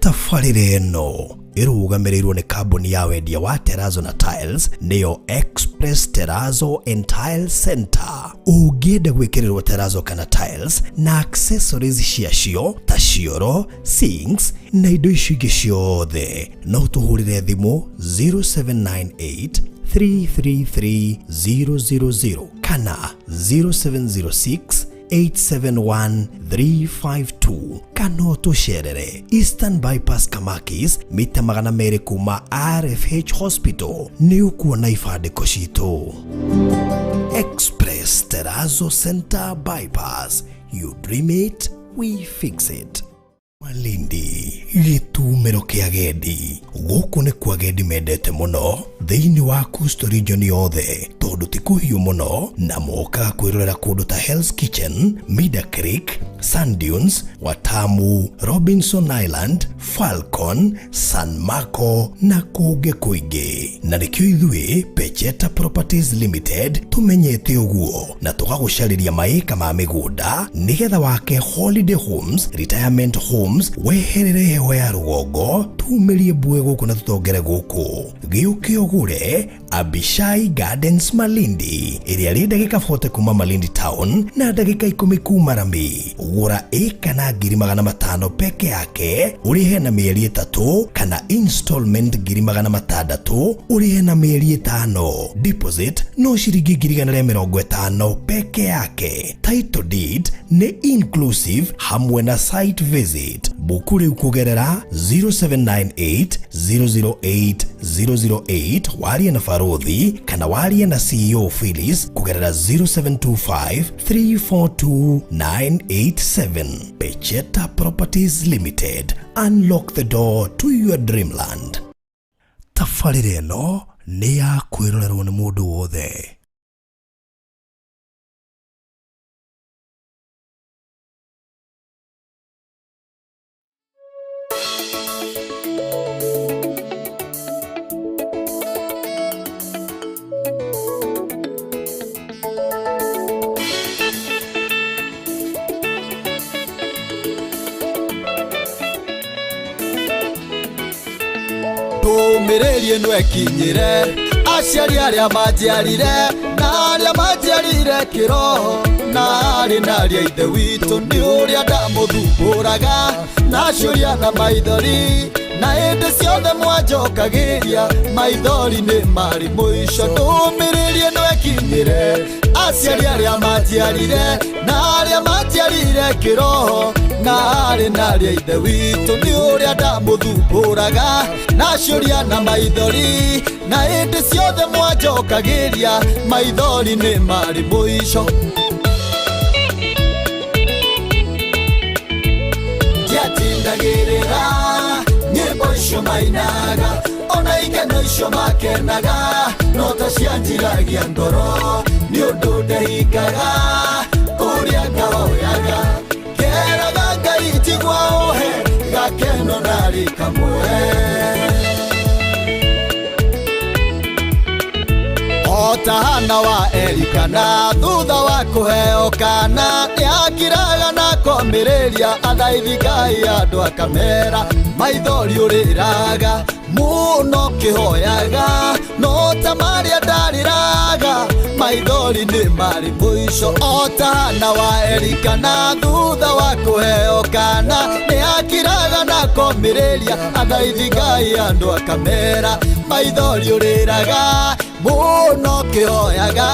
Tabarĩra ĩno ĩrũgamĩrĩirwo nĩ kambuni ya wendia wa Terrazzo na Tiles, nĩyo Express Terrazzo and Tile Center. Ũngĩenda gwĩkĩrĩrwo terrazzo kana tiles na accessories ciacio ta cioro, sinks na indo icio ingĩ ciothe, no tũhũrĩre thimũ 0798 333 000 kana 0706 871 352, kana ũtũcerere Eastern Bypass, Kamakis, mita 200 kuma RFH Hospital. Nĩ ũkuona ibandĩko citũ. Express Terrazzo Center, Bypass. You dream it, we fix it. Malindi, gĩtumĩro kĩa agendi. Gũkũ nĩ kwa agendi mendete mũno thĩinĩ wa Coastal Region yothe, tondũ ti kũhiũ mũno na mokaga kwĩrorera kũndũ ta Hell's Kitchen, Mida Creek, Sand Dunes, Watamu, Robinson Island, Falcon, San Marco na kũngĩ kũingĩ. Na nĩkĩo ithuĩ Pecheta Properties Limited tũmenyete ũguo na tũgagũcarĩria maĩka ma mĩgũnda nĩgetha wake holiday homes, retirement homes, weherere heho ya rũgongo, tumĩrie mbue gũkũ na tũtongere gũkũ. Gĩũke ũgũre Abishai Gardens Malindi, ĩrĩa rĩ ndagĩka 40 kuma Malindi Town na ndagĩka 10 kuma Rami. Gũra ĩka na 500,000 peke yake, ũrĩhe na mĩeri 3, kana installment 600,000, ũrĩhe na mĩeri 5. Deposit no ciringi 150,000 peke yake. Title deed nĩ inclusive hamwe na site visit. Buku rĩu kũgerera 0798 008 008, warie na Barothi, kana warie na CEO Phyllis kũgerera 0725 342 987. Pecheta Properties Limited, unlock the door to your dreamland. Tabarĩra ĩno nĩ ya kwĩrorerwo nĩ mũndũ wothe. Ndũmĩrĩri ĩno ĩkinyĩre aciari arĩa manjiarire na arĩa manjiarire kĩroho, na arĩ na arĩa ithe witũ, nĩ ũrĩa ndamũthumbũraga na ciũria na maithori, na hĩndĩ ciothe mwanjokagĩria maithori nĩ marĩ mũico. Ndũmĩrĩri ĩno ĩkinyĩre aciari arĩa manjiarire na arĩa manjiarire kĩroho, na arĩ na arĩa ithe witũ, nĩ ũrĩa ndamũthumbũraga na ciũria na maithori, na hĩndĩ ciothe mwanjokagĩria maithori nĩ marĩ mũico. Ndiatindagĩrĩra nyĩmbo icio mainaga, ona ikeno icio makenaga, no ta cianjiragia ngoro, nĩ ũndũ ndehingaga kũrĩa ngahoyaga, ngeraga Ngai njigua ũhe gakeno narĩ kamwe. O ta Hana wa Elikana, thutha wa kũheo kana, nĩakiraga na komĩrĩria athaithi Ngai andũ akamera maithori ũrĩraga mũno kĩhoyaga, no ta marĩa ndarĩraga maithori nĩ marĩ mũico. O ta Hana wa Elikana, thutha wa kũheo kana, nĩakiraga na komĩrĩria athaithi Ngai andũ akamera maithori ũrĩraga mũno kĩhoyaga,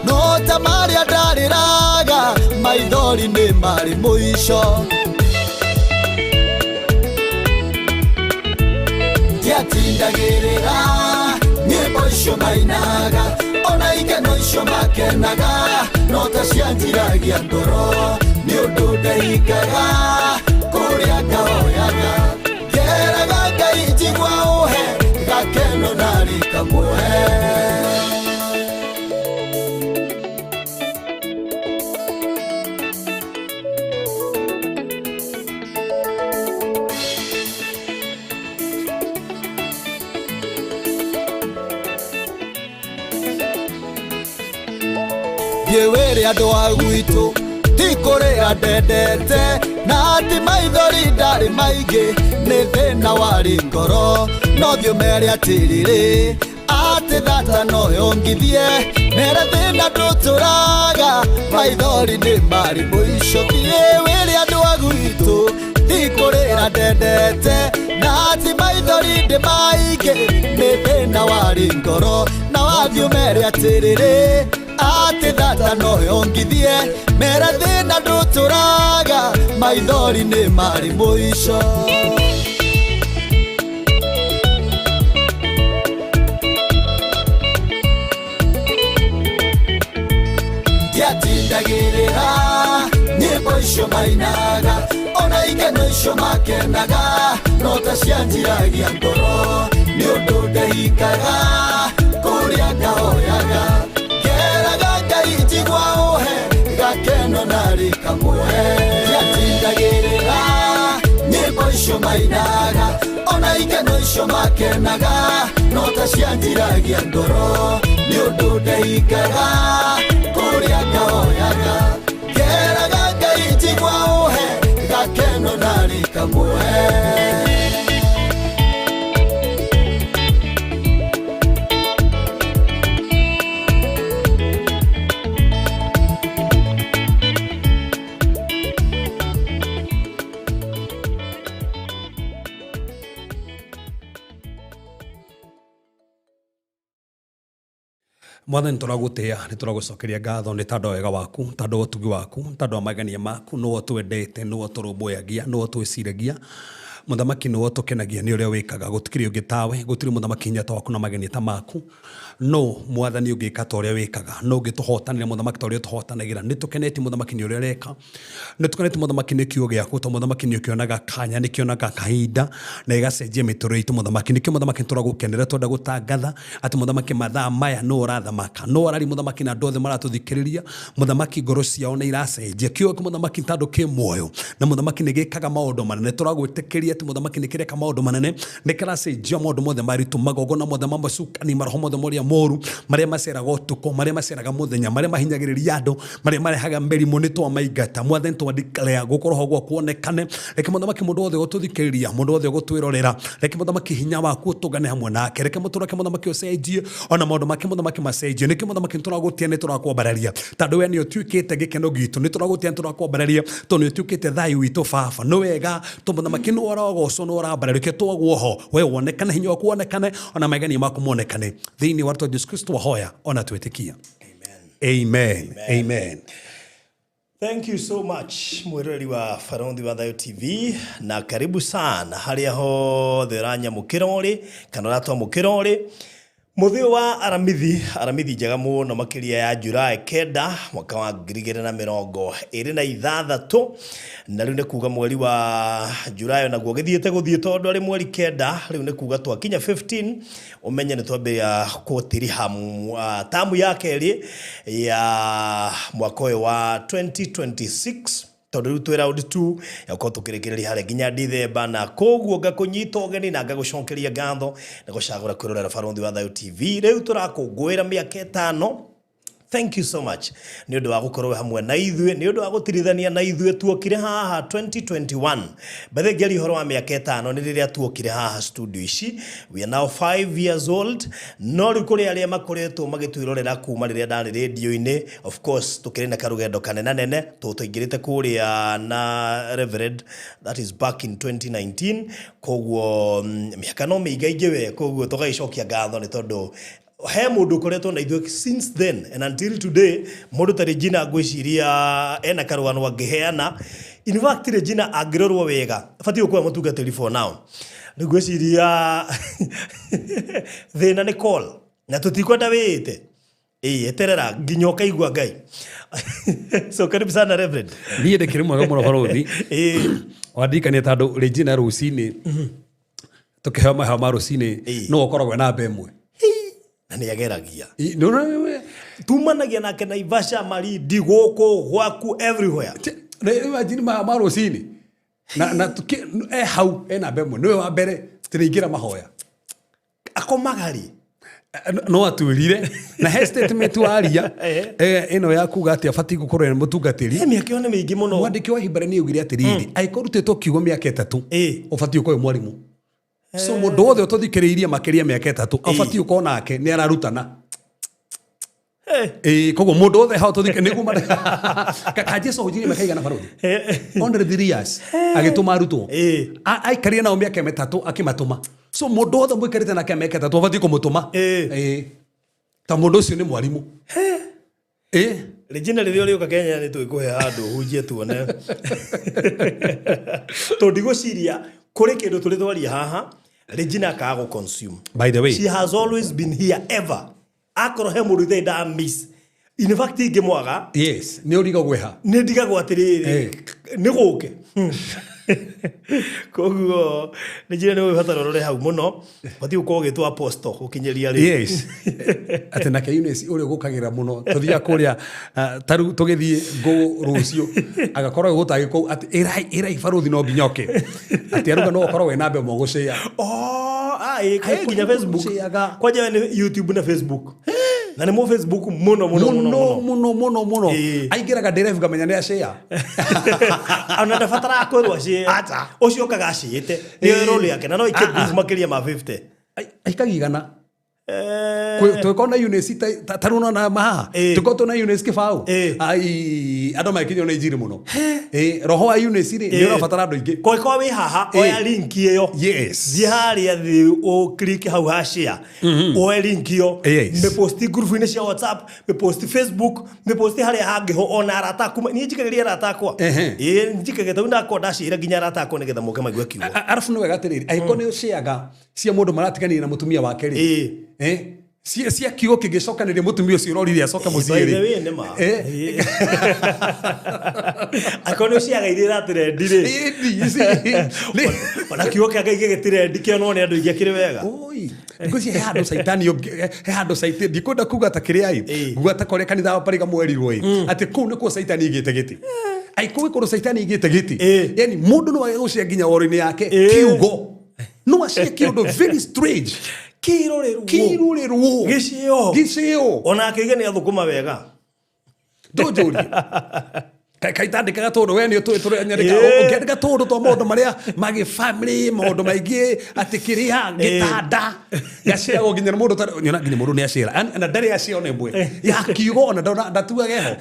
no ta marĩa ndarĩraga maithori nĩ marĩ mũico. Ndiatindagĩrĩra nyĩmbo icio mainaga, ona ikeno icio makenaga, no ta cianjiragia ngoro, nĩ ũndũ ndehingaga kũrĩa ngahoyaga, ngeraga Ngai njigua ũhe gakeno narĩ kamwe. Thiĩ wĩre andũ a gwitũ ti kũrĩra ndendete na ti maithori ndarĩ maingĩ nĩ thĩna warĩ ngoro no thiĩ ũmere atĩrĩrĩ atĩ thata no yongithie mere thĩna ndũtũraga maithori nĩ marĩ mũico thiĩ wĩre andũ a gwitũ ti kũrĩra ndendete na ti maithori ndĩ maingĩ nĩ thĩna warĩ ngoro na wathiĩ ũmere atĩrĩrĩ atĩ thata no yongithie mere thĩna ndũtũraga maithori nĩ marĩ mũico. Ndiatindagĩrĩra nyĩmbo icio mainaga ona ikeno icio makenaga no ta cianjiragia ngoro nĩ ũndũ ndehikaga kũrĩa ngahoyaga ngeraga Ngai njigua ũhe gakeno narĩ kamwe. Ndiatindagĩrĩra nyĩmbo icio mainaga ona ikeno icio makenaga no ta cianjiragia ngoro nĩ ũndũ ndehikaga kũrĩa ngahoyaga ngeraga Ngai njigua ũhe gakeno narĩ kamwe. Mwathani tũragũtĩĩa nĩ tũragũcokeria ngatho nĩ tondũ wa wega waku tondũ wa ũtugi waku tondũ wa magania maku nĩwe twendete nĩwe tũrũmbũyagia nĩwe twĩciragia mũthamaki nĩwe tũkenagia nĩ ũrĩa wĩkaga gũtikĩrĩ ũngĩ tawe gũtirĩ mũthamaki hinya ta waku na magenia ta maku no mwathani ũngĩka ta ũrĩa wĩkaga no ũngĩtũhotanĩra mũthamaki ta ũrĩa ũtũhotanagĩra nĩ tũkenetie mũthamaki nĩ ũrĩa ũreka nĩ tũkenetie mũthamaki nĩ kiugo gĩaku to mũthamaki nĩ ũkĩonaga kanya nĩ kĩonaga kahinda na ĩgacenjia mĩtũrĩre itũ mũthamaki nĩkĩo mũthamaki nĩ tũragũkenera twenda gũtangatha atĩ mũthamaki mathaa maya no ũrathamaka no ũrari mũthamaki na andũ othe maratũthikĩrĩria mũthamaki ngoro ciao nĩ iracenjia kiugo kĩa mũthamaki tondũ kĩ muoyo na mũthamaki nĩ gĩkaga maũndũ manene tũragwĩtĩkĩria atĩ mũthamaki nĩ kĩreka maũndũ manene nĩ kĩracenjia maũndũ mothe maritũ magongona mothe ma macukani maroho mothe marĩa moru marĩa maceraga ũtukũ marĩa maceraga mũthenya marĩa mahinyagĩrĩria andũ marĩa marehaga mĩrimũ nĩ twamaingata mwathani twadeclare gũkorwo ho gwaku kuonekane reke mũthamaki mũndũ wothe ũgũtũthikĩrĩria mũndũ wothe ũgũtwĩrorera reke mũthamaki hinya waku ũtũngane hamwe nake reke mũtũrũ wake mũthamaki ũcenjie ona maũndũ make mũthamaki macenjie nĩkĩo mũthamaki nĩ tũragũtĩa nĩ tũrakwambararia tondũ we nĩ ũtuĩkĩte gĩkeno gitũ nĩ tũragũtĩa nĩ tũrakwambararia tondũ nĩ ũtuĩkĩte thayũ witũ baba nĩ wega tondũ mũthamaki nĩ ũragocwo nĩ ũrambarario reke twagwo ho we wonekane hinya waku wonekane ona magenia maku monekane thĩinĩ wa rĩtwa Jesu Kristo wahoya ona twĩtĩkia. Amen. Amen. Amen. Thank you so much mwiroreri wa Barothi wa Thayo TV na karibu sana haria hothe ũranyamũkĩra ũrĩ kana ũratwamũkĩra ũrĩ mũthĩ wa aramithi aramithi njega mũno makĩria ya July 9 mwaka wa 2026 na rĩu nĩ kuga mweri wa July onaguo gĩthiĩte gũthiĩ tondũ arĩ mweri 9 rĩu nĩ kuga twakinya 15 ũmenye nĩ twambĩrĩria gũtiriha tamu ya kerĩ ya mwaka ũyũ wa 2026 tondũ rĩu twĩ round 2 ya gũkorwo tũkĩrĩkĩrĩria harĩa nginya Dithemba na koguo ngakũnyita ũgeni na ngagũcokeria ngatho na gũcagũra kwĩrorera Barothi wa Thayo TV rĩu tũrakũngũĩra mĩaka 5. Thank you so much nĩ ũndũ wa gũkorwo hamwe na ithuĩ nĩ ũndũ wa gũtirithania na ithuĩ tuokire haha 2021 bethe ngĩaria ũhoro wa mĩaka 5 nĩ rĩrĩa tuokire haha studio ici. We are now 5 years old no rĩu kũrĩ arĩa makoretwo magĩtwĩrorera kuma rĩrĩa ndarĩ radio-inĩ of course tũkĩrĩ na karũgendo kanenanene tũingĩrĩte kũrĩa na Reverend, that is back in 2019 koguo mĩaka no mĩingaingĩ we koguo tũgagĩcokia ngatho nĩ tondũ he mũndũ ũkoretwo na ithuĩ since then and until today mũndũ ta Regina ngwĩciria ena karũgano angĩheana. In fact Regina angĩrorwo wega batiĩ gũkorwo mũtungatĩri for now rĩu ngwĩciria thĩna nĩ call na tũtikwenda wĩĩte ĩĩ eterera nginya ũkaigua Ngai. So karibu sana Reverend. Niĩ ndĩkĩrĩ mwega mũno Barothi. Wandirikania tondũ Regina rũcinĩ tũkĩheo maheo ma rũcinĩ no ũkoragwo na namba ĩmwe na nĩ ageragia tumanagia nake Naivasha Malindi gũkũ gwaku everywhere. Imagine ma rũcinĩ na hau ena namba ĩmwe nĩwe wa mbere tũrĩingĩra mahoya akomaga rĩ No atwĩrire na he statement waria ĩno ya kuga atĩ abatiĩ gũkorwo e mũtungatĩri. Mĩaka ĩyo nĩ mĩingĩ mũno. Mwandĩki wa Hibarania augire atĩrĩrĩ, angĩkorwo ũrutĩtwo kiugo mĩaka 3, ũbatiĩ ũkorwo wĩ mwarimũ. So mũndũ wothe ũtũthikĩrĩirie makĩria mĩaka 3 abatiĩ ũkorwo nake nĩ ararutana. Ĩĩ, koguo mũndũ wothe hau tũthike nĩguo ka Jesu ahunjirie mĩaka igana barũthi only 3 years agĩtũma arutwo. Aikarire nao mĩaka 3 akĩmatũma. So mũndũ wothe mũikarĩte nake mĩaka 3 abatiĩ kũmũtũma. Ĩĩ, ta mũndũ ũcio nĩ mwarimũ. Ĩĩ. Regina, rĩrĩa ũrĩũka Kenya nĩ tũgĩkũhe handũ ũhunjie tuone, tondũ ndigwĩciria kũrĩ kĩndũ tũrĩ twaria haha Regina akaga gũ consume. By the way, she has always been here ever. Akorwo he mũndũ itarĩ nda miss, in fact ingĩmwaga, yes, nĩ ũrigagwo ha. Nĩ ndigagwo atĩrĩrĩ, nĩ gũke. Koguo Regina, nĩ ũgĩbatara ũrore hau mũno, batiĩ gũkorwo ũgĩtwo apostle gũkinyĩria rĩ. Yes, atĩ nake Eunice ũrĩa ũgũkagĩra mũno tũthiaga kũrĩa, ta rĩu tũgĩthiĩ ngũ rũciũ agakorwo gũtagĩ kũu atĩ ĩrai ĩrai barũthi no nginya oke, atĩ aruga no ũkorwo wĩ namba ĩmwe gũcĩa. Oh, ah, ĩ, Ai, nginya Facebook. Gũcĩaga. Kwanja we nĩ YouTube na Facebook, na nĩ mo Facebook mũno mũno mũno. Mũno mũno mũno mũno. Aingĩraga ndĩrebu ngamenya nĩ acĩa. Ona ndabataraga kwĩrwo acĩe. Acha. Ũcio okaga acĩĩte nĩyo role yake, na no ike group makĩria ma 50. Aikagia 100. Twĩkorwo na Eunice ta rĩu nona mahaha, tũkorwo twĩna Eunice kĩbaũ, ai, andũ magĩkinywo nĩ injiri mũno. Roho wa Eunice rĩ, nĩ ũrabatara andũ aingĩ. Kũngĩkorwo wĩ haha, oya link ĩyo, thiĩ harĩa thĩ, ũ click hau ha share, woe link ĩyo, mĩposti ngurubu-inĩ cia WhatsApp, mĩposti Facebook, mĩposti harĩa hangĩ ho, ona arata aku. Niĩ njikagĩria arata akwa. Ĩĩ, njikagia tondũ ndakorwo ndacĩra nginya arata akwa nĩgetha moke maigue kiugo. Arabu nĩ wega atĩrĩrĩ, angĩkorwo nĩ ũcĩaga cia mũndũ maratiganire na mũtumia wake rĩ, cia kiugo kĩngĩcokanĩria mũtumia ũcio ũrorire acoke mũciĩ By the rĩ. way, nĩ ma. Angĩkorwo nĩ ũciaga iria iratrend rĩ, ona kiugo kĩa Ngai gĩgĩtrend kĩonwo nĩ andũ aingĩ akĩrĩ wega. Oi, ngwĩciria he handũ caitani he handũ caitani, ndikwenda kuga ta kĩrĩa ĩ, nguga ta kũrĩa kanitha wa Pariga mwerirwo ĩ, atĩ kũu nĩkuo caitani igĩte gĩtĩ. Ai, kũu gĩkorwo caitani igĩte gĩtĩ, yani mũndũ no age gũcia nginya woro-inĩ yake kiugo, no acie kĩũndũ very strange. Kĩrorerwo. Kĩrorerwo. Gĩcĩo. Gĩcĩo. Ona akĩiga nĩ athũkũma wega. Ndũnjũrie kaitandĩkaga tũndũ we nĩ ũtũĩ tũrĩa ũngĩandĩka tũndũ twa maũndũ marĩa magĩ family, maũndũ maingĩ atĩ kĩrĩa gĩtanda gaciagwo nginya mũndũ nyona nginya mũndũ nĩ acĩra na ndarĩ acia ona ĩmwe ya kiugo, ona ndatuage ho.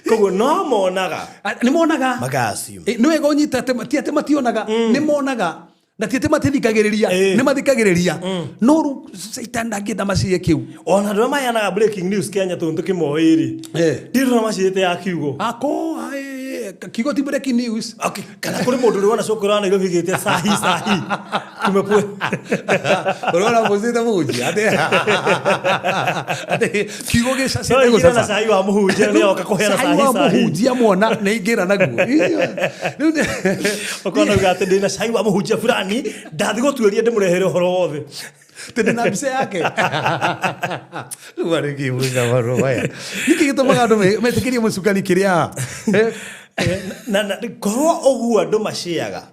Koguo no monaga. Nĩ monaga. Maka assume. Nĩ wega ũnyite atĩ ti atĩ mationaga, nĩ monaga, na ti atĩ matithikagĩrĩria, nĩ mathikagĩrĩria, no rĩu caitani ndangĩenda macie kĩu. Ona andũ arĩa maheanaga breaking news Kenya, tondũ tũkĩmoĩ rĩ, ndirona maciĩte ya kiugo. Ako ai, kiugo ti breaking news. Okay, kana kũrĩ mũndũ ũrĩ wona cũkũrũ wa Nairobi gĩte sahi sahi tumekwe? Ũrona mũcĩte mũhunjia atĩ kiugo gĩcacĩte No ingĩra na gũcaca. cai wa mũhunjia nĩ oka kũheana Cai sahi wa sahi. mũhunjia mwana nĩ ingĩra naguo. Rĩu Ũkona uga atĩ ndĩna cai wa mũhunjia fulani, ndathi gũtuĩria ndĩmũrehere ũhoro wothe. Tondũ na mbica yake rĩu arĩ kĩmwĩka marũa maya, nĩkĩ gĩtũmaga andũ metĩkĩrie mũcukani kĩrĩa? Na korwo ũguo andũ maciaga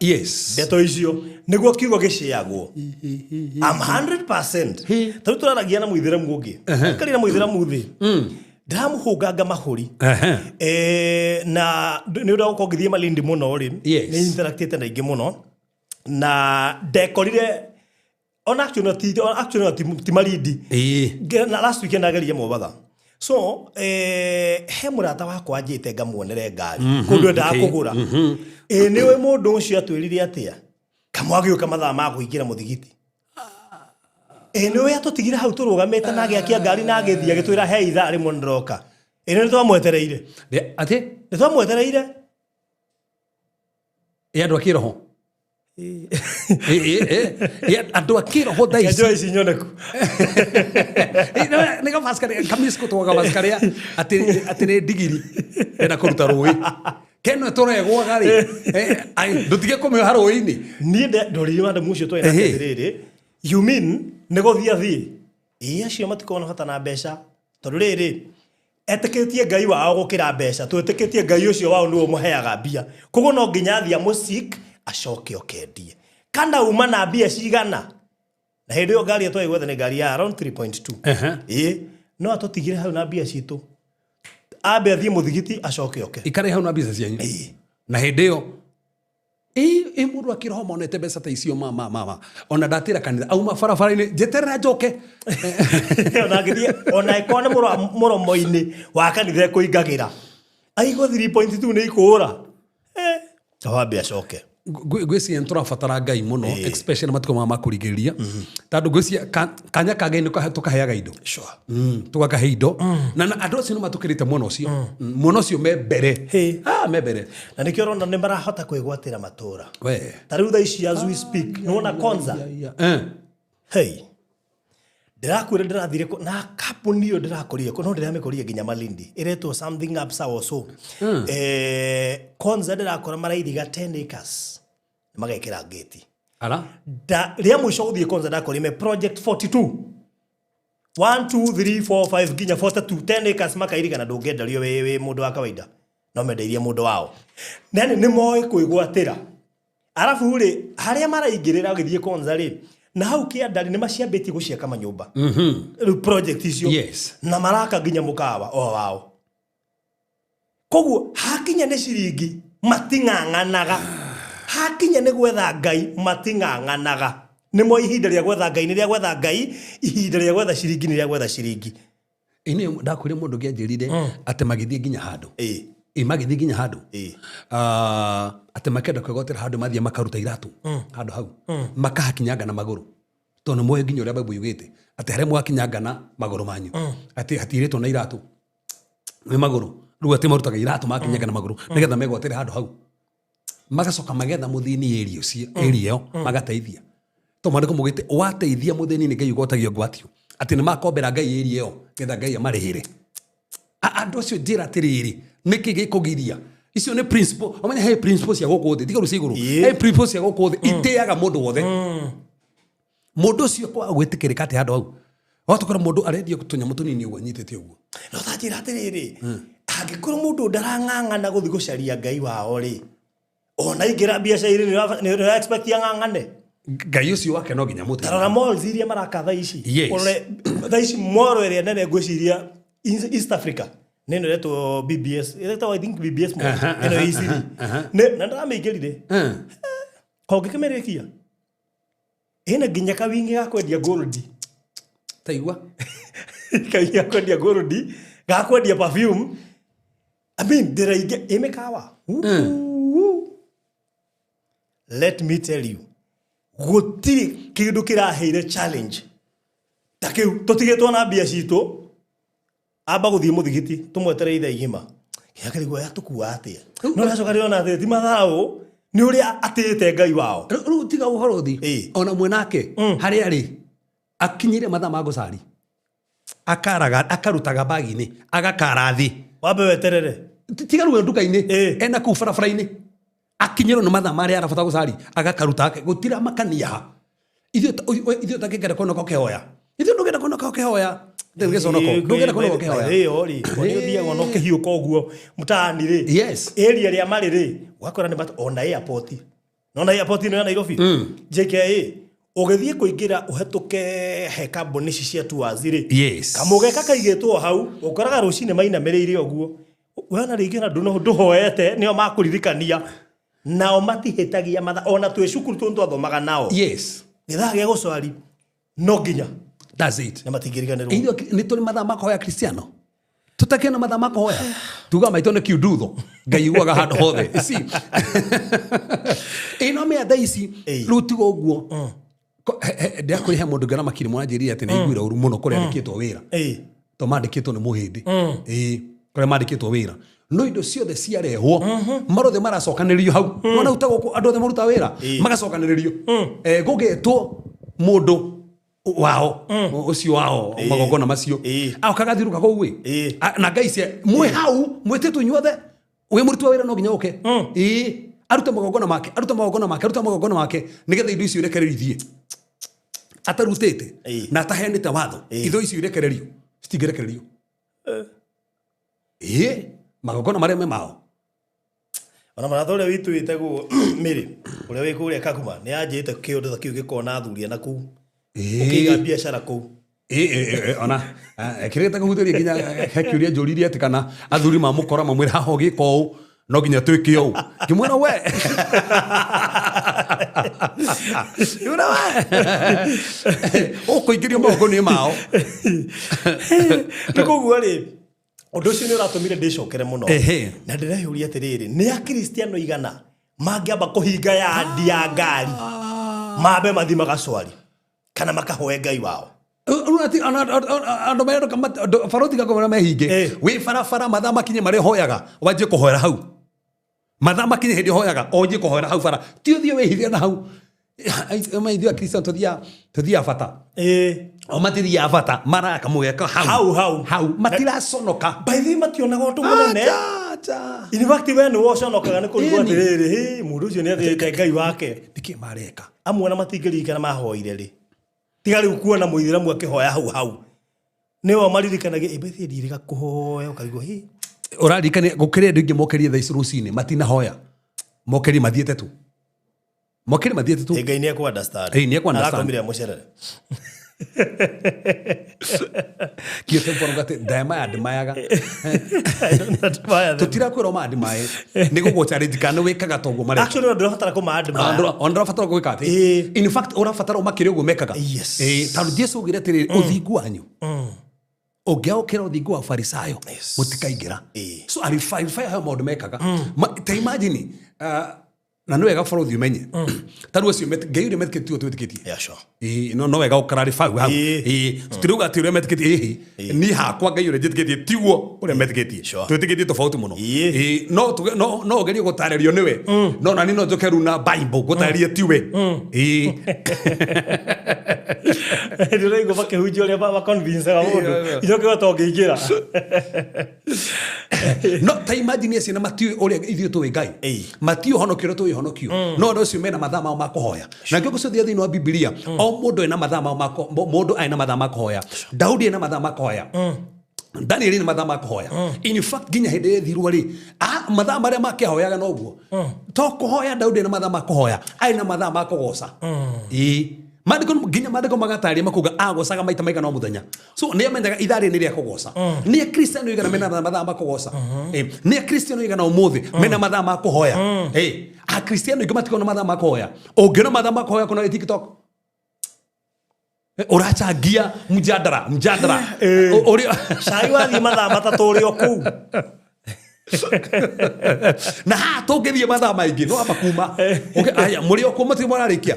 ndeto icio nĩguo kiugo gĩciagwo, I'm 100%. Tarĩu tũraragia na mũithĩramu ũngĩ, karĩ na mũithĩramu thĩ, ndĩramũhũnganga mahũri. Na nĩ ũndũ wa gũkorwo ngĩthiĩ Malindi mũno rĩ, nĩ interactĩte na aingĩ mũno, na ndekorire ona actually no ti, actually no ti Malindi. Na last weekend ndageririe Mombatha, so he mũrata wakwa anjĩte ngamuonere ngari kũndũ endaga kũgũra. Ĩ nĩ ũĩ mũndũ ũcio atwĩrire atĩa? Kamwe agĩũka mathaa ma kũingĩra mũthigiti, ĩ nĩ ũĩ atũtigire hau tũrũgamĩte na agĩakia ngari na agĩthiĩ, agĩtwĩra he ithaa rĩmwe nĩroka. Ĩ nĩ twamwetereire. Atĩ? Nĩ twamwetereire. Ĩ andũ a kĩroho. Ĩ, ĩ, ĩ, ĩ, andũ a kĩroho thaa ici. Njoe ici nyoneku. Nĩ gabasi karĩa kamisko twa gabasi karĩa atĩ nĩ ndigiri enda kũruta rũĩ keno tũregwaga rĩ, ai, ndũtige kũmĩoha rũĩ-inĩ. Niĩ ndoririe madam ũcio twarĩ nake atĩrĩrĩ, you mean nĩ gũthiĩ athiĩ? Ĩĩ, acio matikoragwo na bata na mbeca, tondũ rĩrĩ etĩkĩtie Ngai wao gũkĩra mbeca, twĩtĩkĩtie Ngai ũcio wao nĩwe ũmũheaga mbia, koguo no nginya athiĩ amũsik acoke okendie kana uma na mbia cigana. Na hĩndĩ ĩyo ngari ĩyo twagwetha nĩ ngari ya around 3.2. Ĩĩ, no atũtigire hau na mbia citũ, ambe athiĩ mũthigiti, acoke oke. Ikare hau na mbeca cianyu. Na hĩndĩ ĩyo ĩ mũndũ akĩroho monete mbeca ta icio, ma ma ma ma ona ndatĩra kanitha, auma barabara-inĩ, njeterera njoke. Ona angĩthiĩ, ona ĩkorwo nĩ mũromo-inĩ wa kanitha ekũingagĩra, aigua 3.2 nĩ ikũũra. Eh, wambe acoke. Ngwĩciria nĩ tũrabatara Ngai mũno, especially matukũ maya ma kũrigĩrĩria, tondũ ngwĩciria kanya ka Ngai nĩ tũkaheaga indo. Tũgakahe indo, na andũ acio nĩ matũkĩrĩte mwena ũcio. Mwena ũcio me mbere. Ah, me mbere. Na nĩkĩo ũrona nĩ marahota kwĩgwatĩra matũra. We. Ta rĩu thaa ici, as we speak, nĩwona Konza. Hey, ndĩrakwĩra, ndĩrathire na kambuni ĩyo ndĩrakorire no ndĩramĩkorire nginya Malindi, ĩretwo something Absa or so. Konza ndĩrakora marairiga 10 acres, magekĩra ngĩti. Ara. Da, rĩa mũico gũthiĩ Konza ndakorire me project 42, 1 2 3 4 5 nginya 42, 10 acres makairiga, na ndũngĩenderio wĩ mũndũ wa kawaida, no mendeirie mũndũ wao. Yani nĩ moĩ kwĩgwatĩra. Arabu rĩ, harĩa maraingĩrĩra ũgĩthiĩ Konza rĩ, na hau kĩanda rĩ, nĩ maciambĩtie gũciaka manyũmba rĩu project icio. Na maraka nginya mũkawa o wao. Koguo hakinya nĩ ciringi mating'ang'anaga, hakinya nĩ gwetha Ngai mating'ang'anaga. Nĩ mo ihinda rĩa gwetha Ngai nĩ rĩa gwetha Ngai, ihinda rĩa gwetha ciringi nĩ rĩa gwetha ciringi. Ĩnĩ ndakwĩre mũndũ ũngĩ anjĩrire atĩ magĩthiĩ nginya handũ, ĩ magĩthiĩ nginya handũ, ah, atĩ makĩenda kwĩgwatĩra handũ, mathiĩ makaruta iratũ handũ hau, makahakinyanga na magũrũ, tondũ nĩ moĩ nginya ũrĩa Bible yugĩte atĩ harĩa mwakinyanga na magũrũ manyu atĩ hatirĩtwo na iratũ, nĩ magũrũ. Rĩu atĩ marutaga iratũ makinyanga na magũrũ nĩgetha megwatĩre handũ hau, magacoka magetha mũthĩni area ũcio, area ĩyo magateithia, to maandĩko maugĩte wateithia mũthĩni nĩ Ngai ũgwatagio ngwatio, atĩ nĩ makombera Ngai area ĩyo nĩgetha Ngai amarĩhĩre. Andũ acio njĩra atĩrĩrĩ, nĩkĩ gĩkũgiria? Icio nĩ principle, ũmenye he principle cia gũkũ thĩ, tiga rĩu cia igũrũ. He principle cia gũkũ thĩ itĩaga mũndũ wothe. Mũndũ ũcio kwaga gwĩtĩkĩrĩka atĩ handũ hau watũkora mũndũ arendia tũnyamũ tũnini ũguo anyitĩte ũguo. No tanjĩra atĩrĩrĩ, angĩkorwo mũndũ ndarang'ang'ana gũthiĩ gũcaria Ngai wao rĩ, ona ingĩra biacara-inĩ nĩ ũra expect ang'ang'ane? Ngai ũcio wake no nginya mũtĩ. Tarora malls iria maraka thaa ici. Ũrore thaa ici mall ĩrĩa nene ngwĩciria East Africa nĩ ĩno ĩretwo BBS, ĩretwo, I think, BBS Mall. Ĩno ĩ Eastleigh. Na ndĩramĩingĩrire kongĩkĩmĩrĩkia ĩna nginya kawingi ga kwendia gold. Taigua. Kawingi ga kwendia gold, ga kwendia perfume, I mean, ndĩraingĩ ĩ mĩkawa. Ooh. Let me tell you, gũtirĩ kĩndũ kĩraheire challenge ta kĩu. Tũtigĩtwo na mbia citũ, amba gũthiĩ mũthigiti, tũmwetere ithaa igima gĩakĩrigwo yatũkua atĩa, no nacoka rĩona atĩ ti mathaũ, nĩ ũrĩa atĩĩte Ngai wao. Rĩu tiga ũhoro ũthi. Ona mwenake harĩa arĩ akinyire mathaa ma gũcari, akaraga, akarutaga bagi-inĩ, agakara thĩ. Wambe weterere. Tiga rĩu nduka-inĩ, ena kũu barabara-inĩ, akinyĩrwo nĩ mathaa marĩa arabata gũcari, agakaruta ake, gũtira makania ha. Ithuĩ ũtangĩkenda kuona ũkĩhoya, ithuĩ ndũngĩenda kuona ũkĩhoya gĩconoko, ndũngĩenda kuona ũkĩhoya. Ĩyo rĩ, nĩ ũthiaga ona ũkĩhiũka ũguo mtaani rĩ, area ĩrĩa marĩ rĩ, ũgakora nĩ ona airport, nona airport ĩno ya Nairobi, JKIA, ũgĩthiĩ kũingĩra ũhetũke he kambuni ici cia tours rĩ, kamũgeka kaigĩtwo hau, ũkoraga rũcinĩ mainamĩrĩire ũguo. Wena rĩngĩ na ndũhoete, nĩo makũririkania, nao matihĩtagia matha. Ona twĩ cukuru tũu twathomaga nao, gĩthaa gĩa gũcwari no nginya. That's it. Na matingĩriganĩrwo. Ithuĩ nĩ tũrĩ mathaa ma kũhoya? Kristiano tũtakĩona mathaa ma kũhoya, tuga maitũ nĩ kiundutho, Ngai iguaga handũ hothe. Si ĩno mĩa thaa ici. Rĩu tiga ũguo, ndĩrakwĩra he mũndũ ngĩona makiri mwanjĩrire atĩ nĩ aiguire ũru mũno kũrĩa andĩkĩtwo wĩra, to mandĩkĩtwo nĩ mũhĩndĩ, ĩĩ, kũrĩa mandĩkĩtwo wĩra, no indo ciothe ciarehwo, marothe maracokanĩrĩrio hau. Nona uta gũkũ andũ othe marutaga wĩra magacokanĩrĩrio. Gũgetwo mũndũ wao ũcio wao magongona macio, agoka agathiũrũka kũu ĩ. Na ngai cia mwĩ hau mwĩtĩtwo inyuothe, wĩ mũruti wa wĩra no nginya ũke, ĩĩ, arute magongona make, arute magongona make, arute magongona make, nĩgetha indo icio irekererio ithiĩ. Atarutĩte na ataheanĩte watho, indo icio irekererio citingĩrekererio. Ĩĩ, magongona marĩa me mao. Ona mũrata ũrĩa witũ wĩtagwo Mĩrĩ, ũrĩa wĩ kũrĩa Kakuma, nĩ anjĩte kĩũndũ ta kĩu gĩkorwo na athuri na kũu. Ũkĩiga biacara kũu. Ĩ, ĩ, ĩ, ĩ, ona kĩrĩa gĩtakũhutĩria nginya he kĩũria njũririe atĩ kana athuri mamũkora mamwĩre haha ũgĩka ũũ no nginya twĩke ũũ, ngĩmwĩra we, ngĩmwĩra we ũkũingĩrio moko-inĩ mao. Nĩ koguo rĩ, ũndũ ũcio nĩ ũratũmire ndĩcokere mũno. Na ndĩreyũria atĩrĩrĩ, nĩ akristiano igana mangĩamba kũhinga yandi ya ngari, mambe mathiĩ magacwari kana makahoe Ngai wao? Rĩu andũ marendoka barothi gakomera mehinge. Wĩ barabara, mathaa makinye marĩa hoyaga, wanjie kũhoera hau. Mathaa makinye hĩndĩ hoyaga, wanjie kũhoera hau bara, ti ũthiĩ wĩhithe na hau. Ithuĩ Akristiano tũthiaga bata. O matithiaga bata, maraka mũgeka hau. Hau, hau. Hau matiraconoka. By the way, mationaga ũndũ mũnene. Acha, acha. In fact, we nĩ woconokaga nĩ kũrigwo atĩrĩrĩ, "Hĩ, mũndũ ũcio nĩ athĩte Ngai wake." Nĩkĩ mareka? Amwe ona matingĩririkana mahoire rĩ, tiga rĩu kuona mũithĩramu akĩhoya hau hau, nĩo maririkanagia ĩmbethi ndirĩga kũhoya, ũkarigwo hĩ. Ũraririkania gũkĩrĩ andũ aingĩ mokerie thaa ici rũcinĩ matinahoya, mokerie mathiĩte tu, mokerie mathiĩte tu. Ĩ, Ngai nĩ ekũ understand. Ĩ, nĩ ekũ understand. Arakomire mũcerere. Kiete mbono gati ndemaya ndemayaga. I don't admire them. Tũtirakwĩra ũma-admire, nĩ gũgũ challenge kana wĩkaga toguo mareka. Actually, ndũrabatara kũma-admire. Ona ndũrabatara gwĩka atĩ. In fact, ũrabatara ũmakĩre ũguo mekaga. Ĩ, tondũ Jesu augire atĩrĩrĩ, ũthingu wanyu ũngĩaũkĩra ũthingu wa Farisayo, mũtikaingĩra. So arifarisayo hayo maũndũ mekaga. Ta imagine, na nĩ wega bũrũthi ũmenye ta rĩu acio Ngai ũrĩa metĩkĩtie tiguo twĩtĩkĩtie. Ĩ, no wega ũkararĩ hau. Ĩ, tũtirauga atĩ ũrĩa metĩkĩtie, ĩhĩ, niĩ hakwa Ngai ũrĩa njĩtĩkĩtie tiguo ũrĩa metĩkĩtie. Twĩtĩkĩtie tofauti mũno. Ĩ, no ũgerie gũtarĩrio nĩwe, no nani no njoke rĩu na Bible gũtarĩrie tiwe. Ĩ. Ndĩraigua makĩhunjia ũrĩa maconvincaga mũndũ, icoke we tongĩingĩra. No ta imagine, acio na matiũĩ ũrĩa ithuĩ tũĩ Ngai. Matiũĩ ũhonokio ũrĩa tũĩ ũhonokio, no andũ acio mena mathaa mao ma kũhoya, na ngĩũka ũcio thĩinĩ wa Bibilia, o mũndũ ena mathaa mao ma mũndũ ena mathaa ma kũhoya. Daudi ena mathaa ma kũhoya, Danieli nĩ mathaa ma kũhoya. In fact, nginya hĩndĩ ĩthirwo rĩ, mathaa marĩa makĩhoyaga noguo to kũhoya. Daudi ena mathaa ma kũhoya, arĩ na mathaa ma kũgoca. Ĩĩ, maandĩko, nginya maandĩko magatarĩria makuga agocaga maita maigana o mũthenya. So nĩ amenyaga ithaa rĩrĩ nĩ rĩa kũgoca. Nĩ Akristiano igana mena mathaa ma kũgoca? Nĩ Akristiano igana ũmũthĩ mena mathaa ma kũhoya? Akristiano aingĩ matikoragwo na mathaa ma kũhoya. Ũngĩona mathaa ma kũhoya kũna TikTok, ũrachangia mjadara mjadara. Ũrĩa Cai wathiĩ mathaa 3 ũrĩ o kũu. Na haha tũngĩthiĩ mathaa maingĩ no amba kuma. Okay, aya mũrĩ o kuo, matirĩ mararĩkia.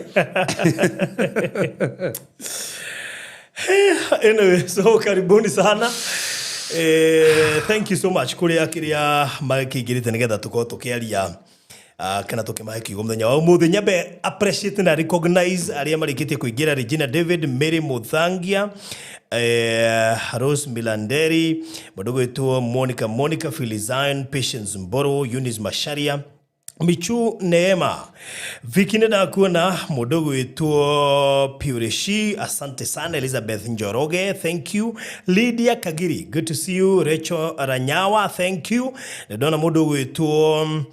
Anyway, so karibuni sana. Thank you so much kũrĩa kĩrĩa makĩingĩrĩte nĩgetha tũkorwo tũkĩaria kana tũkĩmahe kiugo mũthenya wa ũmũthĩ. Nyambe appreciate na recognize arĩa marĩkĩtie kũingĩra: Regina David, Mary Muthangia, Rose Milanderi, mũndũ gwĩtwo Monica, Monica Philizion, Patience Mboro, Eunice Masharia, Michu Neema, Viki, nĩ ndakuona. Mũndũ gwĩtwo Purishi, asante sana. Elizabeth Njoroge, thank you. Lydia Kagiri, good to see you. Rachel Ranyawa, thank you. Nĩ ndona mũndũ gwĩtwo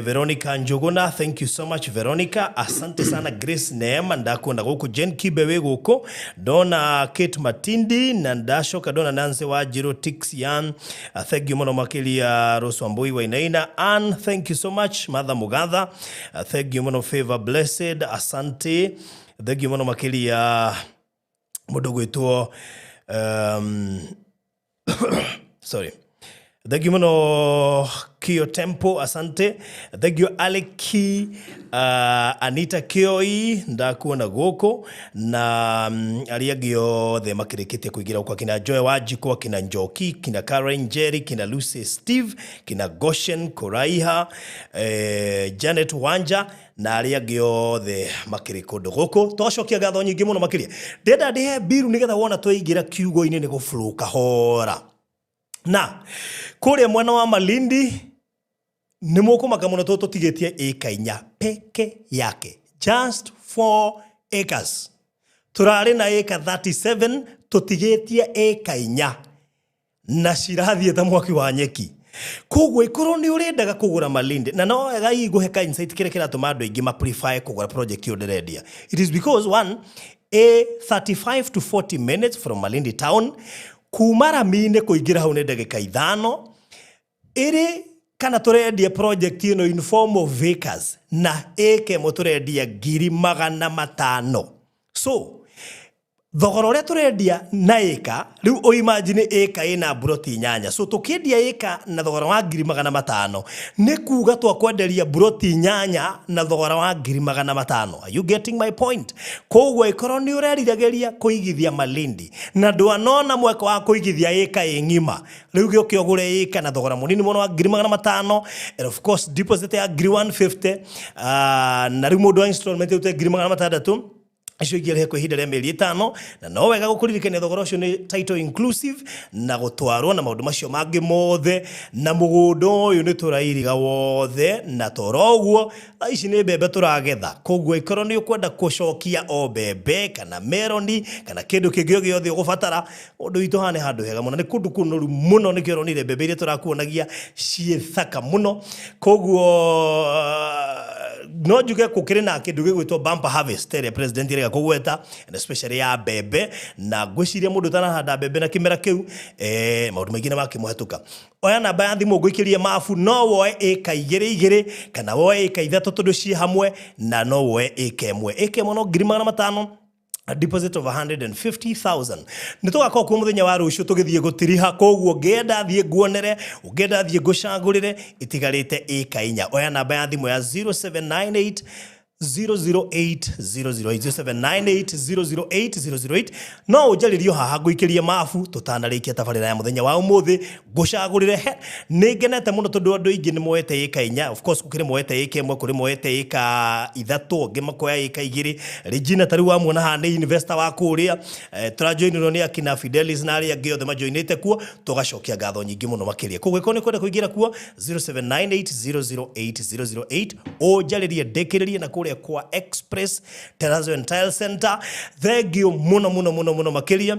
Veronica Njuguna, thank you so much Veronica, asante sana. Grace Neema, ndakuona gũkũ. Jen Kibe wĩ gũkũ, ndona Kate Matindi, na ndacoka ndona Nancy Wanjiru Tixian, thank you mũno makĩria. Rose Wambui Wainaina, Ann, thank you so much. Martha Mugatha, thank you mũno. Favor Blessed, asante, thank you mũno makĩria. Mũndũ gwĩtwo sorry, thank you mũno. Kio Tempo, asante, thank you. Aleki, Anita Kioi, ndakuona gũkũ, na arĩa angĩ othe makĩrĩkĩtie kũingĩra gũkũ, akina Joy Wanjikũ, akina Njoki, kina Karen Njeri, kina Lucy Steve, kina Goshen Koraiha, Janet Wanja na arĩa angĩ othe makĩrĩ kũndũ gũkũ. Twacokia ngatho nyingĩ mũno makĩria. Ndĩrenda ndĩhe mbiru nĩgetha wona twaingĩra kiugo-inĩ nĩ gũflow kahora. Na kũrĩa mwena wa Malindi nĩ mũkũmaka mũno tondũ tũtigĩtie ĩka 4 peke yake, just 4 acres. Tũrarĩ na ĩka 37, tũtigĩtie ĩka 4 na cirathiĩ ta mwaki wa nyeki. Koguo ikorwo nĩ ũrendaga kũgũra Malindi, na no wega hihi ngũhe ka insight kĩrĩa kĩratũma andũ aingĩ ma prefer kũgũra project ĩyo ndĩrendia. It is because one, a 35 to 40 minutes from Malindi town, kuma rami-inĩ kũingĩra hau nĩ ndagĩka 5, ĩrĩ kana tũrendia project ĩno in form of acres, na ĩka ĩmwe tũrendia 500,000. So thogora ũrĩa tũrendia na ĩka rĩu ũ imagine ĩka ĩna mburoti 8. So tũkĩendia ĩka na thogora wa 500,000, nĩ kuga twakwenderia mburoti 8 na thogora wa 500,000. Are you getting my point? Koguo ĩkorwo nĩ ũreriragĩria kũigithia Malindi na ndwanona mweke wa kũigithia ĩka ĩ ng'ima, rĩu gĩũke ũgũre ĩka na thogora mũnini mũno wa 500,000, and of course deposit ya 150,000, na rĩu mũndũ wa installment ĩrute 600,000, icio ingĩ arĩhe kwa ihinda rĩa mĩeri 5. Na no wega gũkũririkania thogora ũcio nĩ title inclusive na gũtwarwo na maũndũ macio mangĩ mothe, na mũgũnda ũyũ nĩ tũrairiga wothe, na toro ũguo thaa ici nĩ mbembe tũragetha. Koguo ĩkorwo nĩ ũkwenda gũcokia o mbembe kana meroni kana kĩndũ kĩngĩ o gĩothe ũgũbatara, ũndũ witũ haha nĩ handũ hega mũno, nĩ kũndũ kũnoru mũno, nĩkĩo ũronire mbembe iria tũrakuonagia ciĩ thaka mũno. Koguo no njuge gũkĩrĩ na kĩndũ gĩgwĩtwo bumper harvest ĩrĩa president erĩga kũgweta, and especially ya mbembe, na ngwĩciria mũndũ ũtarahanda mbembe na kĩmera kĩu, maũndũ maingĩ nĩ makĩmũhetũka. Oya namba ya thimũ ngũikĩrie mabu, no woe ĩka 2 2 kana woe ĩka 3 tondũ ciĩ hamwe, na no woe ĩka 1. Ĩka 1 no 500,000, a deposit of 150,000. Nĩ tũgakorwo kuo mũthenya wa rũciũ tũgĩthiĩ gũtiriha, koguo ũngĩenda thiĩ nguonere, ũngĩenda thiĩ ngũcagũrĩre, itigarĩte ĩka 4. Oya namba ya thimũ ya 0798 008 008, 0798 008 008. No ũnjarĩrie haha ngũikĩrie mabu tũtanarĩkia tabarĩra ya mũthenya wa ũmũthĩ, ngũcagũrĩre. Nĩ ngenete mũno tondũ andũ aingĩ nĩ moete ĩka 4. Of course gũkĩrĩ moete ĩka 1, kũrĩ moete ĩka 3, angĩ makoya ĩka 2. Regina ta rĩu wamuona haha nĩ investor wa kũrĩa, tũrajoinirwo nĩ akina Fidelis na arĩa angĩ othe majoinĩte kuo, tũgacokia ngatho nyingĩ mũno makĩria. Koguo ĩkorwo nĩ kwenda kũingĩra kuo, 0798 008 008, ũnjarĩrie ndĩkĩrĩrie na kũrĩa kwa Express Terrazzo and Tile Center. Thank you mũno mũno mũno mũno makĩria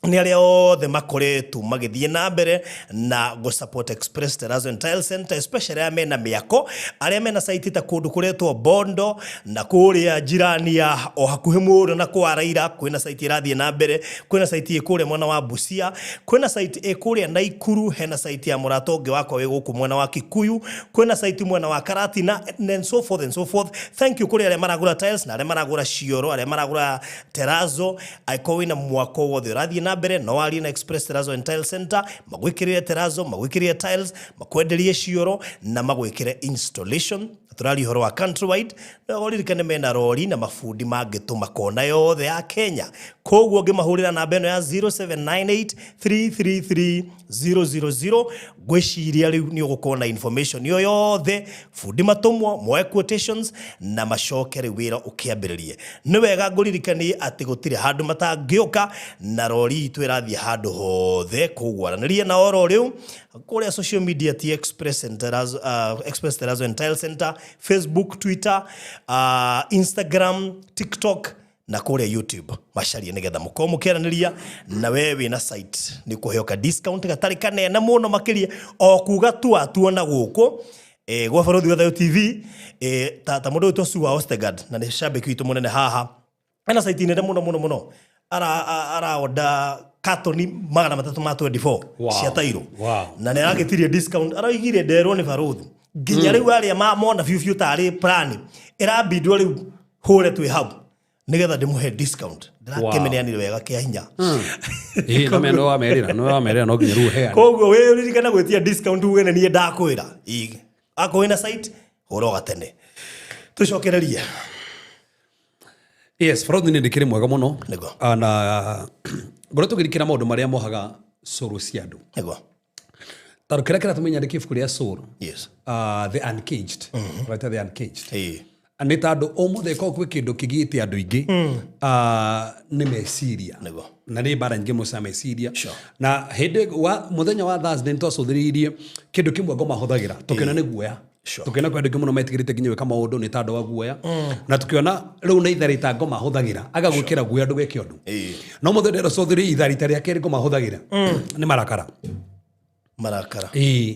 nĩ arĩa othe makoretwo magĩthiĩ na mbere na gũ support Express Terrazzo and Tile Center, especially arĩa mena mĩako, arĩa mena site ta kũndũ kũretwo Bondo na kũrĩa jirani ya o hakuhĩ mũno na kwa Raila, kwĩna site ĩrathiĩ na mbere, kwĩna site ĩ kũrĩa mwena wa Busia, kwĩna site ĩ kũrĩa Naikuru, hena site ya mũrata ũngĩ wakwa wĩ gũkũ mwena wa Kikuyu, kwĩna site mwena wa Karatina, and so forth and so forth. Thank you kũrĩ arĩa maragũra tiles na arĩa maragũra cioro, arĩa maragũra terrazzo. Angĩkorwo wĩna mwako wothe ũrathiĩ na mbere, no warie na Express Terrazzo and Tile Center, magwĩkĩrĩre terrazzo, magwĩkĩrĩre tiles, makwenderie cioro na magwĩkĩre installation. Tũraria ũhoro wa countrywide, na ũririkane mena rori na mabundi mangĩtũma kona yothe ya Kenya. Koguo ũngĩmahũrĩra namba ĩno ya 0798 333 000, ngwĩciria rĩu nĩ ũgũkorwo na information ĩyo yothe, bundi matũmwo moe quotations na macoke rĩu wĩra ũkĩambĩrĩrie. Nĩ wega ngũririkanie atĩ gũtirĩ handũ matangĩũka, na rori itũ ĩrathiĩ handũ hothe. Koguo aranĩria na oro rĩu kũrĩa social media ti Express and Terrazzo, Express Terrazzo and Tile Center, Facebook, Twitter, Instagram, TikTok na kũrĩa YouTube, macarie nĩgetha mũkorwo mũkĩaranĩria. Na we wĩna site nĩ kũheo ka discount gatarĩ kanene mũno makĩria, o kuga tu atuona gũkũ gwa Barũthi wa Thayũ TV, ta mũndũ wĩtwo Sue wa Ostegard, na nĩ shabiki witũ mũnene haha, ena site nene mũno mũno mũno, araoda katoni 324 cia tairo. Na nĩ aragĩtirie discount, araigire nderwo nĩ barũthi nginya rĩu arĩa mona biũ biũ tarĩ plan ĩrambindwo rĩu hũre twĩ hau nĩgetha ndĩmũhe discount. Ndĩrakĩmĩneanire wega kĩa hinya. Ĩĩ, no mena wamerĩra, no wamerĩra, no nginya rĩu ũheane. Koguo wĩ ũririkane gwĩtia discount uge nĩ niĩ ndakwĩra. Ĩĩ, akorwo wĩna site hũra o gatene tũcokererie. Yes, barũthi, nĩ ndĩkĩrĩ mwega mũno. Nĩguo. Na ngoretwo ngĩrikĩra maũndũ marĩa mohaga cũrũ cia andũ, tondũ kĩrĩa kĩratũma nyandĩke ibuku rĩa soul, The Uncaged, write The Uncaged, nĩ tondũ ũmũthĩ korwo kwĩ kĩndũ kĩgiĩte andũ aingĩ, nĩ meciria. Na nĩ mbara nyingĩ mũno cia meciria. Na hĩndĩ wa mũthenya wa Thursday nĩ twacũthĩrĩirie kĩndũ kĩmwe ngoma hũthagĩra, tũkĩona nĩ guoya. Tũkĩona kwĩ andũ aingĩ mũno metigĩrĩte nginya gwĩka maũndũ nĩ tondũ wa guoya, na tũkĩona rĩu nĩ itharĩta ngoma hũthagĩra agagwĩkĩra guoya ndũgeke ũndũ. No mũthenya ndĩracũthĩrĩirie itharĩta rĩa kerĩ ngoma hũthagĩra nĩ marakara. Marakara. Ĩĩ,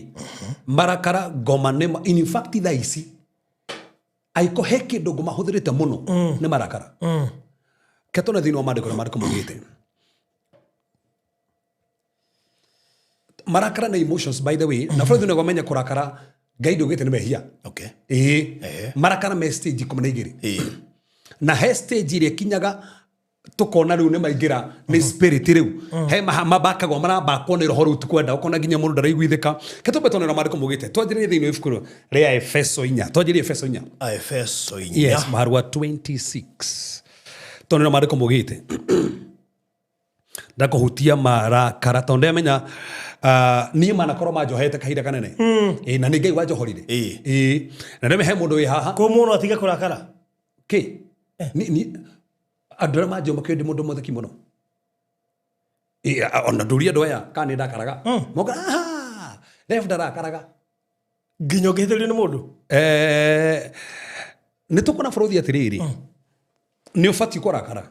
marakara ngoma nĩ, in fact thaa ici aiko he kĩndũ ngoma hũthĩrĩte mũno nĩ marakara. Ke tone thĩinĩ wa maandĩko ũrĩa maandĩko maugĩte. Marakara nĩ emotions, by the way, na bũrũri nĩguo menye kũrakara Ngai ndũgĩte nĩ mehia. Ĩĩ, marakara me stage 12. Na he stage ĩrĩa ĩkinyaga tukona riu ni maingira ni spirit riu he mabakagwo marabakwo ni roho riu tukwenda ukona nginya mundu ndaraiguithika. Ke tumbe tone maandiko mugite twanjiririe thiini wa ibuku ria Efeso 4, twanjiririe Efeso 4. Efeso 4. Yes, mũhari wa 26, tone maandiko mugite ndakũhutia marakara tondũ ndamenya niĩ manakorwo manjohete kahinda kanene. Ĩ, na nĩ Ngai wanjohorire. Ĩ, na ndamenya he mũndũ wĩ haha. Kå må no atige kå rakara. Kĩ ni andũ arĩa manjũĩ makĩũĩ ndĩ mũndũ mũtheki mũno. Ĩ, ona ndũria andũ aya kana nĩ ndakaraga, moka, "Ah, Rev ndarakaraga." Nginya å ngä hä tä rio nä må ndå. Nĩ tũkuona bũrũthi atĩrĩrĩ, nĩ ũbatiĩ kũrakara.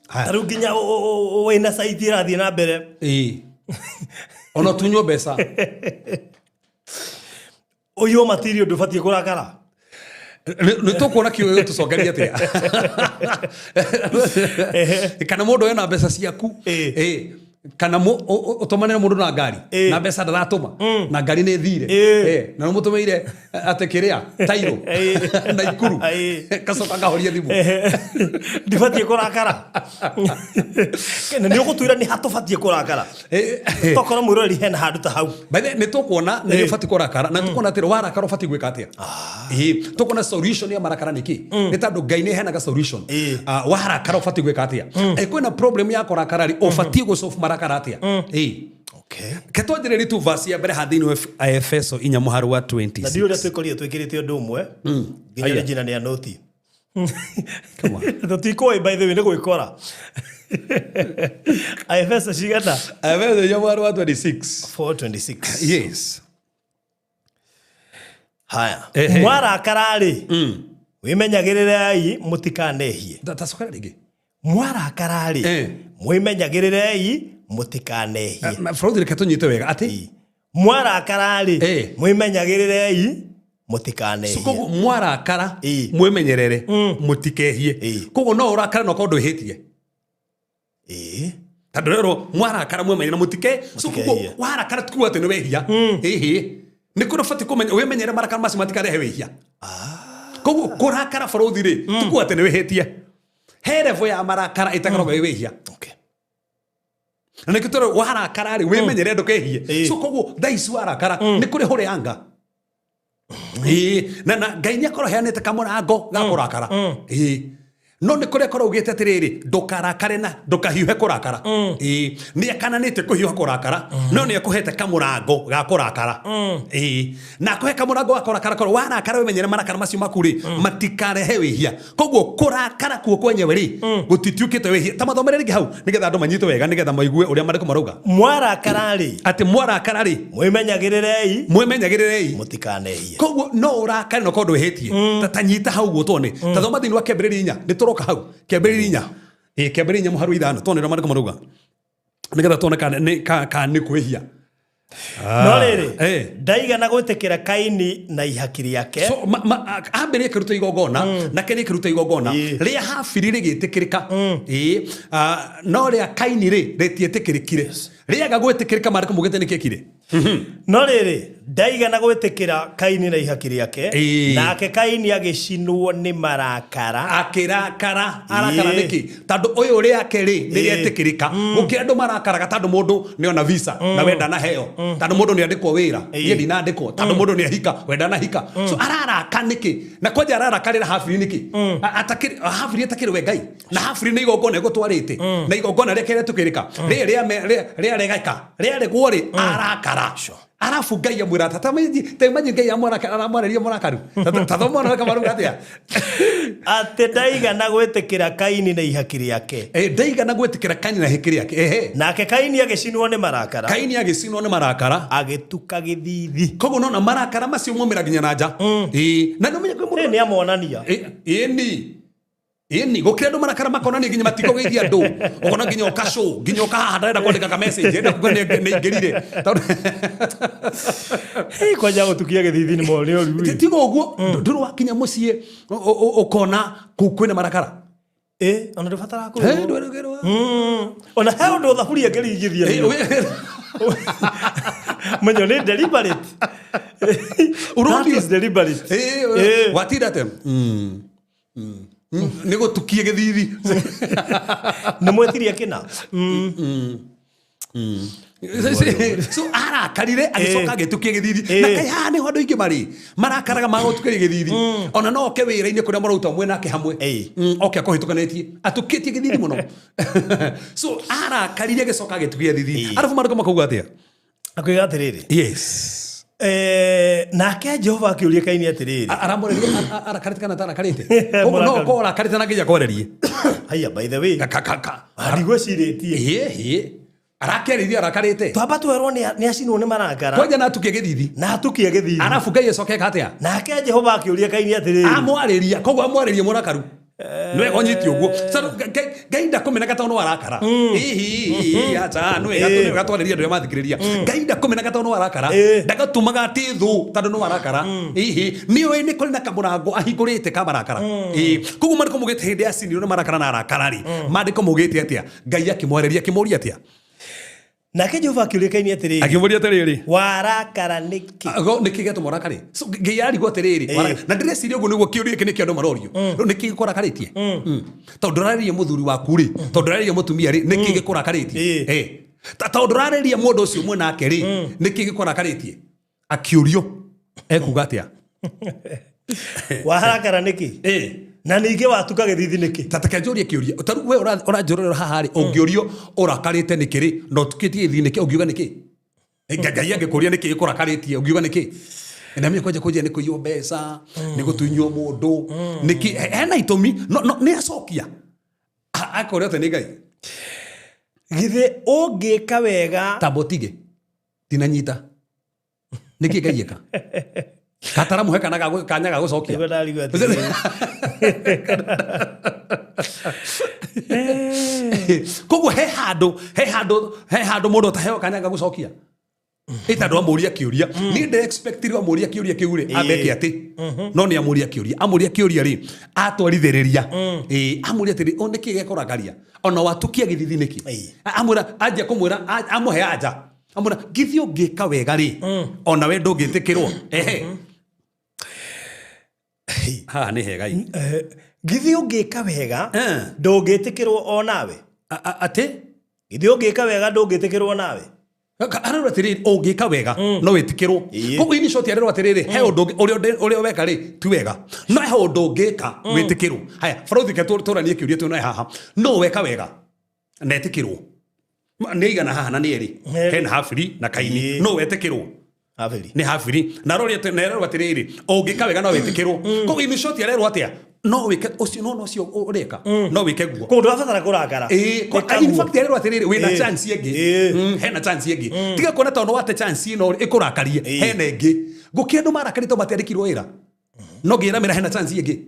Ta rä u nginya wä na caiti ä rathiä na mbere. Ĩ, ona tunywo mbeca. Å yå matirio ndå batiä kå rakara. Nĩ tũkuona kiugo gĩgũtũcokeria atĩa, kana mũndũ ena mbeca ciaku. Ĩ, kana ũtũmanĩre mũndũ na ngari na mbeca ndaratũma na ngari nĩ thire. Na ũmũtũmĩire atĩ kĩrĩa tairũ na ikuru, kacoka kahoria thimũ. Ndibatiĩ kå rakara na nä å gå twä ra nä hatå batiä kå rakara, tokorwo mwä roreri hena handå ta hau. By the way, nĩ tũkuona nĩ ũbatiĩ kũrakara, na tũkuona atĩrĩ, warakara ũbatiĩ gwĩka atĩa. Ĩĩ, tũkuona solution ya marakara nĩ kĩ, nĩ tondũ Ngai nĩ heanaga solution. Warakara ũbatiĩ gwĩka atĩa? Kwĩna problem ya kũrakara rĩ, ũbatiĩ gũsolve marakara atĩa? Ĩĩ. Ke twanjĩrĩrie tu verse ya mbere ha thĩinĩ wa Efeso 4 mũhari wa Na 26. ndiå å rä a twä korire twä kä rä te å ndå å mwe nginya Aya. rä njina nä a noti. Come on. Tå tikå by the way nä gwä kora Efeso cigana? Efeso 4 mũhari wa 26. 426. Yes. Haya. Ehe. Mwarakara rĩ, wĩmenyagĩrĩrei mũtikanehie. Tacokera rĩngĩ. Mwarakara rĩ, mwĩmenyagĩrĩrei mũtikanehie. Bũrũri, reke tũnyite wega atĩ Mwarakara rĩ, mwĩmenyagĩrĩrei mũtikanehie. Koguo mwarakara, mwĩmenyerere mũtikehie. Koguo no ũrakare na ũkorwo ndwĩhĩtie. Tondũ rĩrwo mwarakara mwĩmenyerere mũtike, so Mũtikehie. koguo warakara ti kuga atĩ nĩ wehia. Ĩhĩ, nĩ kũrĩ ũbatiĩ kũmenya wĩmenyerere marakara macio matikarehe wĩhia. Koguo kũrakara bũrũthi rĩ, ti kuga atĩ nĩ wĩhĩtie. He level ya marakara ĩtakoragwo ĩ wĩhia. Na nĩkĩo tũrĩ warakara rĩ, wĩmenyerere ndũkehie. So koguo thaa ici warakara nĩ kũrĩ hũrĩ anga. Ĩĩ, na Ngai nĩ akorwo aheanĩte kamũrango ga kũrakara. Ĩĩ, no nĩ kũrĩa akorwo augĩte atĩrĩrĩ, ndũkarakare na ndũkahiũhe kũrakara. Ĩĩ, nĩ akananĩte kũhiũha kũrakara, no nĩ akũhete kamũrango ga kũrakara. Ĩĩ, na akũhe kamũrango ga kũrakara, korwo warakara wĩmenyere marakara macio maku rĩ matikarehe wĩhia. Koguo kũrakara kuo kwenyewe rĩ gũtituĩkĩte wĩhia. Ta mathomere rĩngĩ hau nĩgetha andũ manyite wega, nĩgetha maigue ũrĩa maandĩko marauga. Mwarakara rĩ, atĩ mwarakara rĩ, mwĩmenyagĩrĩrei mwĩmenyagĩrĩrei mũtikanehie. Koguo no ũrakare na ũkorwo ndwĩhĩtie. Ta nyita hau ũguo tuone. Ta thoma thĩinĩ wa Kĩambĩrĩria 4, nĩ tũroka hau. Kĩambĩrĩria 4, ĩ, Kĩambĩrĩria 4 mũhari wa 5, tuone ũrĩa maandĩko marauga nĩgetha tuone kana nĩ kwĩhia. No rĩrĩ, ndaigana gwĩtĩkĩra Kaini na ihaki rĩake. So ambĩrĩrie akĩruta igongona, na Kaini akĩruta igongona rĩa Habili rĩgĩtĩkĩrĩka. Ĩĩ, no rĩa Kaini rĩ rĩtietĩkĩrĩkire, rĩaga gwĩtĩkĩrĩka maandĩko maugĩte nĩ kĩekire. No rĩrĩ, ndaigana gwĩtĩkĩra Kaini na ihaki rĩake, nake Kaini agĩcinwo nĩ marakara. Akĩrakara. Arakara nĩkĩ? Tondũ ũyũ rĩake rĩ nĩrĩetĩkĩrĩka gũkĩra andũ marakaraga tondũ mũndũ nĩona visa na we ndanaheo, tondũ mũndũ nĩandĩkwo wĩra, niĩ ndinandĩkwo, tondũ mũndũ nĩahika, we ndanahika. So araraka nĩkĩ? Na kwanja ararakarĩra Habili nĩkĩ? Habili atakĩrĩ we Ngai, na Habili nĩ igongona ĩgũtwarĩte, na igongona rĩake rĩetĩkĩrĩka, rĩrĩ rĩaregeka, rĩaregwo rĩ arakara. Arabu Ngai amwĩra ta imagine Ngai aramwarĩria mũrakaru. Ta thoma ona kamaruga atĩa. Atĩ ndaigana gwĩtĩkĩra Kaini na ihaki rĩake. Ndaigana gwĩtĩkĩra Kaini na ihaki rĩake. Ehe. Nake Kaini agĩcinwo nĩ marakara. Kaini agĩcinwo nĩ marakara. Agĩtuka gĩthithi. Koguo nona marakara macio maumĩra nginya na nja. Na nĩ ũmenye kwĩ mũndũ Nĩ amonania. Ĩni. Ĩni gũkĩra andũ marakara makonania nginya matikũgeithia andũ, ũkona nginya ũkacũ nginya ũkahaha ndarenda kwandĩka ka message, enda kuga nĩ aingĩrire. Hey, kwanja gũtukia gĩthithi nĩ mo nĩ ũru. Tiga ũguo, ndũrĩ wakinya mũciĩ ũkona kũu kwĩna marakara. Ĩ, ona ndũbataraga Eh, kũrĩrwo. ndũrĩ- Ona he ũndũ thaburia ĩngĩringithia. Eh, Menyo nĩ deliberate. Ũronio. That is deliberate. Eh, Eh. watinda atĩa? Nĩ gũtukia gĩthithi. Nĩ mwetirie kĩna. So arakarire agĩcoka agĩtukia gĩthithi. Na kaĩ haha nĩho andũ aingĩ marĩ marakaraga magũtukia gĩthithi, ona no oke wĩra-inĩ kũrĩa marauta mwe nake hamwe. Oke akũhĩtũkanĩtie atukĩtie gĩthithi mũno. So arakarire agĩcoka agĩtukia gĩthithi, arabu marĩko makauga atĩa? Akwĩga atĩrĩrĩ. Yes. Nake Jehova akĩũria Kaini atĩrĩrĩ. Aramũreria arakarĩte kana atarakarĩte? Koguo no Mũrakaru. ũkorwo ũrakarĩte na nginya kwarĩrie. Haiya, by the way. Ka- ka- ka. Ndigwĩcirĩtie. Ĩĩ, arakĩarĩria arakarĩte. Twamba twerwo nĩ acinwo nĩ marakara. Kwanja na atukie gĩthithi. Na atukie gĩthithi. Arabu Ngai acoke eka atĩa? Nake Jehova akĩũria Kaini atĩrĩrĩ. Amwarĩria, koguo amwarĩria mũrakaru nĩwega ũnyite ũguo. Ngai ndakũmenaga tondũ no arakara. Hihi acha nĩwega nĩwega twarĩria andũ arĩa mathikĩrĩria. Ngai ndakũmenaga tondũ no arakara, ndagatũmaga atĩ thũ tondũ no arakara. Hihi nĩũĩ nĩ kũrĩ na kamũrango ahingũrĩte ka marakara. Ĩĩ, koguo maandĩko maugĩte hĩndĩ ya cinirwo nĩ marakara na arakara rĩ, maandĩko maugĩte atĩa? Ngai akĩmwarĩria akĩmũria atĩa? Nake Jehova akĩũria Kaini atĩrĩrĩ. Akĩmũria atĩrĩrĩ. Warakara nĩkĩ? Go nĩkĩ gĩatũma ũrakare? So, Ngai arigwo atĩrĩrĩ, na ndĩreciria ũguo nĩguo kĩũria gĩkĩ nĩkĩo andũ marorio. Rĩu nĩkĩ gĩkũrakarĩtie? Tondũ ndũrarĩria mũthuri waku rĩ, tondũ ndũrarĩria mũtumia rĩ, nĩkĩ gĩkũrakarĩtie? Tondũ ndũrarĩria mũndũ ũcio mwĩ nake rĩ, nĩkĩ gĩkũrakarĩtie? Akĩũrio ekuga atĩa? Warakara nĩkĩ? Na ningĩ watuka gĩthithi nĩkĩ? Ta reke njũrie kĩũria. Ta rĩu we ũranjũrĩra haha rĩ, ũngĩũrio ũrakarĩte nĩkĩ rĩ, na ũtukĩtie gĩthithi nĩkĩ, ũngiuga nĩkĩ? Ngai angĩkũria nĩkĩ gĩkũrakarĩtie, ũngiuga nĩkĩ? Na mimi kwanja kũnjia nĩ kũiywo mbeca, nĩ gũtunywo mũndũ, nĩkĩ? Hena itũmi, no nĩ acokia. Akoria atĩ nĩ Ngai. Githĩ ũngĩka wega Tamba ũtige. Tinanyita. Nĩkĩ Ngai eka? Kataramuhe kana kanya ga gũcokia. Nĩguo ndarigwo atĩrĩrĩ. Koguo he handũ, he handũ, he handũ mũndũ ataheo kanya ga gũcokia. Ĩ tondũ amũria kĩũria. Niĩ ndĩ expect-ire amũria kĩũria kĩu rĩ, ambeke atĩ. No nĩ amũria kĩũria. Amũria kĩũria rĩ, atwarithĩrĩria. Ĩ, amũria atĩrĩ, o nĩkĩ gĩkũrakaria? Ona watukia gĩthithi nĩkĩ? Amwĩra, anjia kũmwĩra, amũhe anja. Amwĩra, githĩ ũngĩka wega rĩ, ona we ndũngĩtĩkĩrwo. Ehe. Haha nĩ hega ĩ. Githĩ ũngĩka wega, ndũngĩtĩkĩrwo o nawe? Atĩ? Githĩ ũngĩka wega ndũngĩtĩkĩrwo nawe? Arerwo atĩrĩrĩ, ũngĩka wega no wĩtĩkĩrwo. Koguo in short arerwo atĩrĩrĩ, he ũndũ ũngĩ, ũrĩa weka rĩ ti wega, no he ũndũ ũngĩka wĩtĩkĩrwo. Haya, barũthi ke tũranie kĩũria twĩnae haha. No weka wega na etĩkĩrwo. Nĩ aigana haha na nĩ erĩ. Hena Habili na Kaini. No wetĩkĩrwo. Habili. Nĩ Habili. Na arorwo atĩ, na arerwo atĩrĩrĩ, ũngĩka wega no wĩtĩkĩrwo. Koguo in short arerwo atĩa? No wĩke ũcio, no ũcio ũreka. No wĩke guo. Koguo ndũrabatara kũrakara. Ĩĩ, Ĩka in guo. fact arerwo atĩrĩrĩ, wĩna chance ĩngĩ. Hena chance ĩngĩ. Tiga kuona tondũ wate chance ĩno ĩkũrakarie, hena ĩngĩ. Gũkĩrĩ andũ marakarĩte matiandĩkirwo wĩra. No ngĩra mĩra hena chance ĩngĩ.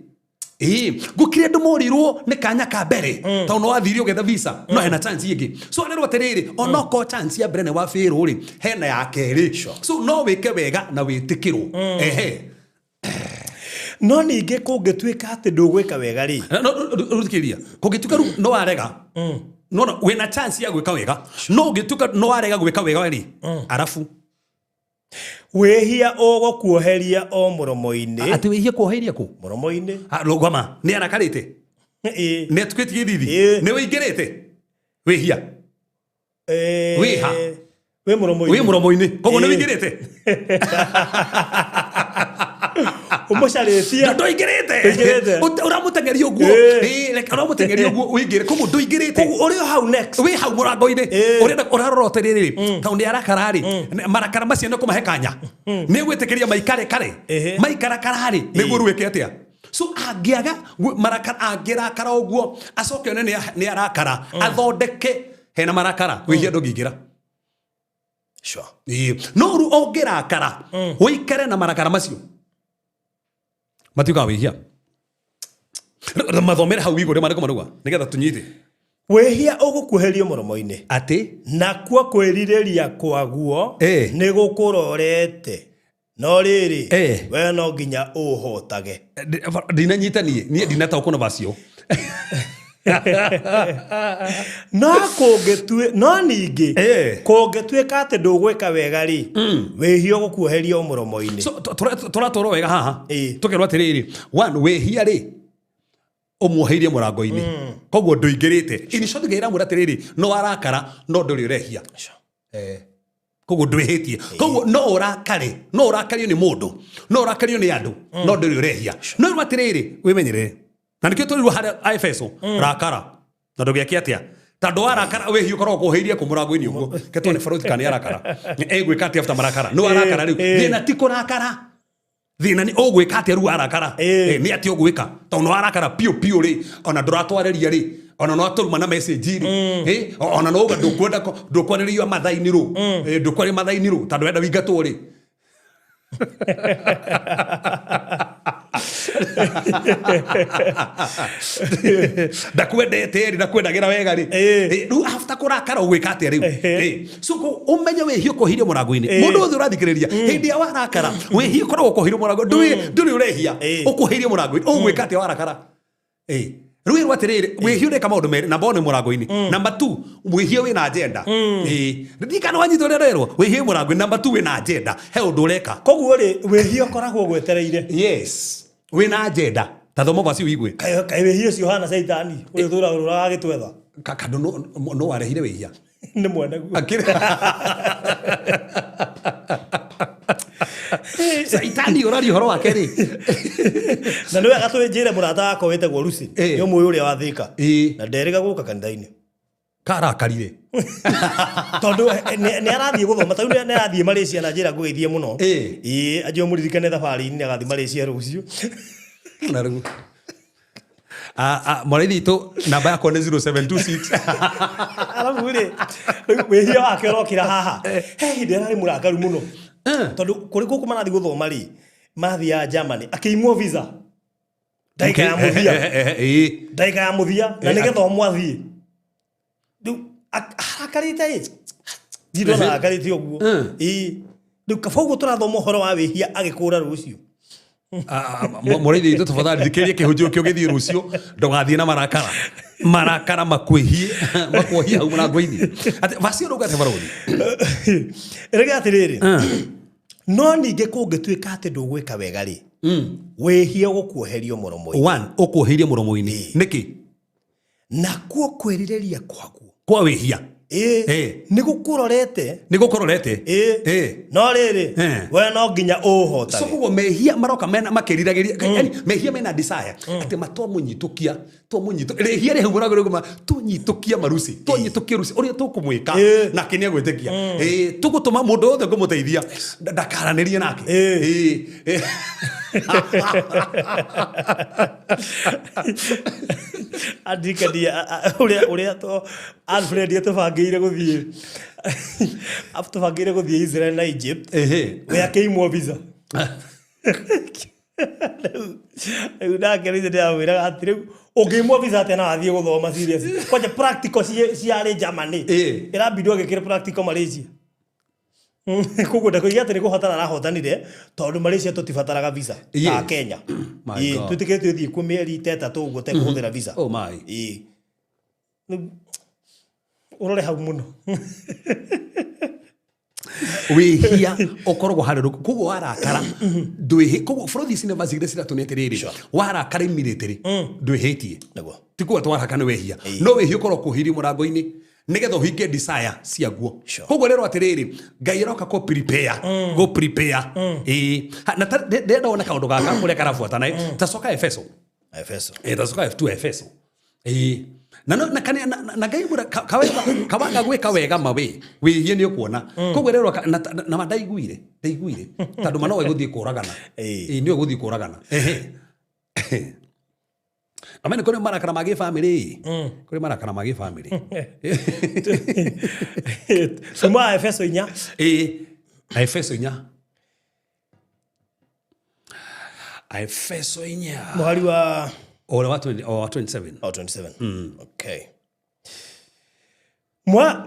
Ĩĩ, gũkĩrĩ andũ morirwo nĩ kanya ka mbere tondũ no wathire ũgetha visa, no hena chance ĩngĩ. So arerwo atĩrĩrĩ, onokorwo chance ya mbere nĩ wabĩrwo rĩ, hena ya kerĩ. So no wĩke wega na wĩtĩkĩrwo. Ehe. No ningĩ kũngĩtuĩka atĩ ndũgwĩka wega rĩ. No, no, no, thikĩrĩria. Kũngĩtuĩka rĩu no warega. No, no, wĩna chance ya gwĩka wega. No ũngĩtuĩka no warega gwĩka wega rĩ, arabu. Wĩhia ũgũkuoheria o mũromo-inĩ. Atĩ wĩhia kuoheria kũ? Mũromo-inĩ. Rũgama, nĩ arakarĩte? Ĩĩ. Nĩ atukĩtie gĩthithi? Ĩĩ. Nĩ wĩingĩrĩte? Wĩhia. Ĩĩ. Wĩha. Wĩ mũromo-inĩ. Wĩ mũromo-inĩ. Koguo nĩ Ĩĩ. wĩingĩrĩte? Ũmũcarĩtie. Ndũingĩrĩte. Ndũingĩrĩte. Ũramũteng'eria ũguo. Ĩĩ. Ĩĩ, reke ũramũteng'eria ũguo ũingĩre. Koguo ndũingĩrĩte. Koguo ũrĩ o hau next. Wĩ hau mũrango-inĩ. Ĩĩ. Ũrenda ũrarora atĩrĩrĩ, tondũ nĩ arakara rĩ, marakara macio nĩ kũmahe kanya. Nĩ gwĩtĩkĩria maikare kare. Maikara kara rĩ, nĩguo rĩu ĩke atĩa? So angĩaga marakara, angĩrakara ũguo, acoke one nĩ arakara, athondeke hena marakara, wĩhia ndũngĩingĩra. Ĩĩ. No rĩu ũngĩrakara, ũikare na marakara macio, matiugaga wĩhia. Mathomere hau igũrũ marĩkũ marauga nĩgetha tũnyite. Wĩhia ũgũkuhĩrio mũromo-inĩ. Atĩ Nakuo kwĩrirĩria kwaguo nĩ gũkũrorete. No rĩrĩ, we no nginya ũũhootage. Ndinanyita niĩ, niĩ ndinataũkwo na vacio. No kũngĩtuĩ no ningĩ kũngĩtuĩka atĩ ndũgwĩka wega rĩ, wĩhia ũgũkuoheria o mũromo-inĩ. So tũratwarwo wega haha. Tũkerwo atĩrĩrĩ, one wĩhia rĩ ũmuoheirie mũrango-inĩ. Koguo ndũingĩrĩte. In short Ngai aramwĩra atĩrĩrĩ, no warakara no ndũrĩ ũrehia. Koguo ndwĩhĩtie. Koguo no ũrakare, no ũrakario nĩ mũndũ, no ũrakario nĩ andũ, no ndũrĩ ũrehia. No rĩu atĩrĩrĩ, wĩmenyerere. Na nĩkĩo tũrirwo harĩa a Efeso, rakara. Na ndũgeke atĩa? Tondũ warakara wĩhia ũkoragwo ũkuoheirie kũ mũrango-inĩ ũguo. Ke tuone barũthi kana nĩ arakara. Egwĩka atĩa after marakara? Nĩ warakara rĩu. Thĩna ti kũrakara. Thĩna nĩ ũgwĩka atĩa rĩu warakara? Nĩ atĩa ũgwĩka? Tondũ nĩ warakara piũ piũ rĩ, ona ndũratwarĩria rĩ, ona no atũruma na message rĩ. Ona no uga ndũkwenda ndũkwarĩrio mathaa-inĩ rũ. Ndũkwarĩrio mathaa-inĩ rũ, tondũ wenda wĩingatwo rĩ. Ndakwendete rĩ, ndakwendagĩra wega rĩ. Rĩu after kũrakara ũgwĩka atĩa rĩu? So ũmenye wĩhia ũkohirie mũrango-inĩ. Mũndũ wothe ũrathikĩrĩria, hĩndĩ ya warakara, wĩhia ũkoragwo ũkohirie mũrango, ndũrĩ ũrehia, ũkuhĩirie mũrango-inĩ, ũgwĩka atĩa warakara? Rĩu ĩrwo atĩrĩrĩ, wĩhia ũreka maũndũ merĩ, namba one mũrango-inĩ, namba two, wĩhia wĩna agenda. Ndirikana wanyita ũrĩa ũrerwo, wĩhia wĩ mũrango-inĩ, namba two wĩna agenda, he ũndũ ũreka. Koguo rĩ, wĩhia ũkoragwo ũgwetereire. Yes, wĩna agenda. Ta thoma verse ũigue. Kaĩ wĩhia ũcio ũhana caitani, ũrĩa ũtũraga ũrũraga agĩtwetha. Kandũ no warehire wĩhia. Nĩ mwene guo. Caitani ũraria ũhoro wake rĩ. Na nĩ wega tũnjĩre mũrata wakwa wĩtagwo Lucy. Nĩ ũmũĩ ũrĩa wa Thika. Na nderĩga gũka kanitha-inĩ. Karakarire. Tondũ nĩ arathiĩ gũthoma, ta rĩu nĩ arathiĩ Malaysia na njĩra ngũgeithie mũno. Ĩĩ, anjie ũmũririkane thabarĩ-inĩ nĩ agathiĩ Malaysia rũciũ. Na rĩu. Mũraithi witũ namba yakwa nĩ 0726. Arabu rĩ, rĩu wĩhia wake ũrokĩra haha. He hĩndĩ ararĩ mũrakaru mũno. Tondũ kũrĩ gũkũ marathiĩ gũthoma rĩ, marathiaga Germany, akĩimwo visa. Ndagĩka ya mũthia. Ndagĩka ya mũthia, na nĩgetha ũmwe athiĩ. Rĩu arakarĩte ĩ. Ndirĩ ndona arakarĩte ũguo. Ĩĩ. Rĩu kaba ũguo tũrathoma ũhoro wa wĩhia agĩkũra rũciũ. Mũraithi witũ tafadhali thikĩrĩria kĩhunjio kĩu gĩthiĩ rũciũ, ndũgathiĩ na marakara. Marakara makwĩhie, makuohie hau mũrango-inĩ. Atĩ vacio rauga atĩ barũthi. Rĩga atĩrĩrĩ. No ningĩ kũngĩtuĩka atĩ ndũgwĩka wega rĩ, wĩhia ũgũkuoherio mũromo-inĩ. One, ũkuoheirie mũromo-inĩ. Nĩkĩ? Nakuo kwĩrirĩria kwaguo. Kwa wĩhia. Nĩ gũkũrorete. Nĩ gũkũrorete. No rĩrĩ, we no nginya ũũhotage. So koguo mehia maroka mena makĩriragĩria, yani mehia mena desire atĩ matwamũnyitũkia, twamũnyitũ, rĩhia rĩ hau mũrango rĩu tũnyitũkia maruci, twanyitũkia ruci ũrĩa tũkũmwĩka nake nĩ agwĩtĩkia. Tũgũtũma mũndũ wothe ngũmũteithia ndakaranĩrie nake. Andikania ũrĩa to Alfred atũbangĩire gũthiĩ. Atũbangĩire gũthiĩ Israel na Egypt. We akĩimwo visa. Rĩu nake rĩu ndĩramwĩraga atĩ rĩu ũngĩimwo visa atĩa na wathiĩ gũthoma serious. Kwanja practical ciarĩ Germany. Ĩrabindwo agĩkĩra practical Malaysia. Koguo ndakoiga atĩ nĩ kũhotana arahotanire tondũ Malaysia tũtibataraga visa ta Kenya. My God. Twĩtĩkĩrĩtio ũthiĩ kuo mĩeri ta ĩtatũ ũguo ũtekũhũthĩra visa. Oh my. Rĩu ũrore hau mũno. Wĩhia ũkoragwo harĩa rũkũ. Koguo warakara, ndwĩhĩ-, koguo bũrũri ici nĩ vaci iria ciratũnia atĩrĩrĩ, warakara immediately, ndwĩhĩtie. Ti kuga twaraka nĩ wehia. No wĩhia ũkorwo ũkuhĩrĩirie mũrango-inĩ nĩgetha ũhinge desire ciaguo. Koguo rĩrwo atĩrĩrĩ, Ngai aroka kũ prepare, gũ prepare. Ha, na ta, ndĩrenda wone kaũndũ gaka ũrĩa karabuatana, Ta coka Efeso. Efeso. Ta coka F two Efeso. Na no, na kane, na, na, na Ngai mwĩra, kawega, kawaga gwĩka wega ma wĩ, wĩhie nĩ ũkuona. Koguo rĩrwo ka-, na, na, na ma ndaiguire, ndaiguire. Tondũ ma no egũthiĩ kũragana. Nĩ egũthiĩ kũragana. Amene kũrĩ marakara ma gĩbamĩrĩ. Kũrĩ marakara ma gĩbamĩrĩ. Kuma Efeso inya. Efeso inya. Efeso inya. Mũhari wa Ũrĩa wa 20 o wa 27. O 27. Okay.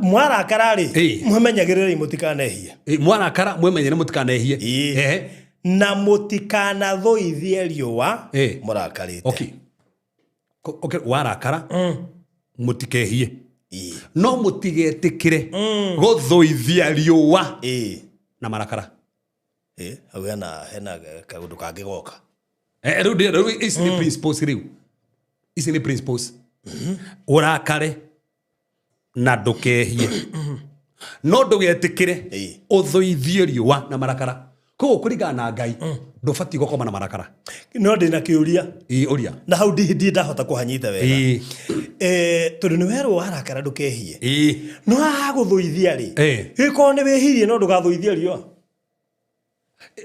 Mwarakara rĩ, mwĩmenyagĩrĩrei mũtikanehie. Ĩ, mwarakara mwĩmenyere mũtikanehie. Ĩ. Ehe. Na mũtikanathũithie riũa Ĩ. mũrakarĩte. Okay. Okay, warakara mũtikehie, Ĩ. no mũtigetĩkĩre gũthũithia riũa Ĩ. na marakara. Ĩ, hau hena kaũndũ kangĩ goka. Rĩu rĩu ici nĩ principles, rĩu ici nĩ principles. Ũrakare na ndũkehie, no ndũgetĩkĩre ũthũithie riũa na marakara. Koguo kũringana na Ngai ndũbatiĩ gũkoma na marakara. No ndĩna kĩũria. Ĩ, ũria. Na hau ndi ndahota kũhanyita wega. Tondũ nĩ werwo warakara ndũkehie, no haha gũthũithia rĩ, gĩkorwo nĩ wĩhirie no ndũgathũithie riũa.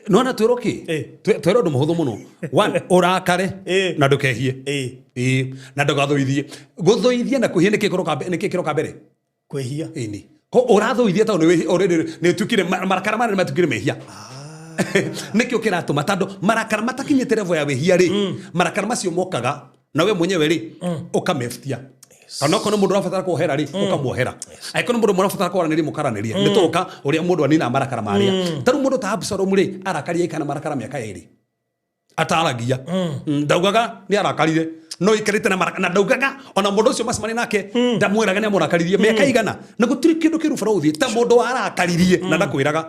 Nona twĩrwo kĩ? Twĩrwo ũndũ mũhũthũ mũno. One, ũrakare na ndũkehie. Ĩ, na ndũgathũithie. Gũthũithia na kwĩhia nĩkĩ kĩroka mbere? Kwĩhia. Ĩni. Ko ũrathũithia tondũ nĩ already nĩ ũtuĩkire marakara marĩa nĩ matuĩkire mehia. Nĩkĩo kĩratũma tondũ marakara matakinyĩte level ya wĩhia rĩ, marakara macio mokaga na we mwenyewe rĩ ũkamebutia. Kana okorwo nĩ mũndũ ũrabatara kuohera rĩ, ũkamuohera. Angĩkorwo nĩ mũndũ mũrabatara kwaranĩria, mũkaranĩria. Nĩ tũka ũrĩa mũndũ anina marakara marĩa. Ta rĩu mũndũ ta Absalom rĩ, arakaria aikana marakara mĩaka 2 ataragia. Ndaugaga nĩ arakarire, no ikarĩte na marakara, na ndaugaga ona mũndũ ũcio macemania nake ndamwĩraga nĩ amũrakaririe mĩaka igana, na gũtirĩ kĩndũ kĩru barũthi ta mũndũ warakaririe na ndakwĩraga.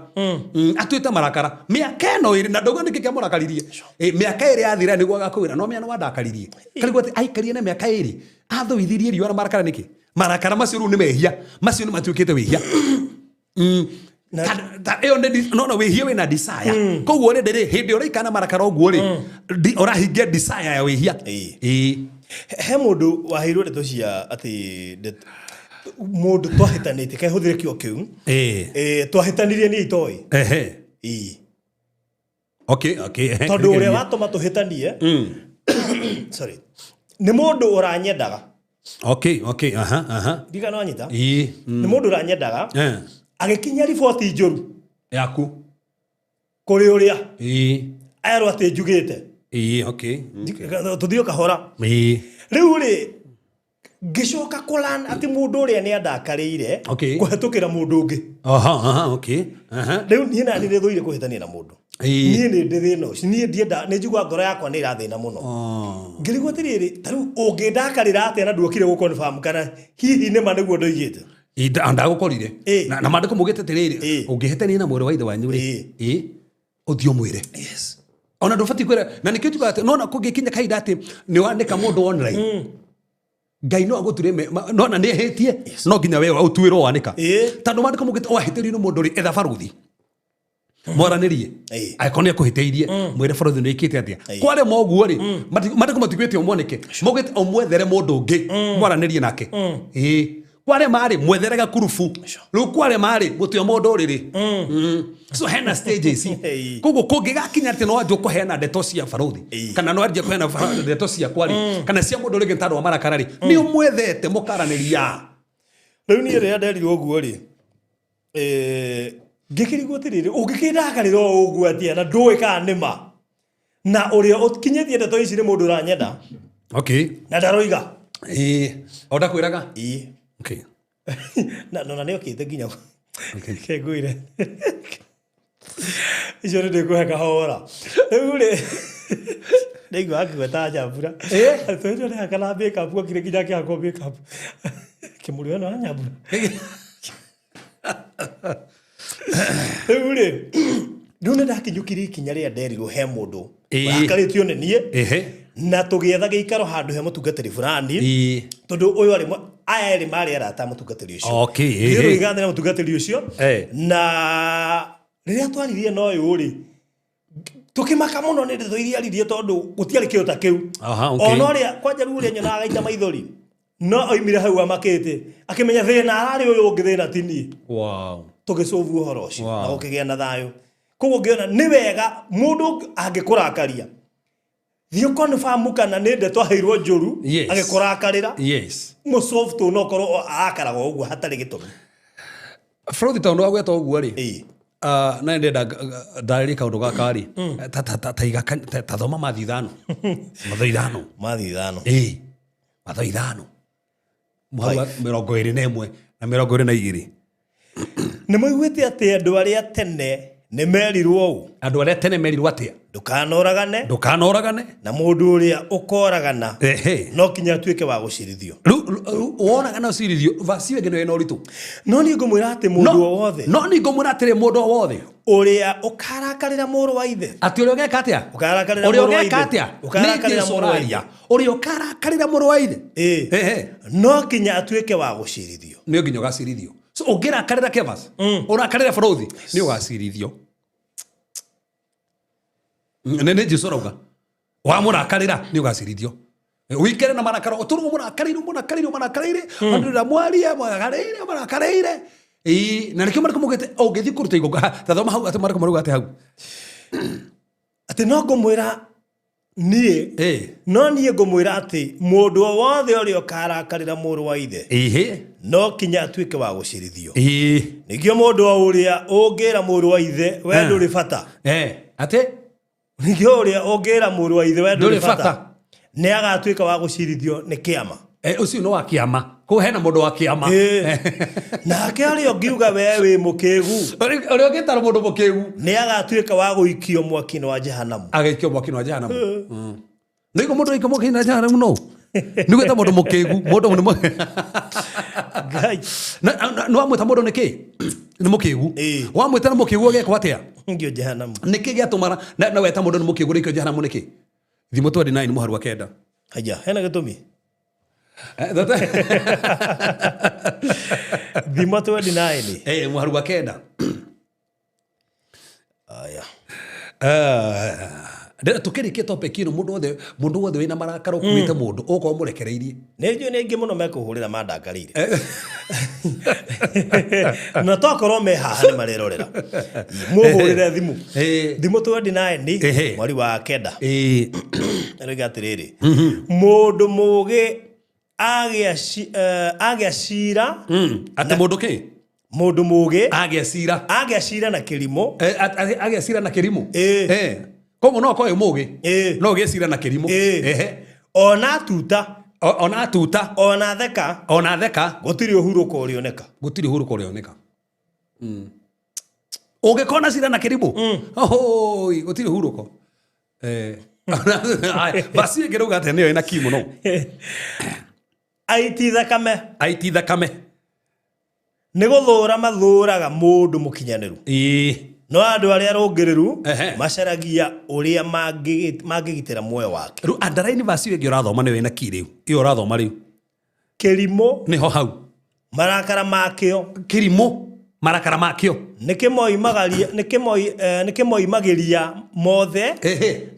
Atuĩte marakara mĩaka ĩno 2 na ndauga nĩkĩ kĩamũrakaririe. Mĩaka 2 yathira nĩguo agakwĩra no mĩana wandakaririe. Karigwo atĩ aikarire na mĩaka 2 athũithirie riũa na marakara nĩkĩ? Marakara macio rĩu nĩ mehia, macio nĩ matuĩkĩte wĩhia. Ĩyo nĩ no wĩhia wĩna desire. Koguo rĩ ndĩrĩ hĩndĩ ũraikara na marakara ũguo rĩ, ũrahingia desire ya wĩhia. Ĩ. He mũndũ waheirwo ndeto cia atĩ mũndũ twahĩtanĩtie, kaĩ hũthĩre kiugo kĩu. Twahĩtanirie niĩ itoĩ. Ĩ. Okay, okay, ehe, Tondũ ũrĩa geria. watũma tũhĩtanie, sorry, nĩ mũndũ ũranyendaga. Okay, okay, aha, aha. Ndiga no anyita? Ĩ. Nĩ mũndũ ũranyendaga. Agĩkinya riboti njũru. Yaku. Kũrĩ ũrĩa. Ĩ. Erwo atĩ njugĩte. Ĩ, okay. Tũthiĩ kahora. Ĩ. Rĩu rĩ, ngĩcoka kũlan atĩ mũndũ ũrĩa nĩ andakarĩire kũhetũkĩra mũndũ ũngĩ. Aha, aha, okay. Aha. Rĩu niĩ nani nĩ thũire kũhĩtania na mũndũ. Niĩ nĩ ndĩ thĩna ũcio. Niĩ ndienda, nĩ njiguaga ngoro yakwa nĩ ĩrathĩna mũno. Ngĩrigwo atĩrĩrĩ, ta rĩu ũngĩndakarĩra atĩa na nduokire gũ-confirm kana hihi nĩ ma nĩguo ndoigĩte? Ĩ, ndagũkorire. Na maandĩko maugĩte atĩrĩrĩ, ũngĩhĩtania na mwĩrĩ wa ithe wanyu rĩ, ũthiĩ ũmwĩre. Ona ndũbatiĩ kwĩra, na nĩkĩo njugaga atĩ, nona kũngĩkinya kahinda atĩ nĩ wanĩka mũndũ online, Ngai no agũture no na nĩ ehĩtie, no nginya we ũtuĩrwo wanĩka. Tondũ maandĩko maugĩte wahĩtĩrio nĩ mũndũ rĩ, etha baruthi. Mwaranĩrie. Angĩkorwo nĩ akũhĩtĩirie, mwĩre baruthi nĩ ĩkĩte atĩa. Kwarema ũguo rĩ, maandĩko matigwĩte ũmwanĩke, maugĩte ũmwethere mũndũ ũngĩ, mwaranĩrie nake. Kwarema rĩ, mwethere gakurubu. Rĩu kwarema rĩ, mũtwe mũndũ rĩrĩ. So hena stages. Koguo kũngĩgakinya atĩ no wanjie kũheana ndeto cia baruthi, kana no wanjie kũheana ndeto ciakwa rĩ, kana cia mũndũ rĩngĩ tondũ wa marakara rĩ, nĩ ũmwethete mũkaranĩria. Rĩu niĩ rĩrĩa nderirwo ũguo rĩ, ngĩkĩrigwo atĩrĩrĩ, ũngĩkĩndakarĩra o ũguo atĩa na ndũĩ kana nĩ ma? Na ũrĩa ũkinyĩtie ndeto ici nĩ mũndũ ũranyenda. Na ndaroiga. O ndakwĩraga? Ĩ. Na, na nĩ okĩte nginya Reke ngwĩre. Icio nĩ ndĩkũhe kahora. Rĩu rĩ, ndaigua akĩgweta Nyambura. Atwĩrire nĩ hakana makeup, okire nginya akĩhakwo makeup. Kĩmũrĩ ĩno ya Nyambura. Rĩu rĩ, rĩu nĩ ndakinyũkirie ikinya rĩrĩa nderirwo he mũndũ ũrakarĩtio nĩ niĩ. Na tũgĩetha gĩikaro handũ he mũtungatĩri fulani. Tondũ ũyũ arĩ aya erĩ marĩ arata a mũtungatĩri ũcio. Ngĩrwo gĩgathĩ na mũtungatĩri ũcio. Na rĩrĩa twaririe na ũyũ rĩ, tũkĩmaka mũno nĩ ndeto iria aririe tondũ gũtiarĩ kĩndũ ta kĩu. Ona ũrĩa kwanja rĩu ũrĩa nyonaga agaita maithori, no oimire hau amakĩte, akĩmenya thĩna ararĩ ũyũ ũngĩ, thĩna ti niĩ. Tũgĩcovu ũhoro ũcio, na gũkĩgĩa na thayũ. Koguo ngĩona nĩ wega mũndũ angĩkũrakaria, thiĩ confirm kana nĩ ndeto aheirwo njũru, agĩkũrakarĩra. Mũcovu tũ no korwo arakaraga ũguo hatarĩ gĩtũmi. Frothi, tondũ wa gweta ũguo rĩ, Na ndenda ndarĩrie kaũndũ gaka rĩ, ta iga ta thoma mathi ithano, matho ithano. Mathi ithano. Ĩĩ, matho ithano mũhari wa 21 na 22. Nĩ mũiguĩte atĩ andũ arĩa tene nĩ merirwo ũũ? Andũ arĩa tene merirwo atĩa? Ndũkanoragane. Ndũkanoragane. Na mũndũ ũrĩa ũkoragana no kinya atuĩke wa gũcirithio. Rĩu woragana ũcirithio, vaci ĩyo ĩngĩ nĩyo ĩna ũritũ. No niĩ ngũmwĩra atĩ mũndũ o wothe, no niĩ ngũmwĩra atĩrĩ, mũndũ o wothe ũrĩa ũkarakarĩra mũrũ wa ithe. Atĩ ũrĩa ũgeka atĩa? Ũkarakarĩra ũrĩa mũrũ wa ũgeka ithe. atĩa? Ũkarakarĩra Nĩ Jesũ mũrũ wa ithe. ũraria. Ũrĩa ũkarakarĩra mũrũ wa ithe. Ĩĩ. Ehe. No kinya atuĩke wa gũcirithio. Nĩ nginya ũgacirithio. So ũngĩrakarĩra Kevas, ũrakarĩra bũrũthi, nĩ ũgacirithio. Nĩ Jesũ arauga. Wamũrakarĩra nĩ ũgacirithio. Wikere na marakara, ũtũrwo mũrakarĩire, mũrakarĩire, mũrakarĩire, andũ na mwaria, mũrakarĩire, mũrakarĩire. Ĩĩ, na nĩkĩo marĩkũ maugĩte ũngĩthiĩ kũruta igongona, ta thoma hau atĩ marĩkũ marauga atĩ hau. Atĩ no ngũmwĩra niĩ, Ĩĩ. no niĩ ngũmwĩra atĩ mũndũ o wothe ũrĩa ũkarakarĩra mũrũ wa ithe, Ĩhĩ. no kinya atuĩke wa gũcirithio. Ĩĩ. Ningĩ mũndũ o ũrĩa ũngĩra mũrũ wa ithe, we ndũrĩ bata. Atĩ? Ningĩ ũrĩa ũngĩra mũrũ wa ithe, we ndũrĩ Ndũrĩ bata. bata, nĩ agatuĩka wa gũcirithio nĩ kĩama. Ũcio nĩ wa kĩama. Kũu hena mũndũ wa kĩama. Nake ũrĩa ũngiuga we wĩ mũkĩgu, Ũrĩa ũngĩtara mũndũ mũkĩgu, nĩ agatuĩka wa gũikio mwaki-inĩ wa Jehanamu. Agaikio mwaki-inĩ wa Jehanamu. Nĩguo mũndũ aikio mwaki-inĩ wa Jehanamu no? Nĩguo eta mũndũ mũkĩgu, mũndũ nĩ Ngai. Nĩ wamwĩta mũndũ nĩkĩ? Nĩ mũkĩgu. Wamwĩta nĩ mũkĩgu agekwo atĩa? Ngio Jehanamu. Nĩkĩ gĩatũmara na weta mũndũ nĩ mũkĩgu rĩikio Jehanamu nĩkĩ? Thimo 29 mũhari wa 9. Haya, hena gĩtũmi? Thimo 29. Mũhari wa 9. Aya. Ndĩra tũkĩrĩkia topic ĩno, mũndũ wothe wĩna marakara ũkuĩte mũndũ, ũkorwo mũrekereirie. Nĩ njũĩ nĩ aingĩ mũno mekũhũrĩra mandakarĩire. Na tokorwo me haha nĩ marerorera. Mũhũrĩre thimũ. Thimũ 29 mweri wa 9. Ĩroiga atĩrĩrĩ, mũndũ mũũgĩ agĩa cira. Atĩ mũndũ kĩ? Mũndũ mũũgĩ agĩa cira. Agĩa cira na kĩrimũ. Agĩa cira na kĩrimũ. Koguo no akorwo wĩ mũũgĩ, no ũgĩe cira na kĩrimũ. Ona tuta. Ona tuta. Ona theka. Ona theka. Gũtirĩ ũhurũko ũrĩoneka. Gũtirĩ ũhurũko ũrĩoneka. Ũngĩkona cira na kĩrimũ, ohoi, gũtirĩ ũhurũko. Basi ĩngĩ rauga atĩa nĩyo ĩna ki mũno. Aiti thakame. Aiti thakame. Nĩ gũthũra mathũraga mũndũ mũkinyanĩru. No andũ arĩa arũngĩrĩru macaragia ũrĩa mangĩgitĩra muoyo wake. Rĩu underline verse ĩyo ĩngĩ ũrathoma nĩyo ĩna ki rĩu. Ĩyo ũrathoma rĩu. Kĩrimũ. Nĩho hau. Marakara makĩo. Kĩrimũ. Marakara makĩo. Nĩkĩmoimagĩria mothe.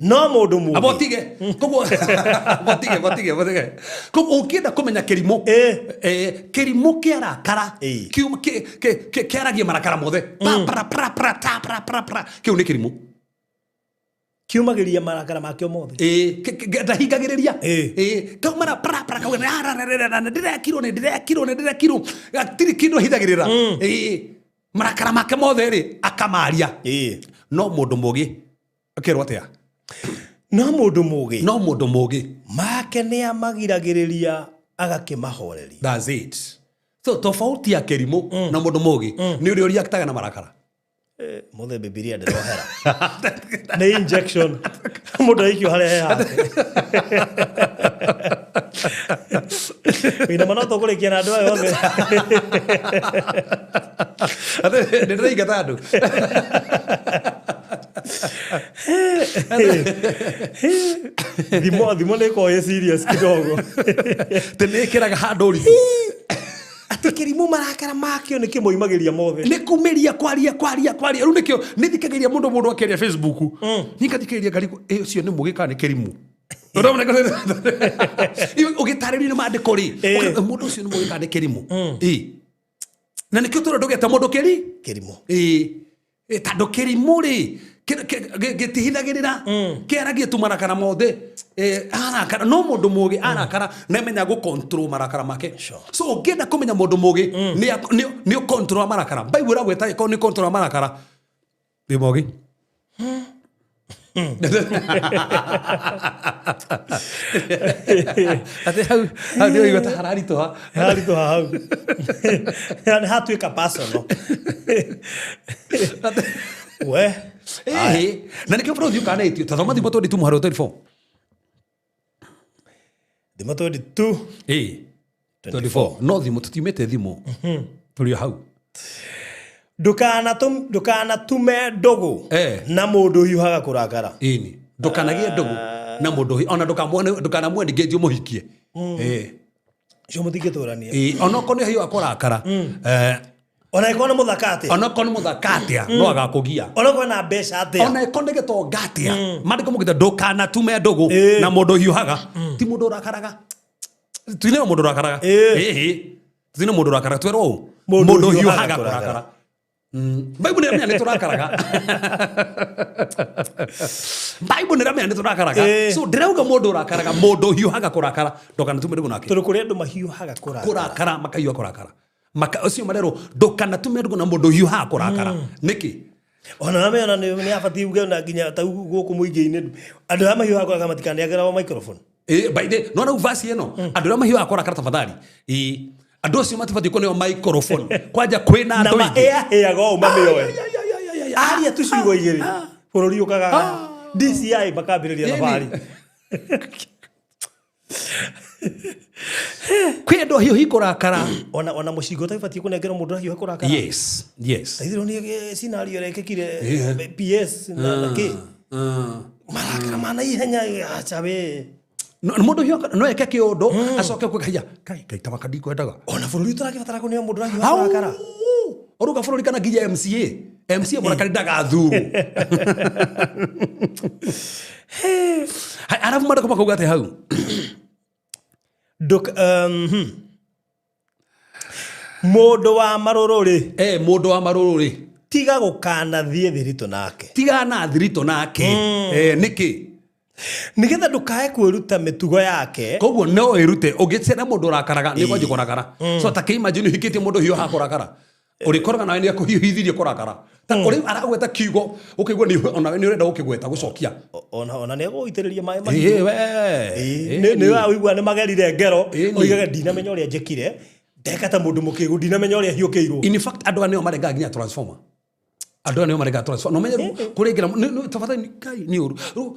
No mũndũ mũũgĩ. Abotige. Koguo abotige, abotige, abotige. Koguo ũngĩenda kũmenya kĩrimũ, kĩrimũ kĩarakara, kĩaragia marakara mothe. Pa, pra, pra, pra, ta, pra, pra, pra. Kĩu nĩ kĩrimũ. Kiumagĩria marakara makĩo mothe. Ndahingagĩrĩria. Kaumara pra, pra, kauga, ra, ra, ra, ra, ra, ndĩrekirwo, nĩ ndĩrekirwo, nĩ ndĩrekirwo. Gatirĩ kĩndũ ahithagĩrĩra. Marakara make mothe rĩ, akamaria. No mũndũ mũũgĩ, akerwo atĩa? No mũndũ mũũgĩ. No mũndũ mũũgĩ. Make nĩ amagiragĩrĩria agakĩmahoreria. That's it. So tofauti ya kĩrimũ na mũndũ mũũgĩ nĩ ũrĩa ũreactaga na marakara. Mũthĩ Bibilia ndĩrohera. Nĩ injection. Mũndũ aikio harĩa he hake. Wĩna ma no tũkũrĩkia na andũ aya othe. Nĩ ndĩraingata andũ. Thimo nĩ ĩkoragwo ĩ serious kidogo. Tĩ nĩ ĩkĩraga handũ ũritũ. Atĩ kĩrimũ marakara makĩo nĩ kĩmoimagĩria mothe. Nĩ kumĩria kwaria, kwaria, kwaria. Rĩu nĩkĩo nĩ thikagĩrĩria mũndũ akĩaria Facebook. Niĩ ngathikĩrĩria ngarigwo, ũcio nĩ mũũgĩ kana nĩ kĩrimũ? Ũgĩtarĩrio nĩ maandĩko rĩ, mũndũ ũcio nĩ mũũgĩ kana nĩ kĩrimũ? Na nĩkĩo tũrĩa ndũgeta mũndũ kĩri? Kĩrimũ. Tondũ kĩrimũ rĩ, gĩtihithagĩrĩra, kĩaragia tu marakara mothe. Arakara, no mũndũ mũũgĩ arakara nĩ amenya gũ control marakara make. So ũngĩenda kũmenya mũndũ mũũgĩ, nĩ ũ control marakara. Bible ĩragwĩta ĩkorwo nĩ control marakara. Wĩ mogi. Atĩ hau hau nĩ ũigua ta hararitũha. Haritũha hau. Nĩ hatuĩka personal. We. Ĩhĩ. Na nĩkĩo bũrũri ũkanĩtio. Ta thoma thimũ 22 mũhari wa 24. Thimũ 22. Ĩĩ. 24. No thimũ tũtiumĩte thimũ. Tũrĩ o hau. Ndũkanatume ndũgũ Eh. na mũndũ ũhiũhaga kũrakara. Ĩni. Ndũkanagĩe ndũgũ na mũndũ ona ndũkanamwendingĩtie ũmũhikie. Ĩĩ. Ũcio mũtingĩtũrania. Ĩĩ, onokorwo nĩ ahiũha kũrakara. Eh, Ona ĩkorwo nĩ mũthaka atĩa. Onokorwo nĩ mũthaka atĩa no agakũgia. Ona ĩkorwo na mbeca atĩa. Ona ĩkorwo nĩ gĩtonga atĩa. Maandĩko maugĩte ndũkanatume ndũgũ Ĩĩ. na mũndũ ũhiũhaga. Ti mũndũ ũrakaraga. Tuine mũndũ ũrakaraga. Ĩĩ. Ĩhĩ. Tuine mũndũ ũrakaraga. Twerwo ũũ. Mũndũ Mũndũ ũhiũhaga ũhiũhaga kũrakara. kũrakara. Bible nĩ ĩramenya nĩ tũrakaraga. Bible nĩ ĩramenya nĩ tũrakaraga. Ĩĩ. So ndĩrauga mũndũ ũrakaraga, mũndũ ũhiũhaga kũrakara, ndũkanatume ndũgũ nake. Tondũ kũrĩ andũ mahiũhaga kũrakara. Kũrakara, makahiũha kũrakara. Maka ũcio marerwo ndũkanatume ndũgũ na mũndũ ũhiũhaga kũrakara. Nĩkĩ? Ona namenya ona nĩ abatiĩ uge ona nginya ta gũkũ mũingĩ-inĩ andũ arĩa mahiũhaga kũrakara matikaneangeragwo microphone. Ĩĩ, by the no rĩu verse ĩno andũ arĩa mahiũhaga kũrakara tafadhali. Ĩĩ, andũ acio matibatiĩ kũneo microphone kwanja kwĩna Na andũ aingĩ. maĩahĩaga ũũ mamĩoe. Ai, ai, ai, ai, ai, ai. Aria tu ciugo igĩrĩ bũrũri ũkagaga. DCI makambĩrĩria Ĩni. thabarĩ. Kwĩ andũ ahiũhi kũrakara. Ona mũcinga ũtabatiĩ kũnengerwo mũndũ ũrahiũha kũrakara. Yes, yes. Taithĩrwo nĩ scenario ĩrĩa ĩkĩkire Yeah. PS na kĩ. Marakara ma naihenya acha we. No mũndũ ũhiũhaga no eke kĩũndũ acoke kuga kai kai ta ndikwendaga. Ona bũrũri ũtarakĩbatara kũneo mũndũ ũrahiũha kũrakara. Ũruga bũrũri kana nginya MCA. MCA mũrakari ndagathurwo. Hai, arabu mandĩko makauga atĩa hau? Mũndũ wa marũrũ rĩ. Eh, mũndũ wa marũrũ rĩ. Tiga gũkanathiĩ thiritũ nake. Tiga na thiritũ nake. Eh, nĩkĩ? Nĩgetha ndũkae kwĩruta mĩtugo yake. Koguo no wĩrute ũngĩcera mũndũ ũrakaraga nĩ ũkwanjia kũrakara. So ta kĩ-imagine ũhikĩtie mũndũ ũhiũhaga kũrakara. Ũrĩkoraga nawe nĩ akũhiũhithirie kũrakara. Ta ũrĩ aragweta kiugo ũkaigua nĩ onawe nĩ ũrenda gũkĩgweta gũcokia. Ona nĩ egũgũitĩrĩria maĩ Ĩĩ, mahiũ. we. Ĩĩ, nĩ ũraigua nĩ magerire ngero Ĩĩ, nĩ. oigaga ndinamenya ũrĩa njĩkire ndeka ta mũndũ mũkĩgu ndinamenya ũrĩa hiũkĩirwo. In fact andũ aya nĩo marengaga nginya transformer. Andũ aya nĩo marengaga transformer. Na ũmenye rĩu kũrengera tafadhali Ngai nĩ ũru. Rĩu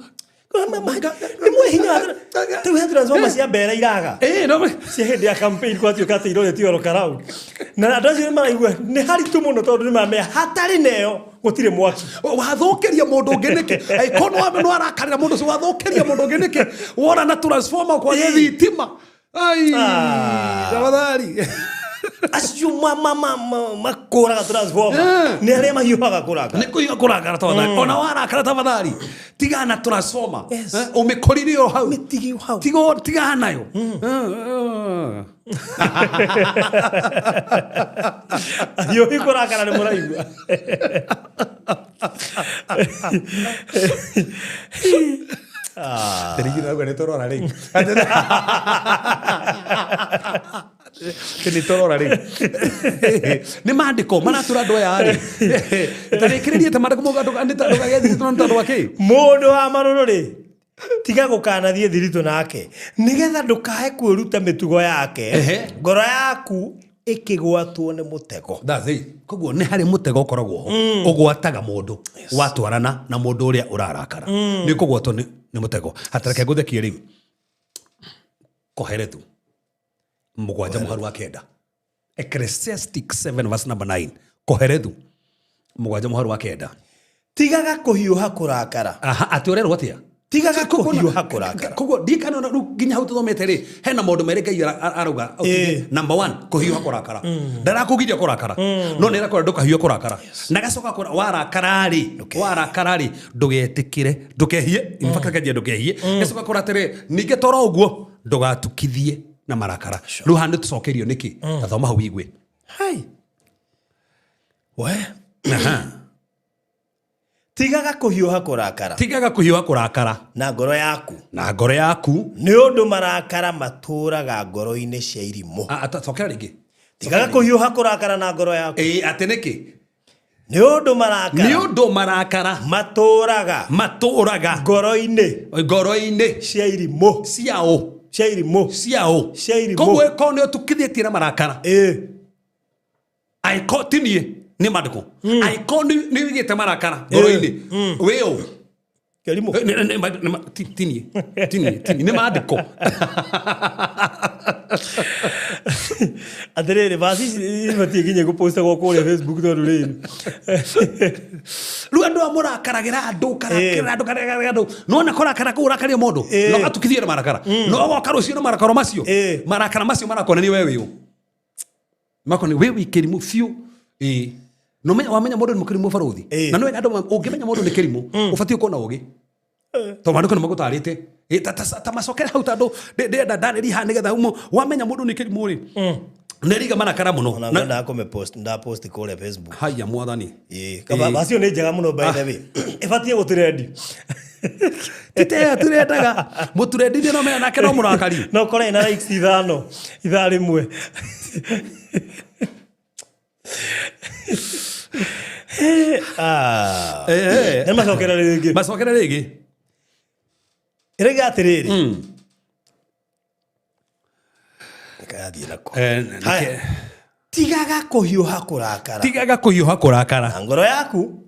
Nĩ mwehinya rĩu he transformer cia mbere iraga. Ĩĩ, no Cia hĩndĩ ya campaign gwatuĩka atĩ irore ti oro karau. Na andũ acio nĩ maraigua nĩ haritũ mũno tondũ nĩ maramenya hatarĩ na ĩyo gũtirĩ mwaki. Wathũkĩria mũndũ ũngĩ nĩkĩ? Angĩkorwo nĩ wame nĩ warakarĩra mũndũ ũcio wathũkĩria mũndũ ũngĩ nĩkĩ? Wona na transformer kwage thitima. Ai, tafadhali. Acio makũraga transformer nĩ arĩa mahiũhaga kũrakara. Nĩ kũhiũha kũrakara tafadhali. Ona warakara tafadhali. Tigana na transformer. Yes. Ũmĩkorire o hau. Mĩtige o hau. Tigo tigana nayo. Ahiũhi kũrakara nĩ mũraigua. Tarĩngĩ ndauga nĩ tũrora rĩu. Atĩ nĩ tũrora rĩu. Nĩ maandĩko maratũra andũ aya rĩ. Tarĩkĩrĩrie ta maandĩko mauga ndũkagĩe thiritũ na nĩ tondũ wa kĩ? Mũndũ wa marũrũ rĩ tiga gũkanathiĩ thiritũ nake nĩgetha ndũkae kwĩruta mĩtugo yake Ehe. ngoro yaku ĩkĩgwatwo nĩ mũtego. That's it. Koguo nĩ harĩ mũtego ũkoragwo ho ũgwataga mũndũ watwarana na mũndũ ũrĩa ũrarakara. Nĩ ũkũgwatwo nĩ mũtego. Hatareke ngũthekie rĩu. Koherethu 7 mũhari wa 9. Ecclesiastic 7 verse number 9. Koherethu 7 mũhari wa 9. Tigaga kũhiũha kũrakara. Aha, atĩ ũrerwo atĩa? Tigaga kũhiũha kũrakara. Koguo ndikana ona rĩu nginya hau tũthomete rĩ hena maũndũ merĩ Ngai arauga ũtige. Number 1 kũhiũha kũrakara. Ndarakũgiria kũrakara. No nĩ arakũra ndũkahiũhe kũrakara. Na gacoka kũra warakara rĩ, warakara rĩ ndũgetĩkĩre, ndũkehie. In fact akajia ndũkehie. Gacoka kũra atĩrĩ, ningĩ toro ũguo ndũgatukithie na marakara. Rĩu haha nĩ tũcokerio nĩkĩ? Ta thoma hau wigue. Hai. We. Aha. Tigaga kũhiũha kũrakara. Tigaga kũhiũha kũrakara. Na ngoro yaku. Na ngoro yaku. Nĩ ũndũ marakara matũũraga ngoro-inĩ cia irimũ. Cokera rĩngĩ. Tigaga kũhiũha kũrakara na ngoro yaku. Ĩĩ, atĩ nĩkĩ? Nĩ ũndũ marakara Nĩ ũndũ marakara matũraga matũraga ngoro-inĩ ngoro-inĩ cia irimũ. Ciao. Cia irimũ. Ciao. Cia irimũ. Koguo korwo nĩ ũtukithĩtie na marakara, angĩkorwo ti niĩ, nĩ mandĩko, angĩkorwo nĩ wĩigĩte marakara ngoro-inĩ, wĩ ũ? Kĩrimũ. Ti niĩ, ti niĩ, ti niĩ, nĩ mandĩko. Atĩrĩrĩ, vaci ici ibatiĩ nginya gũpostagwo kũrĩa Facebook tondũ rĩrĩ, Rĩu andũ aya mũrakaragĩra andũ, karakarĩra andũ, karakarĩra andũ, nona kũrakara kũu ũrakaria mũndũ, no gatukithie na marakara, no goka rũciũ na marakara macio. Marakara macio marakonania we wĩ ũ, makoni wĩ wĩ kĩrimũ biũ. Ĩĩ, no menya wamenya mũndũ nĩ kĩrimũ, barũthi. Na nĩ andũ, ũngĩmenya mũndũ nĩ kĩrimũ, ũbatiĩ gũkorwo na ũgĩ, tondũ maandĩko nĩ magũtarĩte. Ĩ, ta macokere hau, tondũ ndĩrenda ndarĩria haha nĩgetha wamenya mũndũ nĩ kĩrimũ rĩ, nĩ riga marakara mũno. Ona ngwendaga kũmĩpost, ndapost kũrĩa Facebook. Haya, mwathani. Ĩĩ, kaba vaci ĩyo nĩ njega mũno, by the way, ĩbatiĩ gũtrendi. Tite turendaga mũturendithie, no menya nake no mũrakari. No kore ĩna likes 5 ithaa rĩmwe. Ah. Nĩ macokera rĩngĩ. Macokere rĩngĩ. Ĩrauga atĩrĩrĩ, reke yathiĩ nako. Haya. Tigaga kũhiũha kũrakara Tigaga kũhiũha kũrakara na ngoro yaku,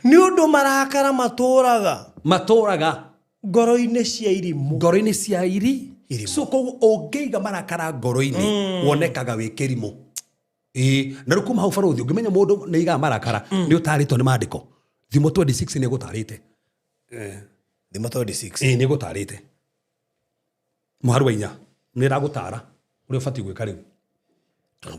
nĩ ũndũ marakara matũraga matũraga ngoro-inĩ cia irimũ. Ngoro-inĩ cia iri Irimũ. So koguo ũngĩiga marakara ngoro-inĩ, wonekaga wĩ kĩrimũ. Ĩĩ, na rĩu kuma hau, barũthi, ũngĩmenya mũndũ nĩ aigaga marakara, nĩ ũtarĩtwo nĩ mandĩko. Thimo 26 nĩ ĩgũtarĩte. Thimo 26. Ĩĩ, nĩ ĩgũtarĩte mũharu wa 4, nĩ ĩragũtara ũrĩa ũbatiĩ gwĩka. Rĩu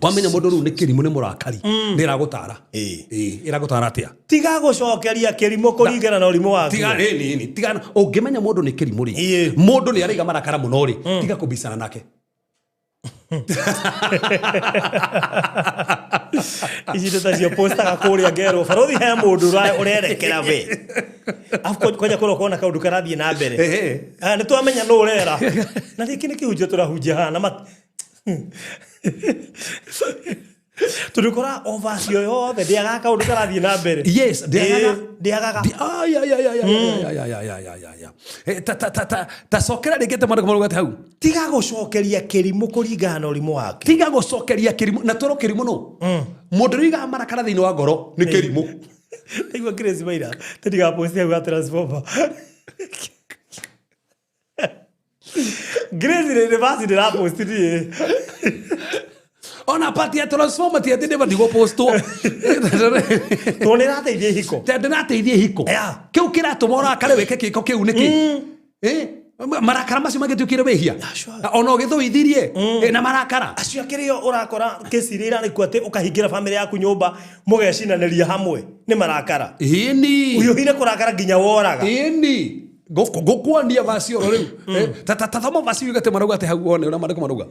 wamenya mũndũ rĩu nĩ kĩrimũ, nĩ mũrakari, nĩ ĩragũtara. Ĩĩ, ĩragũtara atĩa? Tiga gũcokeria kĩrimũ kũringana na ũrimũ waku. Tiga ĩ, nĩ tiga, ũngĩmenya mũndũ nĩ kĩrimũ rĩ, mũndũ nĩ araiga marakara mũno rĩ, tiga kũbicana nake. Ici nĩ tacio postaga kũrĩa, ngerwo, barũthi, he mũndũ ũrerekera we, afu kwanja kũrĩa ũkona kaũndũ karathiĩ na mbere. Ah, nĩ twamenya nũ ũrera, na rĩngĩ nĩ kĩhunjio tũrahunjia haha na tondũ ũkora o vaci o yothe ndĩagaga kaũndũ karathiĩ na mbere. Yes, ndĩagaga. Ĩĩ, ndĩagaga. Ai, ai, ai, ai, ai, ai, ai, ai, ai, ai, ai, ai. Ta cokera rĩngĩ te mandĩko marauga atĩ hau. Tiga gũcokeria kĩrimũ kũringana na ũrimũ wake. Tiga gũcokeria kĩrimũ, na twĩrwo kĩrimũ no mũndũ ũrĩa ũigaga marakara thĩinĩ wa ngoro nĩ kĩrimũ. Ndaigua Grace Maira tũtigaposti hau ga transformer. Grace nĩ basi ndĩraposti niĩ. Ona pati ya transformer ti atĩ ndĩbatiĩ gũpostwo. Tondũ nĩ ĩrateithia ihiko. Tondũ ndĩrateithia ihiko. Kĩu kĩratũma ũrakare wĩke kĩko kĩu nĩkĩ? Marakara macio magĩtuĩkire wĩhia, ona ũgĩthũithirie na marakara. Acio akĩrĩo ũrakora kesi iria irarĩkwo atĩ ũkahingĩra bamĩrĩ yaku nyũmba mũgecinanĩria hamwe nĩ marakara. Ũhiũhire kũrakara nginya woraga. Ĩni, ngũkuonia vaci oro rĩu. Ta thoma vaci ugate marauga atĩ hau, wone ũrĩa maandĩko marauga.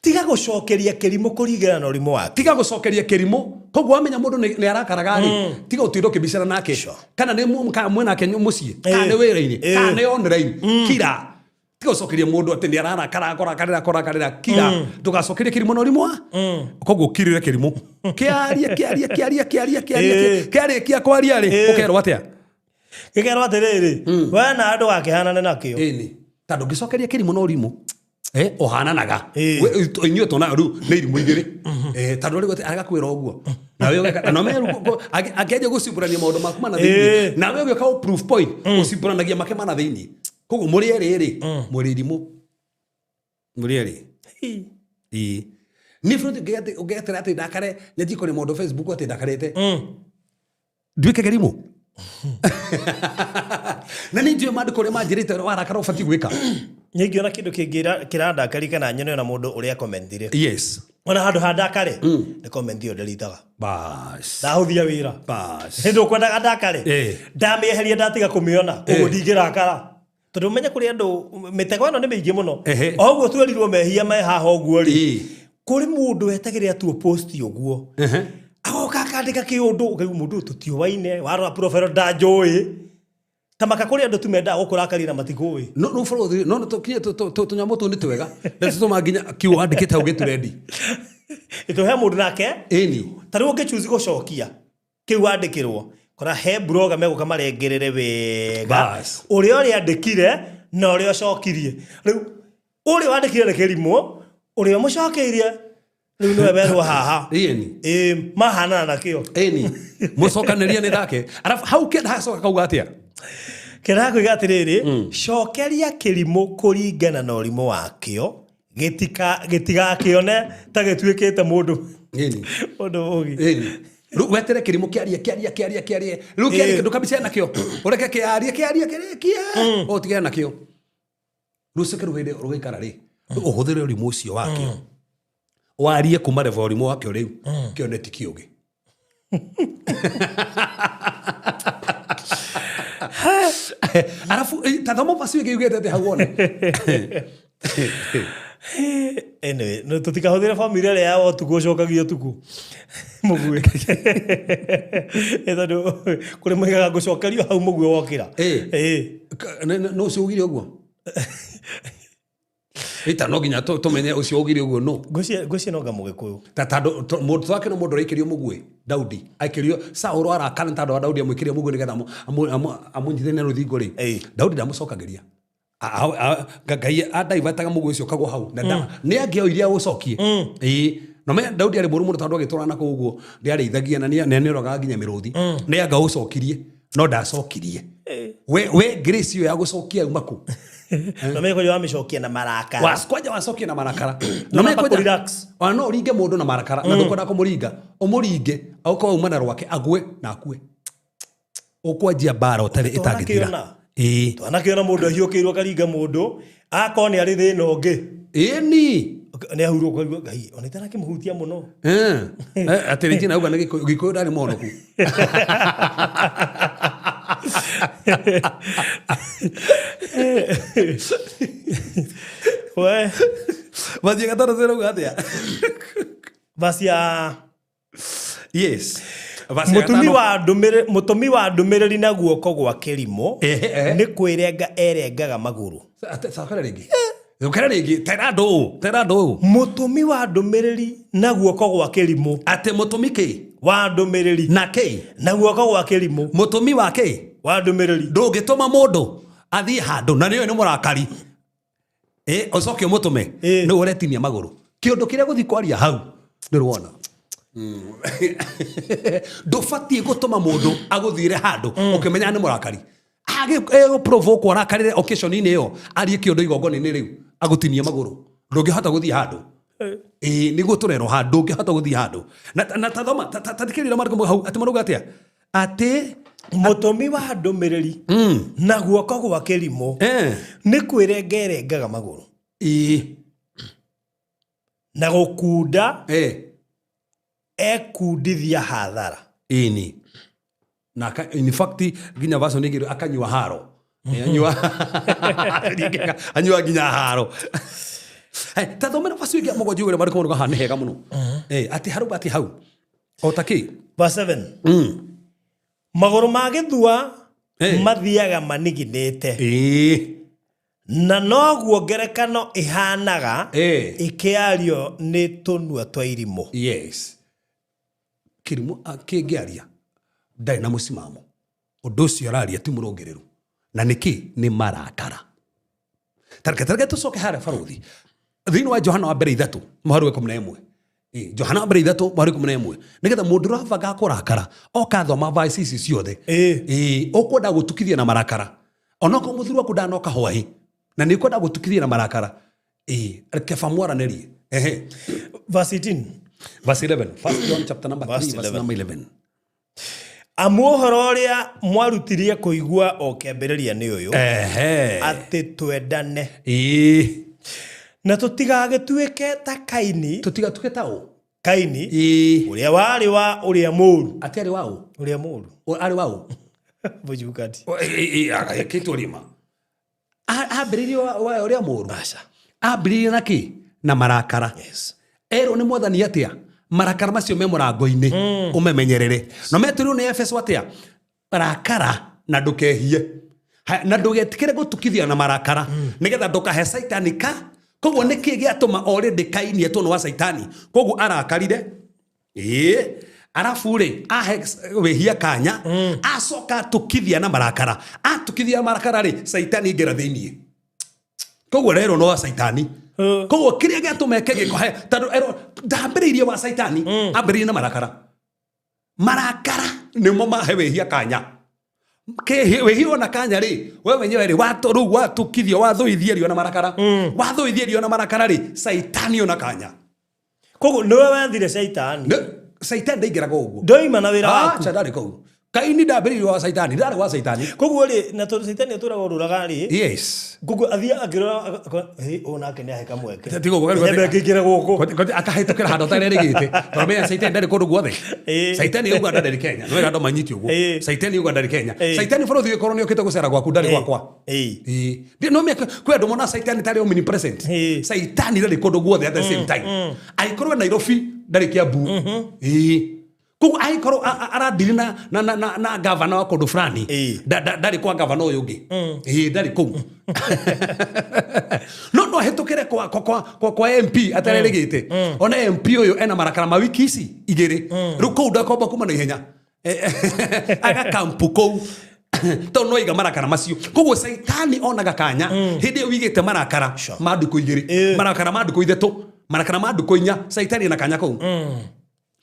Tiga gũcokeria kĩrimũ kũringana na ũrimũ wake. Tiga gũcokeria kĩrimũ. Koguo wamenya mũndũ nĩ arakaraga rĩ, tiga ũtinde ũkĩbicana nake, kana nĩ kana mwĩ nake mũciĩ, kana nĩ wĩra-inĩ, kana nĩ online, kira. Tiga gũcokeria mũndũ atĩ nĩ ararakara, kũrakarĩra, kũrakarĩra, kira. Ndũgacokerie kĩrimũ na ũrimũ wa koguo ũkirĩre kĩrimũ kĩarie, kĩarie, kĩarie, kĩarie, kĩarie. Kĩarĩkia kwaria rĩ, ũkerwo atĩa? Gĩkerwo atĩrĩrĩ, we na andũ gakĩhanane nakĩo. Ĩni, tondũ ũngĩcokeria kĩrimũ na ũrimũ, ũhananaga. Inyuĩ tuonaga rĩu nĩ irimũ igĩrĩ. Tondũ rĩu atĩ agakwĩra ũguo nawe ũgeka, na ũmenye rĩu angĩanjia gũcimbũrania maũndũ maku mana thĩinĩ, nawe ũgĩũka gũ proof point, ũcimbũranagia make mana thĩinĩ. Koguo mũrĩ erĩ rĩ, mũrĩ irimũ mũrĩ erĩ. Ĩĩ, niĩ bũrũri ũngĩgetera atĩ ndakare nyanjie kũrĩa maũndũ Facebook atĩ ndakarĩte, nduĩke kĩrimũ, na nĩ njũĩ maandĩko ũrĩa manjĩrĩte warakara ũbatiĩ gwĩka. Niĩ ingĩona kĩndũ kĩngĩ kĩrandakaria kana nyone ona mũndũ ũrĩa commentire, ona handũ ha ndakare, nĩ comment ĩyo nderitaga. Bas. Ndahũthia wĩra. Bas. Hĩndĩ ũkwendaga ndakare, ndamĩeheria, ndatiga kũmĩona ũguo, ndingĩrakara, tondũ ũmenye kũrĩ andũ mĩtego ĩno nĩ mĩingĩ mũno. O ũguo twerirwo mehia me haha ũguo rĩ, kũrĩ mũndũ wetagĩrĩra tu post ũguo, agoka akandĩka kĩũndũ, ũkaigua mũndũ ũyũ tũtiũaine, warora profile ndanjũĩ, ta maka kũrĩ andũ tu mendaga gũkũrakaria na matikũĩ. No bũrũri no tũkinye tũnyamũ tũu nĩ twega na tũtũma nginya kiugo wandĩkĩte hau gĩturendi. Ĩtũ he mũndũ nake. Ta rĩu ũngĩchuzi gũcokia. Kĩu wandĩkĩrwo kora he blogger megũka marengerere wega Bas. ũrĩa ũrĩandĩkire na ũrĩa ũcokirie. Rĩu ũrĩa wandĩkire nĩ kĩrimũ, ũrĩa ũmũcokeirie rĩu nĩwe werwo haha. Ĩni. Ĩĩ, mahanana nakĩo. Ĩni. Mũcokanĩria nĩ thake. Arabu hau kenda hacoka kauga atĩa? Kĩraha kuiga atĩrĩrĩ, cokeria kĩrimũ kũringana na ũrimũ wakĩo, gĩtigakĩone ta gĩtuĩkĩte mũndũ Ĩni. mũndũ mũgi. Ĩni. Rĩu wetere kĩrimũ kĩarie kĩarie kĩarie kĩarie. Rĩu kĩarie Ĩĩ. kĩndũ kabicane nakĩo. Ũreke kĩarie kĩarie kĩrĩkie. Ũtigane nakĩo. Rĩu ũcoke rĩu hĩndĩ rũgĩikara rĩ. Ũhũthĩre ũrimũ ũcio wakĩo. Warie kuma level ũrimũ wakĩo rĩu. Kĩone ti kĩũgĩ. Arabu ta thoma verse ĩngĩ yugĩte atĩa hau wone. Anyway, no tũtikahũthĩre bamĩrĩ ĩrĩa ya ũtukũ ũcokagia ũtukũ mũguĩ. Ĩ tondũ kũrĩ moigaga ngũcokerio hau mũguĩ wokĩra. Ĩ. Ĩ. No ũcio ugire ũguo? Ĩta no nginya tũmenye ũcio ugire ũguo no. Ngwĩciria no nga Mũgĩkũyũ. Ta tondũ mũndũ twake no mũndũ ũraikĩrio mũguĩ Daudi aikĩrio Saũlũ arakara nĩ tondũ wa Daudi amwĩkĩrie mũguĩ nĩgetha amũnyitithanie na rũthingo rĩ. Ĩ. Daudi ndamũcokagĩria. Ngai andaivataga mũguĩ ũcio ũkagwa hau na nĩ angĩoire aũcokie. Ĩĩ. No me Daudi arĩ mũũru mũno tondũ agĩtũra na kũu ũguo nĩarĩithagia na nĩoraga nginya mĩrũthi. Nĩ anga ũcokirie no ndacokirie. We grace ĩyo ya gũcokia yuma kũ? Na mekũria wamĩcokia na marakara. Kwanja wacokia na marakara. No Na namba mekwanja- kũrelax. Ona no ũringe mũndũ na marakara na ndũkwenda kũmũringa ũmũringe aũkorwo auma na rwake agwe na akue. Ũkwanjia mbara ũtarĩ ĩtangĩthira. Twanakĩona. Ĩĩ. Twanakĩona mũndũ ahiũkĩirwo akaringa mũndũ akorwo nĩ arĩ thĩna ũngĩ. Ĩni. Nĩ ahurwo ũkaigua Ngai ona itarakĩmũhutia mũno. Atĩ Regina auga nĩ Gĩkũyũ Gĩkũyũ ndarĩ mũhonoku. We Mathiĩ gatano tũrauga atĩa? verse ya Yes. Verse ya mũtumi gatano. wa ndũmĩrĩri mũtũmi wa ndũmĩrĩri na guoko gwa kĩrimũ Ehe, ehe. nĩ kwĩrenga erengaga magũrũ. Cokera rĩngĩ. Cokera rĩngĩ. Tera andũ ũũ. Tera andũ ũũ. Mũtũmi wa ndũmĩrĩri na guoko gwa kĩrimũ Atĩ mũtũmi kĩ? wa ndũmĩrĩri Na kĩ? na guoko gwa kĩrimũ Mũtũmi wa kĩ? wa ndũmĩrĩri Ndũngĩtũma mũndũ athiĩ handũ na nĩũĩ nĩ mũrakari. Ĩ, ũcoke ũmũtũme. Ĩ. Nĩ ũretinia magũrũ. Kĩũndũ kĩrĩa gũthiĩ kwaria hau ndũrĩ wona. Ndũbatiĩ gũtũma mũndũ agũthiĩre handũ ũkĩmenya nĩ mũrakari. Agĩprovoke arakarĩre occasion-inĩ ĩyo arie kĩũndũ igongona-inĩ rĩu agũtinie magũrũ. Ndũngĩhota gũthiĩ handũ. Ĩĩ nĩguo tũrerwo handũ ndũngĩhota gũthiĩ handũ. Na ta thoma ta thikĩrĩria marĩkũ hau atĩ marauga atĩa? Atĩ mũtũmi wa ndũmĩrĩri na guoko gwa kĩrimũ nĩ kwĩrenga erengaga magũrũ ĩĩ na gũkunda ekundithia hathara. Ĩni. Na in fact nginya version ĩngĩ akanyua haro. Anyua anyua nginya haro. Hey, ta thomera verse ĩngĩ ya mũgwanja ũrĩa marĩkũ marauga haha nĩ hega mũno. Atĩ harauga atĩ hau. O ta kĩ? Verse 7 magũrũ ma gĩthua mathiaga maniginĩte Ĩĩ. na noguo ngerekano ĩhanaga ĩkĩario nĩ tũnua twa irimũ. Yes. Kĩrimũ kĩngĩaria ndarĩ na mũsimamo. Ũndũ ũcio araria ti mũrũngĩrĩru. Na nĩkĩ? Nĩ marakara. Tareke tũcoke harĩa barũthi. Thĩinĩ wa Johana wa mbere 3 mũhari wa 11. Johana wa mbere 3 mũhari wa 11. Nĩgetha mũndũ ũrabanga kũrakara oka thoma verse ici ciothe. Ũkwenda gũtukithia na marakara. Onokorwo mũthuri waku ndanoka hwaĩ na nĩ ũkwenda gũtukithia na marakara. Reke ba mwaranĩrie. Ehe. Verse 18. Verse 11. First John chapter number 3 Verse verse 11. number 11. Amu ũhoro ũrĩa mwarutirie kũigua o kĩambĩrĩria nĩ ũyũ Ehe. atĩ twendane Ĩĩ. na tũtigagĩtuĩke ta Kaini. Tũtigatuĩke ta ũ? Kaini Ĩĩ. ũrĩa warĩ wa ũrĩa mũũru. Atĩ arĩ wa ũ? Ũrĩa mũũru. Arĩ wa ũ? Mũjukati. Kĩtwo rĩma. Ambĩrĩirie wa ũrĩa mũũru. Aca. Ambĩrĩirie na kĩ? Na marakara. Yes. Erwo nĩ mwathani atĩa? Marakara macio me mũrango-inĩ ũmemenyerere. Na metĩrwo nĩ Efeso atĩa? Rakara na ndũkehie. Na ndũgetĩkĩre gũtukithia na marakara nĩgetha ndũkahe Saitani ka. Koguo nĩkĩ gĩatũma already Kaini etwo nĩ wa Saitani? Koguo arakarire. Ĩĩ. Arabu rĩ ahe wĩhia kanya, acoka atukithia na marakara, atukithia marakara rĩ, caitani ingĩra thĩiniĩ. Koguo rero no wa caitani. Koguo kĩrĩa gĩatũma eke gĩko he tondũ erwo ndambĩrĩirie wa caitani, ambĩrĩirie na marakara. Marakara nĩmo mahe wĩhia kanya. Wĩhia wona kanya rĩ, we wenyewe rĩ, rĩu watukithio, wathũithia rio na marakara, wathũithia rio na marakara rĩ, caitani ona kanya. Koguo nĩwe wethire caitani? Caitani ndaingĩraga ũguo. Ndoima na wĩra waku. Aca, ndarĩ kũu. Kaini ndambĩrĩirie wa caitani, ndarĩ wa caitani. Koguo rĩ, na tondũ caitani atũraga ũrũraga rĩ, Yes. Koguo athiĩ akĩrora, hĩ, ũyũ nake nĩ ahe kamweke. Tiga ũguo, Nyambe ngĩingĩre gũkũ. Akahĩtũkĩra handũ atarerĩgĩte. Tondũ menya caitani ndarĩ kũndũ guothe. Caitani Uganda ndarĩ Kenya. Nĩ wega andũ manyite ũguo. Caitani Uganda ndarĩ Kenya. Caitani bũrũri ũngĩkorwo nĩ ũkĩte gũcera gwaku, ndarĩ gwakwa. Ĩĩ. No menya kwĩ andũ mona caitani tarĩ omnipresent. Caitani ndarĩ kũndũ guothe at the same time. Angĩkorwo e Nairobi, ndarĩ Kiambu. Ĩĩ. Koguo angĩkorwo aradiri na gavana wa kũndũ fulani, ndarĩ kwa gavana ũyũ ũngĩ. Ĩĩ, ndarĩ kũu. No no ahĩtũkĩre kwa MP atarerĩgĩte. Ona MP ũyũ ena marakara ma wiki ici igĩrĩ. Rĩu kũu ndakomba kuma na ihenya. Agakampu kũu. Tondũ no aiga marakara macio. Koguo caitani onaga kanya hĩndĩ ĩyo wigĩte marakara ma ndukũ igĩrĩ, marakara ma ndukũ ithatũ, marakara ma ndukũ inya, caitani ena kanya kũu.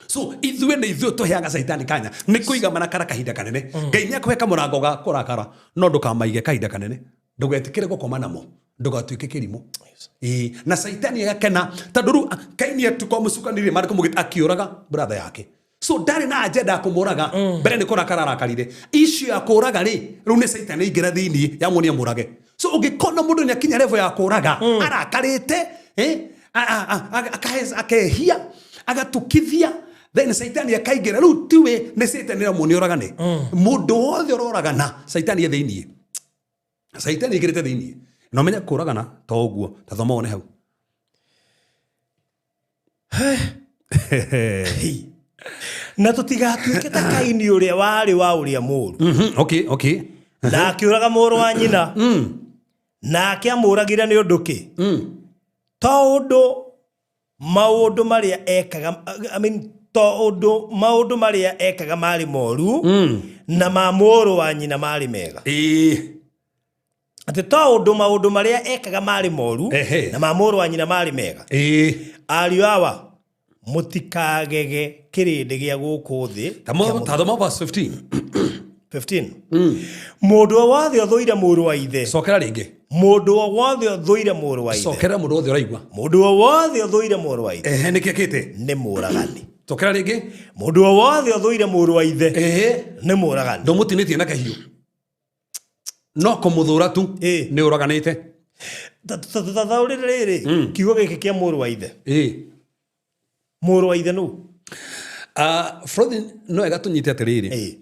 So ithuĩ nĩ ithuĩ tũheaga caitani kanya nĩ kũiga marakara kahinda kanene. Ngai nĩ akũhe kamũrango ga kũrakara, no ndũkamaige kahinda kanene, ndũgetĩkĩre gũkoma namo, ndũgatuĩke kĩrimũ. Ĩĩ, na caitani agakena tondũ rĩu Kaini atukwa mũcukanire, maandĩko maugĩte akĩũraga brother yake. So ndarĩ na agenda ya kũmũraga, mbere nĩ kũrakara arakarire. Issue ya kũraga rĩ, rĩu nĩ caitani aingĩra thĩiniĩ yamuonia mũrage. So ũngĩkona mũndũ nĩ akinya level ya kũraga, arakarĩte, akehia, agatukithia, then caitani akaingĩra. Rĩu tiwe nĩ caitani ĩramuonia ũragane. Mũndũ wothe ũroragana, caitani e thĩiniĩ. Caitani aingĩrĩte thĩiniĩ. Na ũmenye kũragana to ũguo, ta thoma wone hau. Na tũtigatuĩke ta Kaini ũrĩa warĩ wa ũrĩa mũũru. Okay, okay. Na akĩũraga mũrũ wa nyina. Nake amũragire nĩ ũndũ kĩ? Tondũ maũndũ marĩa ekaga, I mean, tondũ maũndũ marĩa ekaga marĩ moru, na ma mũrũ wa nyina marĩ mega. Atĩ tondũ maũndũ marĩa ekaga marĩ moru, na ma mũrũ wa nyina marĩ mega. Ariũ awa, mũtikagege kĩrĩndĩ gĩa gũkũ thĩ. Ta thoma verse 15. 15. Mũndũ o wothe ũthũire mũrũ wa ithe. Cokera rĩngĩ. Mũndũ o wothe ũthũire mũrũ wa ithe. Cokera mũndũ wothe ũraigua. Mũndũ o wothe ũthũire mũrũ wa ithe. Ehe, nĩkĩ ekĩte? Nĩ mũragani. Cokera rĩngĩ. Mũndũ o wothe ũthũire mũrũ wa ithe. Nĩ mũragani. Ndũmũtinĩtie na kahiũ. No kũmũthũra tu nĩ ũraganĩte. Tathaũrĩre rĩrĩ kiugo gĩkĩ kĩa mũrũ wa ithe. Mũrũ wa ithe nũ? Frothi no wega tũnyite atĩrĩrĩ.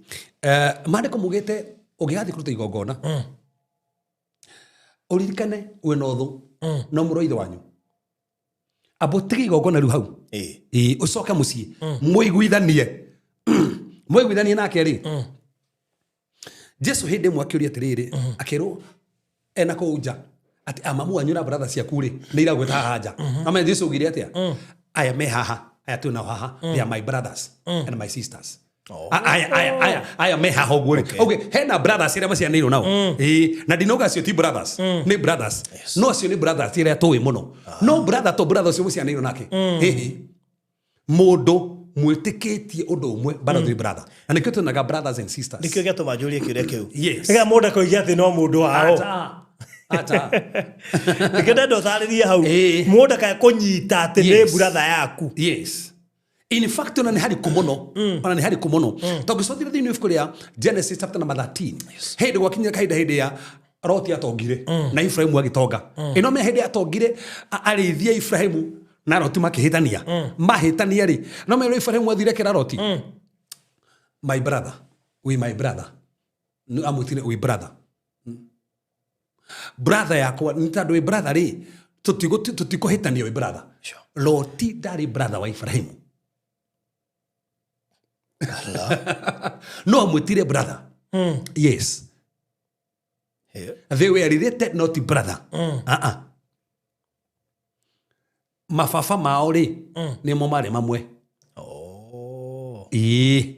Maandĩko maugĩte ũngĩgathiĩ kũruta igongona, ũririkane wĩna ũthũ na mũrũ wa ithe wanyu. Amba ũtige igongona rĩu hau. Ũcoke mũciĩ mũiguithanie. Mũiguithanie nake rĩ. Jesu hĩndĩ ĩmwe akĩũria atĩrĩrĩ, akĩrwo ena kũu nja atĩ amamu wanyu na brother ciaku rĩ nĩ iragwĩta haha nja. Na menya Jesu augire atĩa? Aya me haha, aya twĩ nao haha, they are my brothers and my sisters. Aya, aya, aya, aya me haha ũguo rĩ. Okay, hena brothers arĩa macianĩirwo nao. Ĩĩ, na ndinauga acio ti brothers, nĩ brothers. No acio nĩ brothers arĩa tũĩ mũno. No brother to brother ũcio mũcianĩirwo nake. Hihi mũndũ mwĩtĩkĩtie ũndũ ũmwe, bado twĩ brother. Na nĩkĩo tuonaga brothers and sisters. Nĩkĩo gĩatũma njũrie kĩũria kĩu. Yes. Nĩgetha mũndũ akoiga atĩ no mũndũ wao. Acha. Acha. Nĩkĩo ndenda ũtarĩrie hau. Mũndũ akae kũnyita atĩ nĩ brother yaku. Yes. In fact, ona nĩ harikũ mũno. Ona nĩ harikũ mũno. Tondũ ngĩcokire thĩinĩ wa ibuku rĩa Genesis chapter number 13. Hĩndĩ gwakinyire kahinda hĩndĩ ya Loti atongire na Ibrahimu agĩtonga. Ĩno me hĩndĩ atongire, arĩithia Ibrahimu na Loti makĩhĩtania. Mahĩtania rĩ, no me Ibrahimu athire kĩra Loti. My brother, we my brother. Nĩ amwĩtire we brother. Brother yakwa, nĩ tondũ we brother rĩ, tũtikũhĩtania we brother. Loti ndarĩ brother wa Ibrahimu. No amwĩtire brother. Yes. They were related, not brother. Mababa mao rĩ, nĩmo marĩ mamwe. Ĩĩ.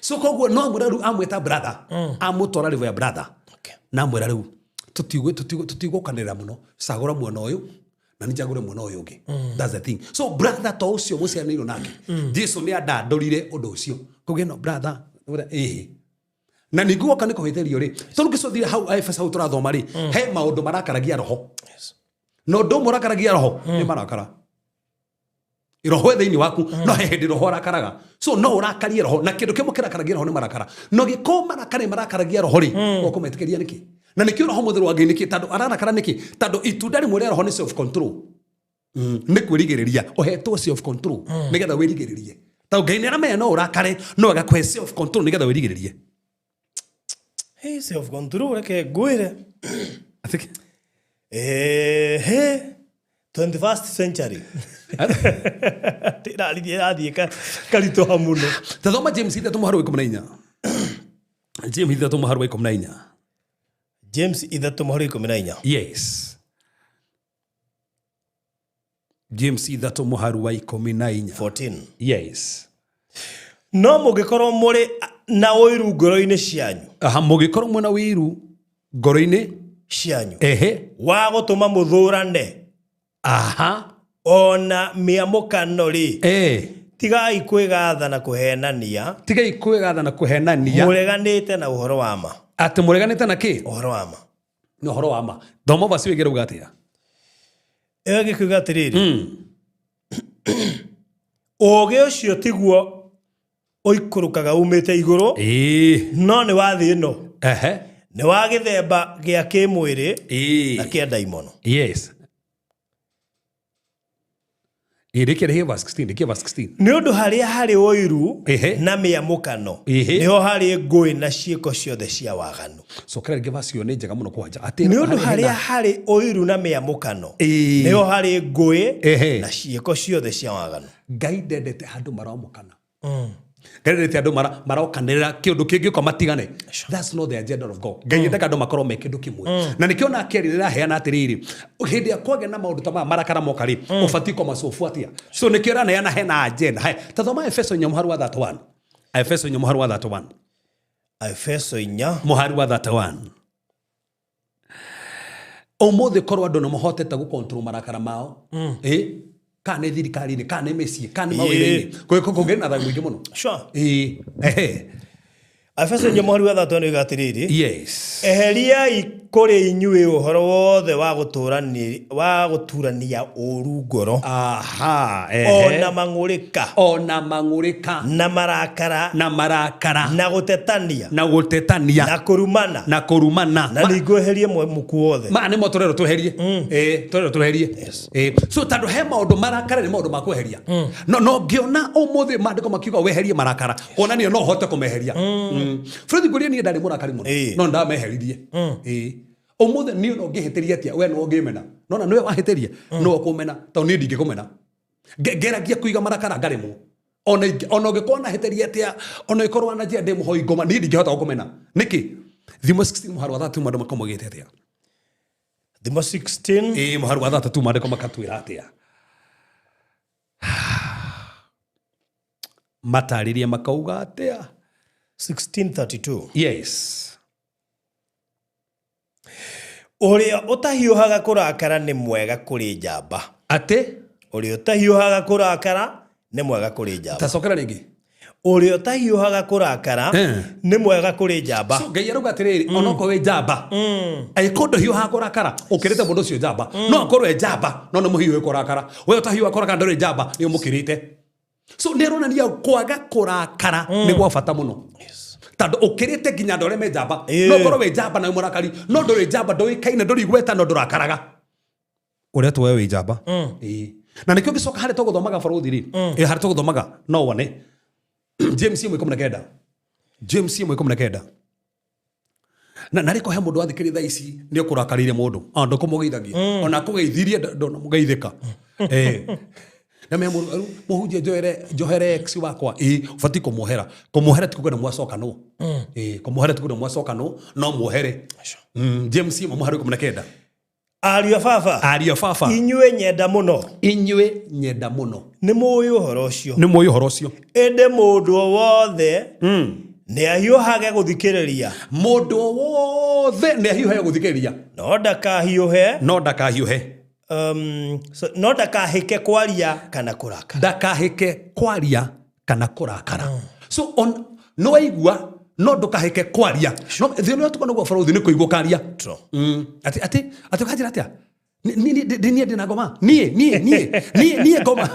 So koguo no amwĩra rĩu, amwĩta brother, amũtwara level ya brother. Na amwĩra rĩu tũtigũkanĩrĩra mũno, cagũra mwena ũyũ na nĩ njagũre mwena ũyũ ũngĩ. That's the thing. So brother to ũcio mũciaranĩirwo nake, Jesu nĩ andandũrire ũndũ ũcio koguo ĩno brother ĩĩ. Na ningĩ woka nĩ kũhĩtĩrio rĩ, tondũ ngĩcothire hau Efeso hau tũrathoma rĩ, he maũndũ marakaragia roho. Na ũndũ ũmwe ũrakaragia roho nĩ marakara. Roho ĩ thĩinĩ waku, no he hĩndĩ roho arakaraga. So no ũrakarie roho, na kĩndũ kĩmwe kĩrakaragia roho nĩ marakara. No gĩkorwo marakara nĩ marakaragia roho rĩ, ũkũmetĩkĩria nĩkĩ? Na nĩkĩo roho mũtheru wa Ngai nĩkĩ? Tondũ ararakara nĩkĩ? Tondũ itunda rĩmwe rĩa roho nĩ self control. Nĩ kwĩrigĩrĩria. Ũhetwo self control nĩgetha wĩrigĩrĩrie. Tondũ Ngai nĩ aramenya no ũrakare, no agakũhe self control nĩgetha wĩrigĩrĩrie. Hey, self control reke ngwĩre. Atĩ- He 21st century ĩrathiĩ karitũha mũno. Ta thoma James 3:14. James 3:14. James 3:14. Yes. James 3:14. 14. Yes. No mũngĩkorwo mũrĩ na ũiru ngoro-inĩ cianyu. Aha, mũngĩkorwo mwĩna ũiru ngoro-inĩ cianyu. Ehe. Wa gũtũma mũthũrane. Aha. Ona mĩamũkano rĩ. Eh. Tigai kwĩgatha na kũhenania. Tigai kwĩgatha na kũhenania. Mũreganĩte na ũhoro wa ma. Atĩ mũreganĩte na kĩ? Ũhoro wa ma. Nĩ ũhoro wa ma. Thoma verse ĩyo ĩngĩ ĩrauga atĩa? Ĩyo ĩngĩ kuga atĩrĩrĩ. Ũũgĩ ũcio tiguo ũikũrũkaga umĩte igũrũ. Ĩĩ. No nĩ wa thĩ ĩno. Ehe. Nĩ wa gĩthemba gĩa kĩmwĩrĩ. Ĩĩ. Na kĩa ndaimono. Yes. Ĩrĩkia rĩhie verse 16, rĩkia verse 16. Nĩ ũndũ harĩa harĩ ũiru Ehe. na mĩamũkano, Ehe. nĩho harĩ ngũĩ na ciĩko ciothe cia waganu. Cokera rĩngĩ verse ĩyo nĩ njega mũno kwanja. Atĩ Nĩ ũndũ harĩa harĩa harĩ ũiru na mĩamũkano, Ĩĩ. nĩho harĩ ngũĩ Ehe. na ciĩko ciothe cia waganu. Ngai ndendete andũ maramũkana. Ngai ndendete andũ marokanĩrĩra kĩũndũ kĩngĩũka matigane. That's not the agenda of God. Ngai endaga andũ makorwo me kĩndũ kĩmwe. Na nĩkĩo nake rĩrĩa araheana atĩrĩrĩ, hĩndĩ ĩrĩa kwagĩa na maũndũ ta maya marakara moka rĩ, ũbatiĩ kũmacobu atĩa? So nĩkĩo ĩraneana hena agenda. Haya, ta thoma Efeso 4 mũhari wa 31. Efeso 4 mũhari wa 31. Efeso 4 mũhari wa 31. Ũmũthĩ korwo andũ nĩ mahotete gũ control marakara mao. Kana nĩ thirikari-inĩ, kana nĩ mĩciĩ, kana nĩ mawĩra-inĩ. Kũngĩrĩ na thayũ mũingĩ mũno. Sure. Ehe. Efeso 4 mũhari wa 31 nĩ atĩrĩrĩ. Yes. Eheriai kũrĩ inyuĩ ũhoro wothe wa gũturania ũũru ngoro. Aha, ehe. Ona mang'ũrĩka. Ona mang'ũrĩka. Na marakara. Na marakara. Na gũtetania. Na gũtetania. Na kũrumana. Na kũrumana. Na ningĩ weherie mũku wothe. Maya nĩmo tũrerwo tweherie. Tũrerwo tweherie. So tondũ he maũndũ marakara nĩ maũndũ ma kweheria. No ngĩona ũmũthĩ maandĩko makiuga weherie marakara, kuonania no ũhote kũmeheria. Fred ngũria niĩ ndarĩ mũrakari mũno. No ndameheririe. Ũmũthĩ niĩ no ngĩhĩtĩria atĩa, we no ũngĩmena. Nona nĩwe wahĩtĩria, no ũkũmena, tondũ niĩ ndingĩkũmena. Ngeragia kũiga marakara ngaremwo. Ona ũngĩkorwo na hĩtĩria atĩa, ona ũngĩkorwo na njĩra ndĩ mũhoi ngoma, niĩ ndingĩhota gũkũmena. Nĩkĩ? Thimo 16 mũhari wa 32 maandĩko maugĩte atĩa? Thimo 16. Mũhari wa 32 maandĩko makatwĩra atĩa? Matarĩrie makauga atĩa? 1632. Yes. Ũrĩa ũtahiũhaga kũrakara nĩ mwega kũrĩ njamba. Atĩ? Ũrĩa ũtahiũhaga kũrakara nĩ mwega kũrĩ njamba. Tacokera rĩngĩ. Ũrĩa ũtahiũhaga kũrakara nĩ mwega kũrĩ njamba. So Ngai arauga atĩrĩrĩ, onokorwo wĩ njamba, angĩkorwo ndũhiũhaga kũrakara, ũkĩrĩte mũndũ ũcio njamba. No akorwo e njamba, no nĩ mũhiũhu kũrakara. We ũtahiũhaga kũrakara ndũrĩ njamba, nĩ ũmũkĩrĩte. So nĩ aronania kwaga kũrakara nĩ gwa bata mũno. Tondũ ũkĩrĩte nginya andũ arĩa me njamba. No ũkorwo wĩ njamba na wĩ mũrakari, no ndũrĩ njamba, ndũĩkaine, ndũrĩ igweta, no ndũrakaraga. Ũrĩa tuoe wĩ njamba. Na nĩkĩo ngĩcoka harĩa tũgũthomaga barũthi rĩ, harĩa tũgũthomaga no wone. James 1:19. James 1:19. Na narĩ ko he mũndũ wathikĩrĩria thaa ici nĩ ũkũrakarĩire mũndũ. Ndũkũmũgeithagia. Ona akũgeithirie ndũnamũgeithĩka. Na me mũndũ, rĩu mũhunjia njohere ex wakwa. Ũbatiĩ kũmuohera. Kũmuohera ti kuga nĩ mwacokanwo. Kũmuohera ti kuga nĩ mwacokanwo, no muohere. James 1:19. Ariũ a baba, Ariũ a baba, inyuĩ nyenda mũno, inyuĩ nyenda mũno, nĩ mũĩ ũhoro ũcio. Nĩ mũĩ ũhoro ũcio. Ĩndĩ mũndũ o wothe nĩ ahiũhage gũthikĩrĩria, Mũndũ o wothe nĩ ahiũhage gũthikĩrĩria, no ndakahiũhe, no ndakahiũhe, so, no ndakahĩke kwaria kana kũrakara. Ndakahĩke kwaria kana kũrakara. So on no waigua no ndũkahĩke kwaria. No thĩ ũrĩa tuko naguo bũrũri nĩ kũigua ũkaria. True. Atĩ atĩ atĩ ũkanjĩra atĩa? Niĩ niĩ ndĩna ngoma, niĩ niĩ niĩ niĩ niĩ ngoma,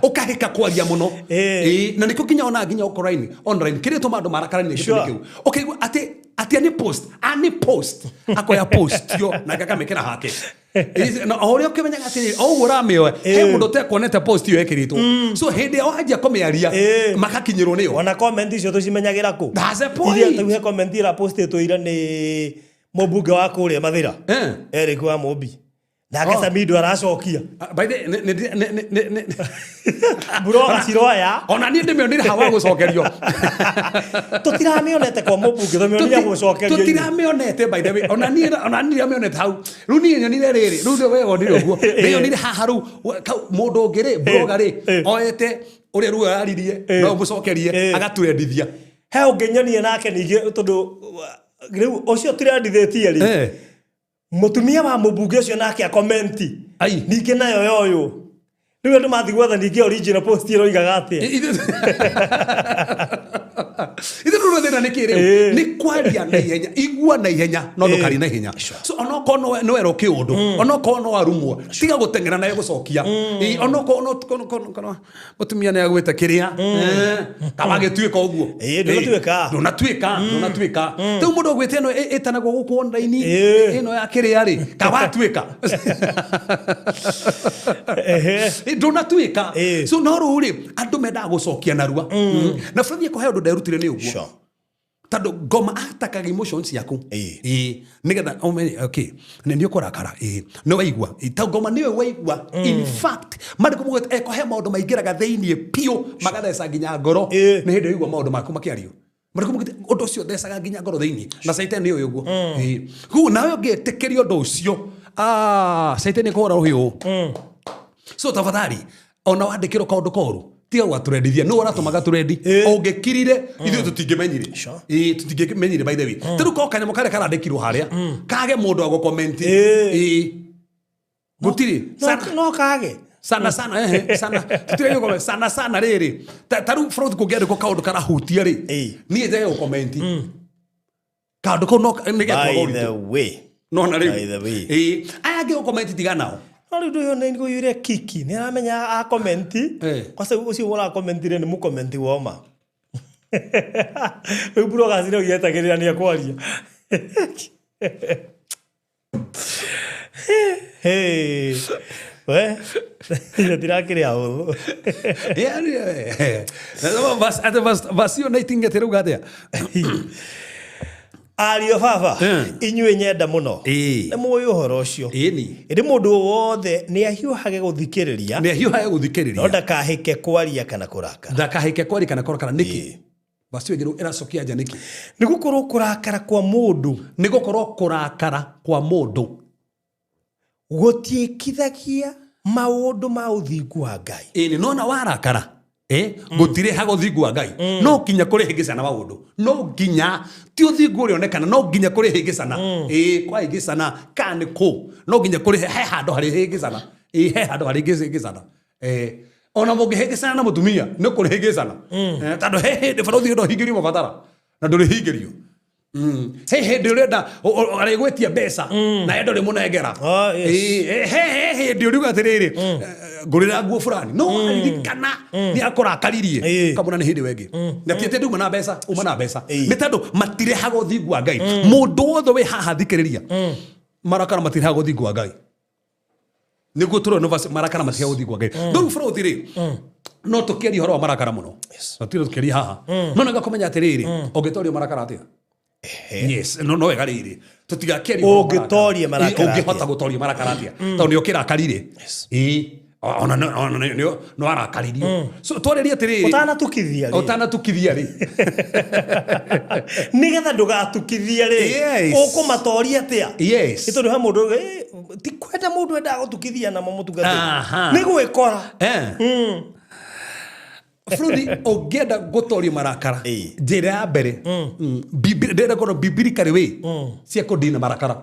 ũkahĩka kwaria mũno. Ĩĩ, na nĩkĩo nginya ona nginya online online kĩrĩa tũma andũ marakaranie gĩtũmi kĩu, ũkaigua atĩ atĩ ani post, ani post, akoya post yo nake akamĩkĩra hake. Ĩĩ, na o ũrĩa ũkĩmenyaga atĩrĩrĩ, o ũguo ũramĩoya, he mũndũ ũtekuonete post ĩyo ĩkĩrĩtwo, so hĩndĩ ĩrĩa wanjia kũmĩaria, makakinyĩrwo nĩyo. Ona comment icio tũcimenyagĩra kũ? That's the point. Iria tau he comment ĩrapostĩtwo ira nĩ mũmbunge wa kũrĩa Mathĩra, Eric wa Mũmbi, nake Samido aracokia. Ah, by the nĩ- nĩ- nĩ- nĩ- nĩ- nĩ- Buroga ciroya. Ona niĩ ndĩmĩonire hawa gũcokerio. Tũtiramĩonete kwa mũmbunge, tũmĩonire gũcokerio. Tũtiramĩonete, by the way, ona niĩ, ona niĩ ndiramĩonete hau. Rĩu niĩ nyonire rĩrĩ, rĩu nĩ we wonire ũguo, nĩ nyonire haha rĩu mũndũ ũngĩ rĩ, blogger rĩ, oete ũrĩa rĩu araririe, no ũmũcokerie, agaturendithia. He ũngĩ nyonie nake ningĩ, tondũ rĩu ũcio turendithĩtie rĩ, mũtumia wa mũmbunge ũcio nake akomenti. Ai. Ningĩ nayo yoyũ rĩu andũ mathiĩ gwetha ningĩ original post ĩroigaga atĩa. Ithuĩ rĩu thĩna nĩ kĩ rĩu? Nĩ kwaria na ihenya. Igua na ihenya no ndũkarie na ihenya. So onokorwo no werwo kĩũndũ, onokorwo no warumwo, tiga gũteng'era nayo gũcokia. Ĩ, onokorwo no mũtumia nĩ agwĩte kĩrĩa, kawagĩtuĩka ũguo. Ĩ, ndũnatuĩka. Ndũnatuĩka, ndũnatuĩka. Rĩu mũndũ ũgwĩte ĩno ĩtanagwo gũkũ online, ĩno ya kĩrĩa rĩ, kawatuĩka. Ndũnatuĩka. So no rĩu rĩ, andũ mendaga gũcokia narua. Na bũrũri kũhe ũndũ nderutire nĩ ũguo. Tondũ ngoma atakaga emotions ciaku. Ĩ, nĩgetha ũmenye, okay, nĩ ũkũrakara. Ĩ, nĩ waigua. Ĩ, ta ngoma nĩwe waigua. In fact, marĩkũ mũgwete, ekũhe maũndũ maingĩraga thĩiniĩ biũ, magatheca nginya ngoro. Nĩ hĩndĩ waigua maũndũ maku makĩario. Marĩkũ mũgwete, ũndũ ũcio ũthecaga nginya ngoro thĩiniĩ. Na Caitani nĩũĩ ũguo. Ĩ. Koguo nawe ũngĩtĩkĩria ũndũ ũcio, Caitani ekũhũra rũhĩ ũũ. So tafadhali, ona wandĩkĩrwo kaũndũ koru, tiga gwatũrendithia, nĩ ũratũmaga tũrendi. Ũngĩkirire, ithuĩ tũtingĩmenyire. Ĩ, tũtingĩmenyire, by the way. Ta rĩu ko kanyamũ karĩa karandĩkirwo harĩa, kage mũndũ wa gũkomenti. Ĩ. Gũtirĩ. No, no kage. Sana sana, ehe, sana. Tũtirĩ gũkomenti. Sana sana rĩrĩ. Ta rĩu Froth kũngĩandĩkwo kaũndũ karahutia rĩ, niĩ njage gũkomenti. Kaũndũ kau no nĩ gekwaga By ũritũ. the way. No na rĩu. By the way. Ĩ, aya angĩ gũkomenti tiga nao. No rĩu ndũyũ nĩ ngũiyũire kiki, nĩ aramenya akomenti. Kwanza ũcio ũrakomentire nĩ mũkomenti woma. Rĩu bloggers rĩu yetagĩrĩra nĩ ekwaria. Hey. We, gĩtirakĩrĩ ahũthũ. Yeah, ate vacio na itingete rĩu atĩa? Ariũ a baba, inyuĩ nyenda mũno, nĩ mũĩ ũhoro ũcio. Ĩni. Ĩndĩ mũndũ o wothe nĩ ahiũhage gũthikĩrĩria, Nĩ ahiũhage gũthikĩrĩria, no ndakahĩke kwaria kana kũrakara. Ndakahĩke kwaria kana kũrakara nĩkĩ? Vacio ĩngĩ rĩu ĩracokia anja nĩkĩ? Nĩ gũkorwo kũrakara kwa mũndũ, Nĩ gũkorwo kũrakara kwa mũndũ gũtiĩkithagia maũndũ ma ũthingu wa Ngai. Ĩni, nona warakara, gũtirĩhaga ũthingu wa Ngai. No nginya kũrĩ hĩngĩcana maũndũ, no nginya ti ũthingu ũrĩa onekana, no nginya kũrĩ hĩngĩcana. Ĩ, kwa hĩngĩcana kana nĩ kũ, no nginya kũrĩ he handũ harĩ hĩngĩcana. Ĩ, he handũ harĩ hĩngĩcana. Ona mũngĩhĩngĩcana na mũtumia nĩ kũrĩ hĩngĩcana. Tondũ he hĩndĩ barũthi ũndũ hingĩrio mabatara na ndũrĩhingĩrio. He hĩndĩ ũrenda arĩgwĩtia mbeca na enda ũrĩmũnengera. Oh, yes. He hĩndĩ ũriuga atĩrĩrĩ, ngũrĩra nguo fulani, no aririkana nĩ akũrakaririe, kamũra nĩ hĩndĩ wengĩ. Na ti atĩ nduma na mbeca, uma na mbeca. Nĩ tondũ matirehaga ũthingu wa Ngai. Mũndũ wothe wĩ haha thikĩrĩria, marakara matirehaga ũthingu wa Ngai. Nĩguo tũrona marakara matirehaga ũthingu wa Ngai. Rĩu bũrũri rĩ, no tũkĩaria ũhoro wa marakara mũno. No tũkĩaria tũkĩaria haha. No nĩ ngakũmenya atĩrĩrĩ, ũngĩtoria marakara atĩa? Yes, no no wega rĩrĩ. Tũtigakĩaria ũhoro wa marakara. Ũngĩtoria marakara Ĩ, ũngĩhota atĩa? gũtoria marakara atĩa? Tondũ nĩ ũkĩrakarire. Ĩ, ona ona no arakaririo. So twarĩrie atĩrĩrĩ. Ũtanatukithia rĩ. Ũtanatukithia rĩ. Nĩgetha ndũgatukithie rĩ. Yes. Ũkũmatoria atĩa? Yes. Nĩ tondũ he mũndũ ti Kwenda mũndũ endaga gũtukithia namo mũtungatĩri. Aha. Nĩ gwĩkora. Fruthi ũngĩenda gũtoria marakara Ĩĩ. njĩra ya mbere ndĩrenda korwo biblically way cia kũndina marakara.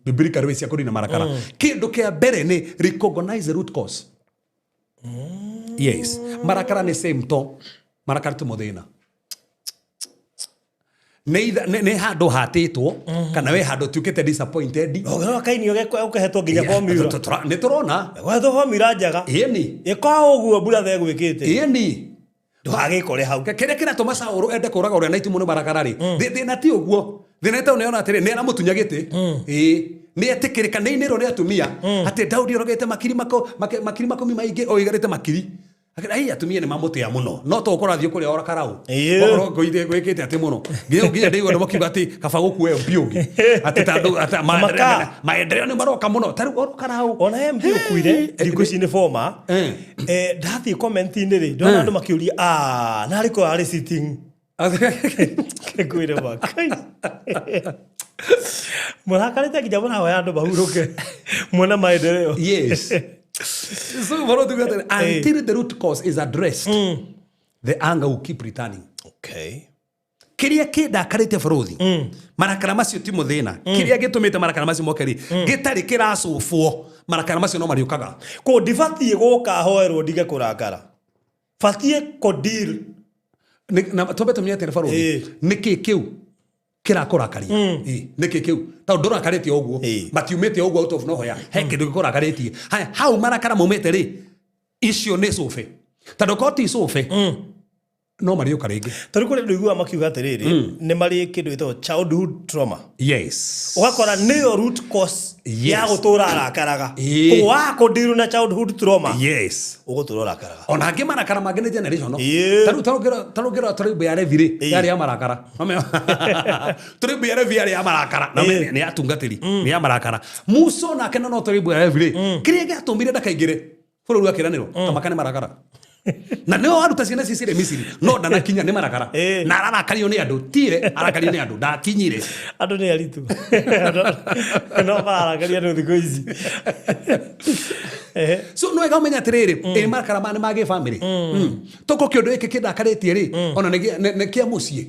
Biblically way cia kũndina marakara, kĩndũ kĩa mbere nĩ recognize the root cause. Yes, marakara nĩ symptom, marakara ti mũthĩna. Nĩ handũ hatĩtwo kana we handũ tuĩkĩte disappointed. Ũngĩrora kaini ũkĩhetwo nginya formula. Nĩ tũrona. Ũhetwo formula njega. Ĩni. Ĩka ũguo mbura thegwĩkĩte. Ĩni. Ndũgagĩkore hau. Kĩrĩa kĩratũma Saũlũ ende kũraga ũrĩa na itimũ nĩ marakara rĩ, thĩna ti ũguo, thĩna nĩ tondũ nĩona atĩrĩ nĩ aramũtunya gĩtĩ. Ĩĩ, nĩ etĩkĩrĩka nĩ inĩrwo nĩ atumia atĩ Daudi orogete makiri makũmi maingĩ oigarĩte makiri. Akĩra, "Ai, atumia nĩ mamũtĩa mũno, no to ũkorwo athiĩ kũrĩa ora karaũ." Ĩĩ. Wakorwo gwĩkĩte atĩ mũno nginya ndĩigua andũ makiuga atĩ kaba gũkua MP ũngĩ atĩ tondũ atĩ Maka. maendeleo nĩ maroka mũno ta rĩu oro karaũ. Ona MP ũkuire thikũ ici nĩ former. Ndathiĩ comment-inĩ rĩ, ndona andũ makĩũria, "Ah, narĩ ko arĩ sitting?" Ngwĩre makai. Mũrakarĩte nginya mũrahoya andũ mahurũke muona maendeleo. Yes. So what do you until the root cause is addressed, the anger will keep returning. Kĩrĩa kĩndakarĩte bũrũthi, marakara macio ti mũthĩna. Kĩrĩa gĩtũmĩte marakara macio moke rĩ, gĩtarĩ kĩracũbwo, marakara macio no marĩũkaga. Kũ ndibatiĩ gũka hoerwo ndige kũrakara. Batiĩ kũ deal. Na twambe tũmenye atĩrĩ barũthi, nĩkĩ kĩu kĩrakũrakaria? Ĩĩ, nĩkĩ kĩu? Tondũ ndũrakarĩte o ũguo, matiumĩte o ũguo out of nowhere, he kĩndũ gĩkũrakarĩtie. Haya, hau marakara maumĩte rĩ, icio nĩ cũbe, tondũ korwo ti cũbe no marĩũka rĩngĩ. Tondũ kũrĩ andũ iguaga makiuga atĩrĩrĩ, nĩ marĩ kĩndũ gĩtagwo childhood trauma. Ũgakora nĩyo root cause ya gũtũra arakaraga. Koguo waga kũ na childhood trauma, ũgũtũra ũrakaraga. Ona angĩ marakara mangĩ nĩ generational. Tarĩu tarũngĩrora tribe ya Levi rĩ, yarĩ ya marakara. Tribe ya Levi yarĩ ya marakara na nĩ ya atungatĩri, nĩ ya marakara. Musa nake no tribe ya Levi rĩ, kĩrĩa gĩatũmire ndakaingĩre bũrũri wa kĩĩranĩro tamaka nĩ marakara, na nĩo aruta ciana ici cirĩ Misiri no ndanakinya nĩ marakara. Na ararakario nĩ andũ, tire arakario nĩ andũ, ndakinyire. Andũ nĩ aritũ no mararakaria andũ thikũ ici. So no wega ũmenye atĩrĩrĩ, ĩ marakara ma nĩ ma gĩbamĩrĩ. Toko kĩũndũ gĩkĩ kĩndakarĩtie rĩ, ona nĩ kĩa mũciĩ.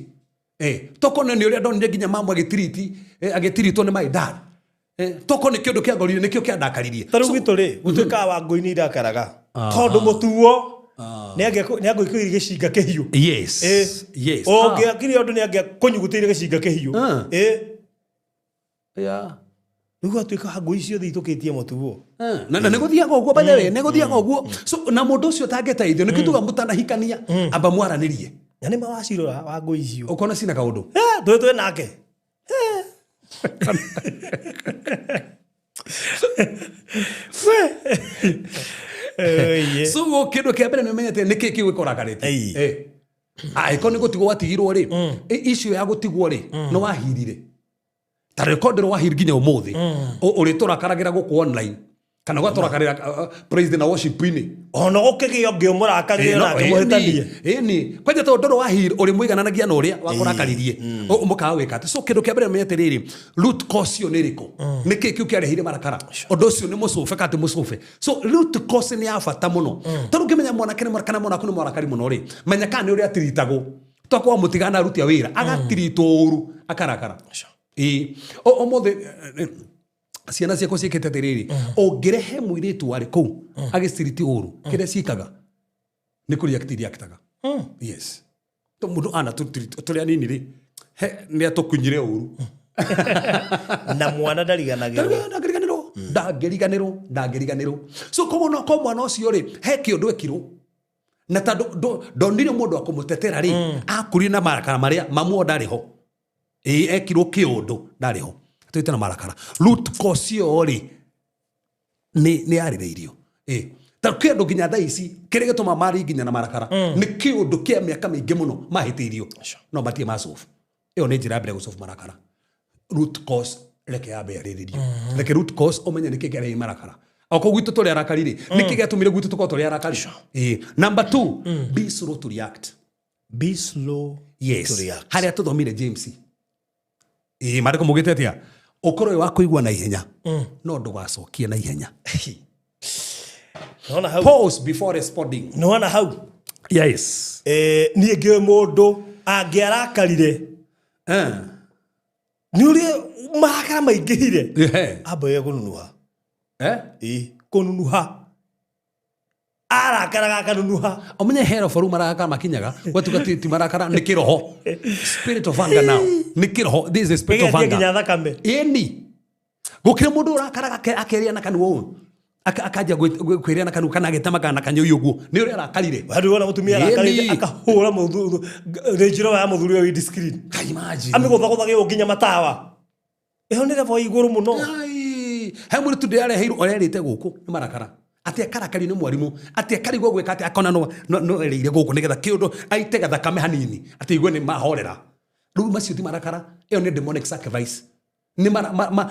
Toko nĩ ũrĩa ndonire nginya mamu agĩtiriti, agĩtiritwo nĩ my dad. Toko nĩ kĩũndũ kĩangorire nĩkĩo kĩandakaririe. Ta rĩu gwitũ rĩ, gũtuĩkaga Wangũi nĩ irakaraga tondũ mũtuo nĩ angĩkũire gĩcinga kĩhiũ. Ũngĩakire ũndũ nĩ angĩakũnyugutĩire gĩcinga kĩhiũ. Rĩu gwatuĩka Wangũi ciothe itũkĩtie mũtuo. Na nĩ gũthiaga ũguo, by the way, nĩ gũthiaga ũguo. So na mũndũ ũcio ũtangĩteithio nĩkĩo tuga mũtanahikania amba mwaranĩrie. Na nĩ ma wacirora Wangũi icio, ũkona cina kaũndũ. Twĩ twĩ nake. We. So kĩndũ kĩa mbere nĩ ũmenyete nĩkĩ kĩu gĩkũrakarĩtie. Angĩkorwo nĩ gũtigwo watigirwo rĩ, issue ya gũtigwo rĩ, nĩ wahirire ta rĩko ndĩrĩ wahiri nginya ũmũthĩ ũrĩtũrakaragĩra gũkũ online kana ũgatũrakarĩra praise na worship-inĩ. Ona gũkĩgĩa ũngĩ ũmũrakarĩre nake mũhĩtanie. Ĩni kwanja tondũ ndũrĩ wahiri ũrĩmũigananagia na ũrĩa wakũrakaririe mũkaga gwĩka atĩ. So kĩndũ kĩa mbere menye atĩrĩrĩ, root cause ĩyo nĩ ĩrĩkũ, nĩkĩ kĩu kĩarehire marakara, ũndũ ũcio nĩ mũcũbe kana ti mũcũbe. So root cause nĩ ya bata mũno tondũ ũngĩmenya mwanake nĩ kana mwana waku nĩ mũrakari mũno rĩ, menya kana nĩ ũrĩa atiritagwo twakorwo mũtigana aruti a wĩra agatiritwo ũru akarakara. Ĩĩ, ũmũthĩ ciana ciakwa ciĩkĩte atĩrĩrĩ, ũngĩrehe mũirĩtu warĩ kũu agĩciriti ũru, kĩrĩa ciĩkaga nĩ kũ reactaga. Yes, to mũndũ ana tũrĩ anini rĩ, he nĩ atũkunyire ũru. Na mwana ndariganagĩrwo. Ndangĩriganĩrwo, ndangĩriganĩrwo, ndangĩriganĩrwo. So koguo no ko mwana ũcio rĩ, he kĩũndũ ekirwo na tondũ ndonire mũndũ wa kũmũtetera rĩ, akurire na marakara marĩa mamuo ndarĩ ho. Ĩĩ, ekirwo kĩũndũ ndarĩ ho, atũĩte na marakara. Root cause ĩyo rĩ, nĩ yarĩrĩirio. Ĩĩ, ta kwĩ andũ nginya thaa ici kĩrĩa gĩtũma mari nginya na marakara nĩ kĩũndũ kĩa mĩaka mĩingĩ mũno mahĩtĩirio no matirĩ masolve. Ĩyo nĩ njĩra ya mbere gũsolve marakara. Root cause reke yambe yarĩrĩrio, reke root cause ũmenye nĩkĩ kĩarehe marakara. Okorwo gwitũ tũrĩ arakari rĩ, nĩkĩ gĩatũmire gwitũ tũkorwo tũrĩ arakari? Ĩĩ. Number two, be slow to react. Be slow to react. Harĩa tũthomire James, ĩĩ, maandĩko maugĩte atĩa? Ũkorwo wĩ wa kũigua na ihenya, no ndũgacokie na ihenya. Nona hau. Pause before responding. Nona hau. Yes. Niĩ ngĩũĩ mũndũ angĩarakarire, nĩ ũrĩa marakara maingĩhire, ambĩrĩria kũnunuha. Ĩ, kũnunuha, arakaraga akanunuha. Omenye hero boru marakara makinyaga gwatuka ti marakara, nĩ kĩroho, spirit of anger now, nĩ kĩroho. This is the spirit of ĩgathie anger. Nginya thakame. Ĩni gũkĩrĩ mũndũ ũrakaraga akeria na kanua ũũ, akanjia kwĩrĩa na kanua kana agĩtemaga na kanyũi ũguo, nĩ ũrĩa arakarire. Handũ wona mũtumia arakarĩte, Ĩni. akahũra Range Rover ya mũthuri ũyũ windscreen. Can imagine. Amĩgũthagũthage ũũ nginya matawa. Ĩyo nĩ level ya igũrũ mũno. Ai, he mũirĩtu ndĩrareheirwo ũrerĩte gũkũ nĩ marakara, atĩ akarakario nĩ mwarimũ, atĩ akarigwo gwĩka atĩ akona no erĩire gũkũ nĩgetha kĩũndũ aite gathakame hanini atĩ igue nĩ mahorera. Rĩu macio ti marakara, ĩyo nĩ demonic sacrifice. Nĩ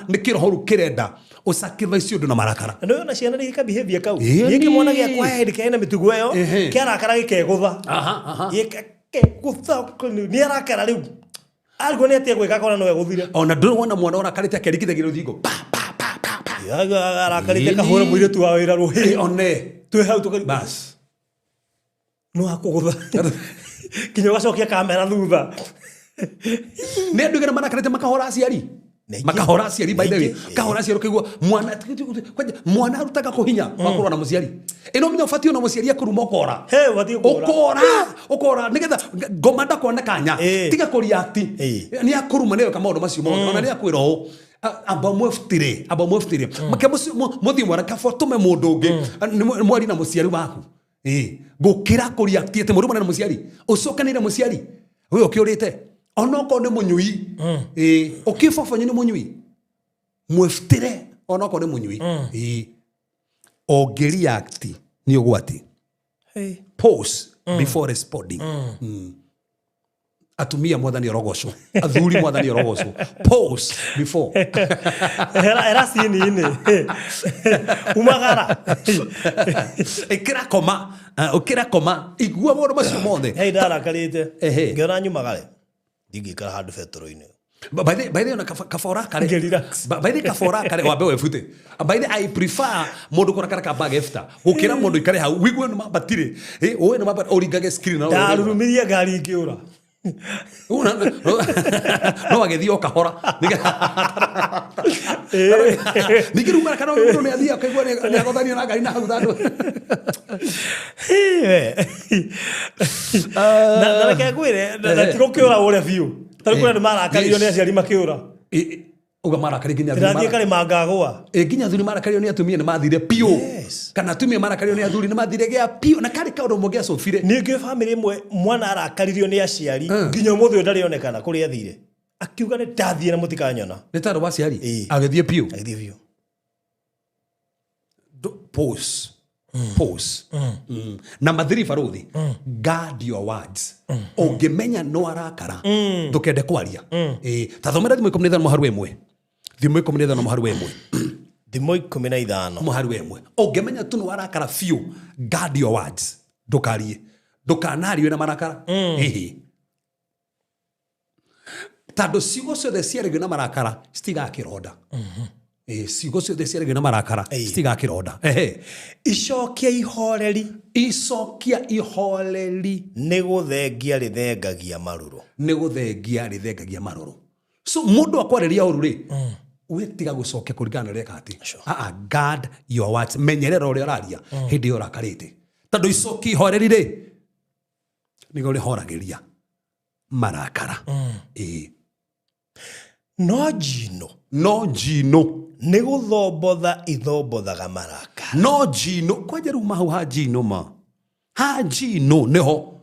nĩ kĩroho rĩu kĩrenda ũsacrifice ũndũ na marakara. Na nĩ ona ciana nĩ gĩka behavior kau. Ĩni. Niĩ kĩmwana gĩakwa he hĩndĩ kĩarĩ na mĩtugo ĩyo, kĩarakara gĩkegũtha. Aha, aha. Gĩkegũtha, nĩ arakara rĩu, arigwo nĩ atĩa gwĩka, akona no egũthire. Ona ndũrĩ wona mwana ũrakarĩte akerikithagia rũthingo pa pa pa pa pa? Arakarĩte Ĩni. kahũra mũirĩtu wa wĩra rũhĩ. Ĩ, one. Twĩ hau tũkari bas. No akũgũtha nginya ũgacokia kamera thutha. Nĩ andũ igana marakarĩte makahora aciari. Nĩ aingĩ. Makahora aciari, by the way. Nĩ aingĩ. Kahora aciari, ũkaigua mwana, kwanja mwana arutaga kũhinya wa kũrora na mũciari ĩno menya ũbatiĩ ona mũciari akũruma ũkora. He, ũbatiĩ kũra. Ũkora, ũkora nĩgetha ngoma ndakona kanya. Tiga kũreact. Nĩ akũruma, nĩ eka maũndũ macio mothe, ona nĩ akwĩra ũũ, amba mwĩbutire, amba mwĩbutire make mũthiĩ mwana kaba tũme mũndũ ũngĩ. Nĩ mwari na mũciari waku. Ĩ, gũkĩra kũreact atĩ mũrumane na mũciari, ũcokanĩre mũciari ũyũ ũkĩũrĩte onokorwo nĩ mũnyui. Ĩ, ũkĩbaba nĩ mũnyui, mwĩbutire onokorwo nĩ mũnyui. Ĩ, ũngĩreact nĩ ũgwati. Pause before responding. Atumia mwathani orogocwo, athuri mwathani orogocwo. Pause before. Era cini-inĩ umagara. Ĩkĩra koma, ũkĩra koma, igua maũndũ macio mothe. Hei, ndarakarĩte, ngĩona nyumagare, ndingĩikara handũ betoro-inĩ. By the ona kaba ũrakare. Ngĩ relax. By the kaba ũrakare wambe webute. By the I prefer mũndũ kũrakara kamba agebuta gũkĩra mũndũ ikare hau wigue nĩ mambatire. Ĩ, ũĩ nĩ mambatire, ũringage screen na Ndarurumirie ngari ngĩũra. No agĩthiĩ o kahora. Ningĩ rĩu marakara, mũndũ nĩ athiĩ akaigua nĩ agothanio na ngari na hau thandũ. Na reke ngwĩre, na ti gũkĩũra ũrĩa biũ, tarĩ kũrĩa andũ marakaririo nĩ aciari makĩũra. Uga marakari nginya athuri. Ndĩrathiĩ karĩma ngagũa. Ĩ, nginya athuri marakario nĩ atumia nĩ mathire biũ. Kana atumia marakario nĩ athuri nĩ mathire gĩa biũ, na karĩ kaũndũ mũngĩacũbire. Ningĩ bamĩrĩ ĩmwe mwana arakaririo nĩ aciari nginya ũmũthĩ ũyũ ndarĩ onekana kũrĩa athire, akiuga nĩ ndathiĩ na mũtikanyona. Nĩ tondũ wa aciari. Ĩ. Agĩthiĩ biũ. Agĩthiĩ biũ. Pause, pause. Na mathiri baruthi, guard your words. Ũngĩmenya no arakara, ndũkende kwaria. Ĩ, ta thomera Thimo 15 mũharu 1, Thimo 15 mũharu 1. Thimo 15. Mũharu 1. Ũngĩmenya tu nĩ warakara biũ, guard your words, ndũkarie, ndũkanarie na marakara. Ĩhĩ, tondũ ciugo ciothe ciaragio na marakara citigaga kĩronda. Ĩ, ciugo ciothe ciaragio na marakara citigaga kĩronda. Ehe. Icokia ihoreri Icokia ihoreri nĩ gũthengia rĩthengagia marũrũ. Nĩ gũthengia rĩthengagia marũrũ. So mũndũ akwarĩria ũru rĩ, we tiga gũcokia kũringana na ũrĩa eka atĩ. Aa, guard your words, menyerera ũrĩa ũraria hĩndĩ ĩyo ũrakarĩte, tondũ icokia ihoreri rĩ, nĩguo rĩhoragĩria marakara. Ĩĩ. No njino No njino nĩ gũthombotha ithombothaga marakara. No njino kwanja rĩu mahau ha njino, ma ha njino nĩho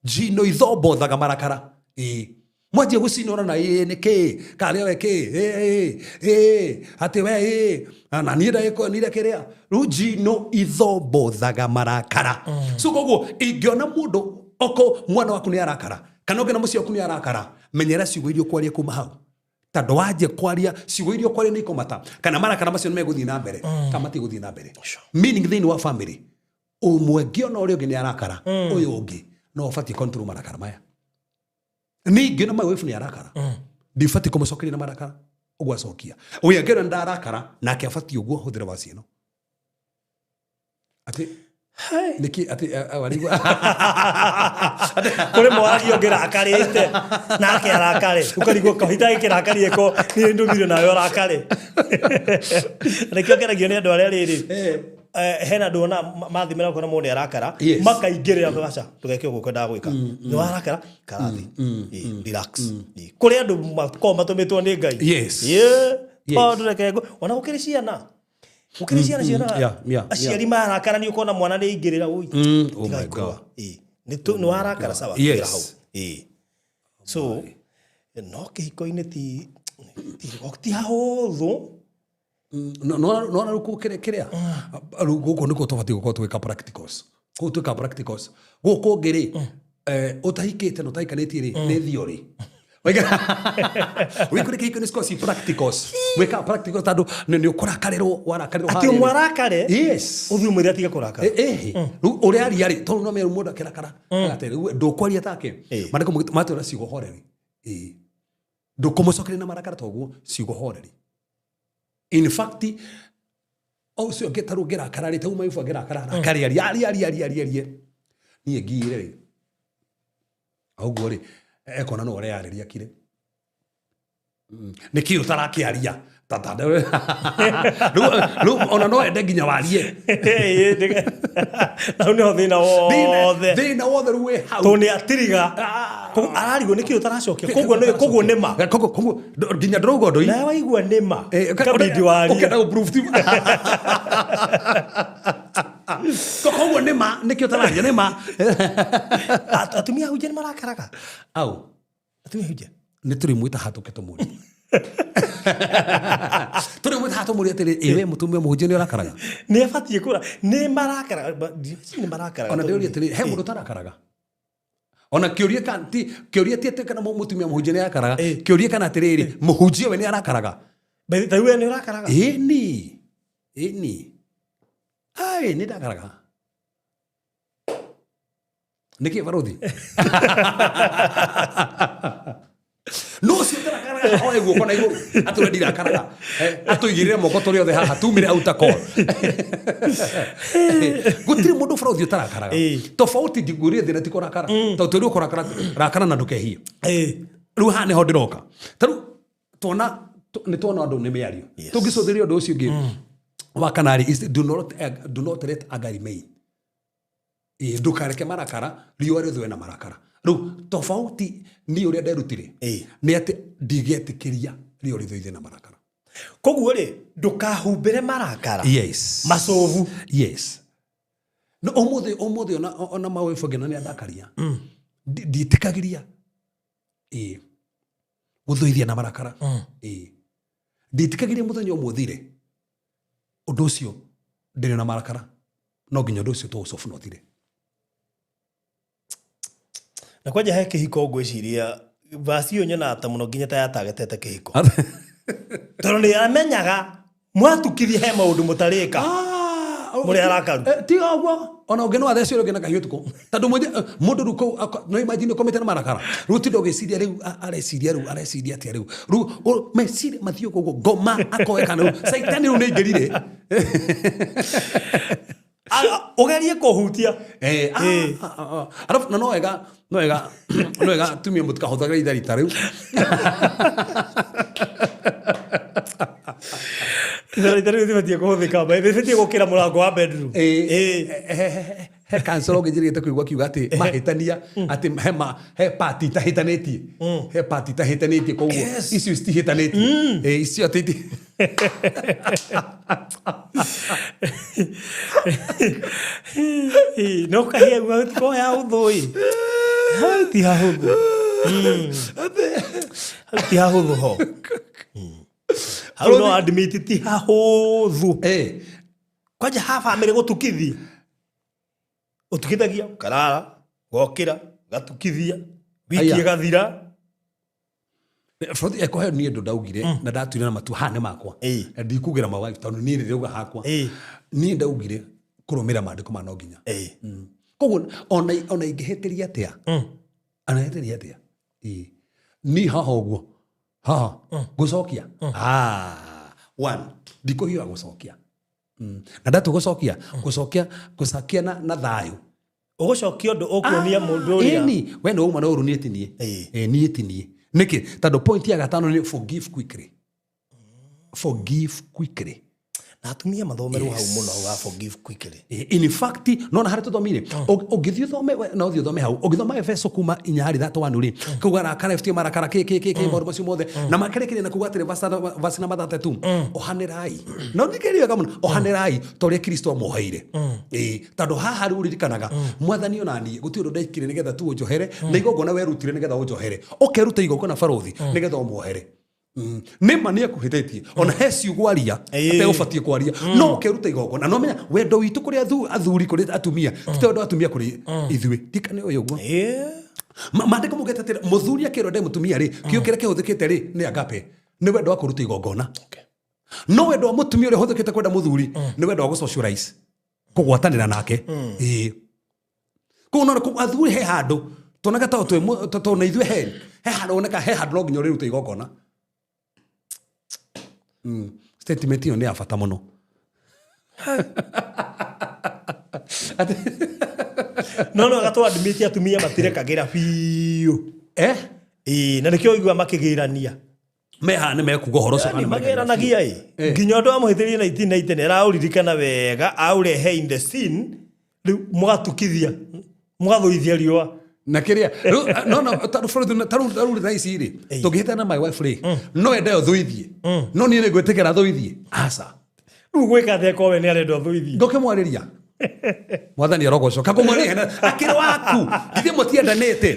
njino ithombothaga marakara. Ĩĩ, mwanjia gũcinora na ĩĩ nĩ kĩ karĩa we kĩ ĩĩ ĩĩ atĩ we ĩĩ na niĩ ndagĩkonire kĩrĩa. Rĩu njino ithombothaga marakara. So koguo ingĩona mũndũ oko mwana waku nĩ arakara kana ũngĩona mũciĩ waku nĩ arakara, menyera ciugo iria ũkwaria kuma hau, tondũ wanjia kwaria ciugo iria ũkwaria nĩ ikomata kana marakara macio nĩ megũthiĩ na mbere kana matigũthiĩ na mbere. Meaning thĩinĩ wa family ũmwe ngĩona ũrĩa ũngĩ nĩ arakara, ũyũ ũngĩ no ũbatiĩ control marakara maya. Ningĩ na my wife nĩ arakara, ndibatiĩ kũmũcokeria na marakara. Ũguo acokia ũyũ angĩona nĩ ndarakara nake abatiĩ ũguo hũthĩre waci ĩno atĩ nĩkĩ atĩ warigua. Kũrĩ mwaragia ũngĩ rakarĩte nake arakare, ũkarigwo kahinda gĩkĩrakarie ko niĩ ndũmire nawe ũrakare. Nĩkĩo ngeragio nĩ andũ arĩa rĩrĩ, hena andũ ona mathimĩra ũkona mũndũ nĩ arakara, makaingĩrĩra aca ndũgeke ũguo kwendaga gwĩka, nĩ warakara karathi. Relax. Kũrĩ andũ makoragwo matũmĩtwo nĩ Ngai. Tondũ reke ona gũkĩrĩ ciana, gũkĩrĩ ciana ciona aciari marakara, nĩ ũkona mwana nĩ aingĩrĩra ui. Oh my God. Nĩ warakara, sawa, ingĩra hau. So no kĩhiko-inĩ ti hahũthũ. Nona rĩu kũu kĩrĩa rĩu gũkũ nĩkuo tũbatiĩ gũkorwo tũgĩka practicals, kũu twĩka practicals gũkũ ũngĩ rĩ, ũtahikĩte na ũtahikanĩtie rĩ, nĩ theory. Wĩkũrĩ kĩhiko nĩ cikoragwo ci practicals, wĩkaga practicals tondũ nĩ ũkũrakarĩrwo warakarĩrwo atĩ harĩa rĩ. Ũmwarakare, ũthiĩ ũmwĩre atige kũrakara. Rĩu ũrĩa aria rĩ, tondũ no meru mũndũ akĩrakara atĩ rĩu ndũkwaria take. Maandĩko matwĩra ciugo horeri. Ndũkũmũcokeria na marakara toguo, ciugo horeri. In fact, o ũcio ũngĩ tarĩu ngĩrakara rĩ, tarĩu maibu angĩrakara arakare, arie arie arie arie arie arie, niĩ ngire rĩ, ũguo rĩ, ekona no ũreyarĩria kire. Nĩkĩ ũtarakĩaria? Tata rĩu ona no ende nginya warie. Na hau nĩho thĩna wothe. Thĩna wothe rĩu wĩ hau. Tondũ nĩ atiriga. Koguo ararigwo nĩkĩ ũtaracokia, koguo nĩ ma. Koguo nginya ndĩrauga ũndũ nawe waigua nĩ ma, kabindi warie. Ũkenda gũ-prove ti koguo nĩ ma nĩkĩo ũtararia nĩ ma. Atumia ahunjia nĩ marakaraga. Au. Atumia ahunjia. Nĩ tũrĩmwĩta haha tũke tũmũrie, tũrĩmwĩta haha tũmũrie atĩrĩ, ĩ we mũtumia mũhunjia nĩ ũrakaraga? Nĩ abatiĩ kũra nĩ marakaraga, nĩ marakaraga. Ona ndĩũrie atĩrĩ, he mũndũ ũtarakaraga? Ona kĩũria ti kĩũria ti atĩ kana mũtumia mũhunjia nĩ arakaraga. Kĩũria kana atĩrĩrĩ, mũhunjia we nĩ arakaraga? Ta rĩu we nĩ ũrakaraga? Ĩni, ĩni, ai nĩ ndakaraga. Nĩkĩ barothi no ũcio ũtarakaraga oe guoko na igũrũ atũre ndirakaraga. Atũigĩrĩre moko tũrĩ othe haha tumire outer call. Gũtirĩ mũndũ barothi ũtarakaraga. Tofauti ndingwĩrire thĩna ti kũrakara, tondũ twĩrwo kũrakara, rakara na ndũkehie. Rĩu haha nĩho ndĩroka, ta rĩu tuona nĩ tuona andũ nĩ mĩario. Tũngĩcũthĩrĩria ũndũ ũcio ũngĩ wa kanarĩ is do not let anger remain. Ndũkareke marakara riũa rĩthũe na marakara. Rĩu tofauti niĩ ũrĩa nderutire nĩ atĩ ndigetĩkĩria riũa rĩthũithe na marakara. Koguo rĩ, ndũkahumbĩre marakara. Yes. Macobu. Yes. No ũmũthĩ ona mawebu ngĩona nĩ andakaria, ndiĩtĩkagĩria ĩĩ gũthũithia na marakara. Ĩĩ, ndiĩtĩkagĩria mũthenya ũmwe ũthire ũndũ ũcio ndĩrĩ na marakara, no nginya ũndũ ũcio tũũcobu na ũthire. Na kwanja he kĩhiko, ngwĩciria vasi ĩyo nyonaga ta mũno nginya ta yatagetete kĩhiko, tondũ nĩ amenyaga mwatukithia he maũndũ mũtarĩka mũrĩ arakaru. Tiga ũguo, ona ũngĩ no athece ũrĩa ũngĩ na kahiũ ũtukũ, tondũ mũndũ rĩu kũu no imagine ũkomete na marakara, rĩu tinda ũgĩciria, rĩu areciria, rĩu areciria atĩa, rĩu meciria mathiĩ ũguo ngoma akoe kana rĩu caitani rĩu nĩ aingĩrire. Ũgerie kũhutia. Arabu na no wega atumia mũtikahũthagĩre itharita rĩu. Itharaita rĩu rĩbatiĩ kũhũthĩka, rĩbatiĩ gũkĩra mũrango wa bedroom. He kansoro ũngĩ njĩrĩgĩte kũigua akiuga atĩ mahĩtania atĩ he pati itahĩtanĩtie, he pati itahĩtanĩtie, koguo icio citihĩtanĩtie. Icio atĩ No kahĩa gũtikorwo ya hũthũ ĩ, hau ti hahũthũ. Hau ti hahũthũ ho. Hau no admit ti hahũthũ. Kwanja ha bamĩrĩ gũtukithia, ũtukithagia ũkarara, ũgokĩra gatukithia, wiki Aya. ĩgathira. Bũrũri ekohe niĩ ndũ ndaugire na ndatuire na matua haha nĩ makwa. Na ndikugĩra ma wife tondũ niĩ ndĩrauga hakwa. Niĩ ndaugire kũrũmĩrĩra maandĩko ma no nginya. Koguo ona ingĩhĩtĩria atĩa, ona hĩtĩria atĩa, ĩĩ, niĩ haha ũguo Haha gucokia, one, ndikũhiũha gũcokia. Na ndatua gũcokia, gũcokia, gũcokia na thayũ. Ũgũcokia ũndũ ũkuonia mũndũ ũrĩa. Ĩni we nĩ wauma na ũru, niĩ ti niĩ. Ĩĩ. Ĩ, niĩ ti niĩ. Nĩkĩ? Tondũ point ya gatano nĩ forgive quickly, forgive quickly. Na atumia mathomerwo hau mũno wa forgive quickly. In fact, nona harĩa tũthomire, ũngĩthiĩ ũthome na ũthiĩ ũthome hau, ũngĩthoma Efeso kuma 4 harĩ 31 rĩ, kauga rakara FT marakara kĩ kĩ kĩ kĩ maũndũ macio mothe na makerekeria na kuga atĩrĩ verse namba 32, ohanĩrai, na ũthikĩrĩrie wega mũno, ohanĩrai ta ũrĩa Kristo amuoheire. Ĩĩ, tondũ haha rĩu ũririkanaga mwathani, ona niĩ gũtirĩ ũndũ ndaikire nĩgetha tu ũnjohere, na igongona werutire nĩgetha ũnjohere, ũkeruta igongona barũthi nĩgetha ũmuohere. Nĩ ma nĩ akuhĩtĩtie, ona he ciugo aria ategũbatiĩ kwaria, no ũkeruta igongona. No menya wendo witũ kũrĩ athuri kũrĩ atumia ti ta wendo wa atumia kũrĩ ithuĩ, ndikane ũyũ ũguo. Maandĩko maugĩte atĩrĩ, mũthuri akĩrwo ende mũtumia rĩ, kiugo kĩrĩa kĩhũthĩkĩte rĩ nĩ agape, nĩ wendo wa kũruta igongona. No wendo wa mũtumia ũrĩa ũhũthĩkĩte kwenda mũthuri nĩ wendo wa gũsocialize, kũgwatanĩra nake. Ĩĩ, koguo no athuri he handũ tuonaga ta twĩ na ithuĩ he handũ woneka, he handũ no nginya ũrĩruta igongona. Statement ĩyo nĩ ya bata mũno. No gatũ atumia matirekagĩra biũ. Eh? Ĩĩ, na nĩkĩo ũigua makĩgĩrania. Meha nĩ mekuga ũhoro ũcio. Yaani kana nĩ marekagĩra. magĩranagia ĩ nginya ũndũ wamũhĩtĩrie 1990 nĩ araũririkana wega, aũrehe in the scene, rĩu mũgatukithia, mũgathũithia riũa. Na kĩrĩa rĩu, no tarĩu bũrũri, tarĩu thaa ici rĩ, tũngĩhĩtana na my wife rĩ, no ende ũthũithie, no niĩ nĩ ngwĩtĩkĩra thũithie? Aca. Rĩu gwĩka atĩa korwo we nĩ arenda ũthũithie? Ngũkĩmwarĩria, mwathani arogocwo, kakũmwarĩria akĩrĩ waku, githĩ mũtiendanĩte?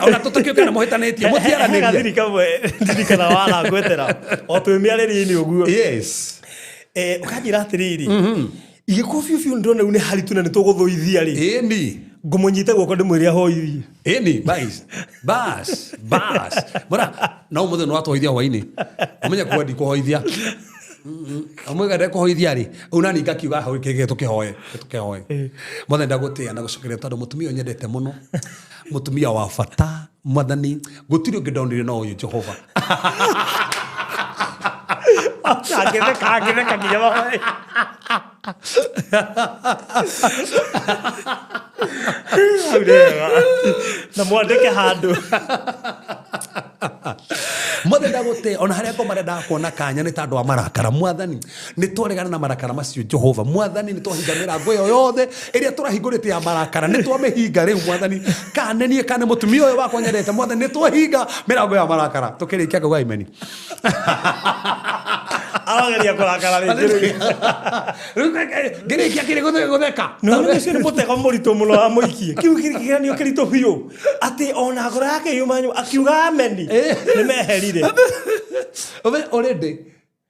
Ona tũtakĩũkana mũhĩtanĩtie, mũtiaranĩria. Gathiri kamwe ndirikana warangwetera o twĩ mĩarĩrio-inĩ ũguo. Ũkanjĩra atĩrĩrĩ, igĩkorwo biũ biũ ndĩrona rĩu nĩ haritũ na nĩ tũgũthũithia rĩ, ngũmũnyite guoko ndĩmwĩre ahoithie. Ĩni, bas bas bas, mbona no mũthĩ nĩ watũhoithia hwainĩ, ũmenye kuwa ndikũhoithia ũmwĩga ndekũhoithia rĩ, ũu nani ngakiuga hau kĩgĩ tũkĩhoe, tũkĩhoe. Mwathani, ndagũtĩĩa na gũcokeria tondũ mũtumia ũyũ nyendete mũno, mũtumia wa bata. Mwathani, gũtirĩ ũngĩ ndonire no ũyũ, Jehova. Angĩtheka, angĩtheka nginya mahoya. Hau nĩ wega. Na mwandĩke handũ. Mwathani, ndagũtĩĩa ona harĩa ngoma rendaga kuona kanya nĩ tondũ wa marakara. Mwathani, nĩ twaregana na marakara macio. Jehova mwathani, nĩ twahinga mĩrango ĩyo yothe ĩrĩa tũrahingũrĩte ya marakara, nĩ twamĩhinga rĩu. Mwathani, kane niĩ kane mũtumia ũyũ wakwa nyendete, mwathani, nĩ twahinga mĩrango ya marakara. Tũkĩrĩkia ngauga imeni. Arageria kũrakara rĩngĩ rĩu. Rĩu ngĩrĩkia kĩrĩ gũtheka. No nĩ ũcio nĩ mũtego mũritũ mũno wa mũikie kĩu kĩgeranio kĩritũ biũ, atĩ ona ngoro yake yuma akiuga ameni nĩ meherire. Already.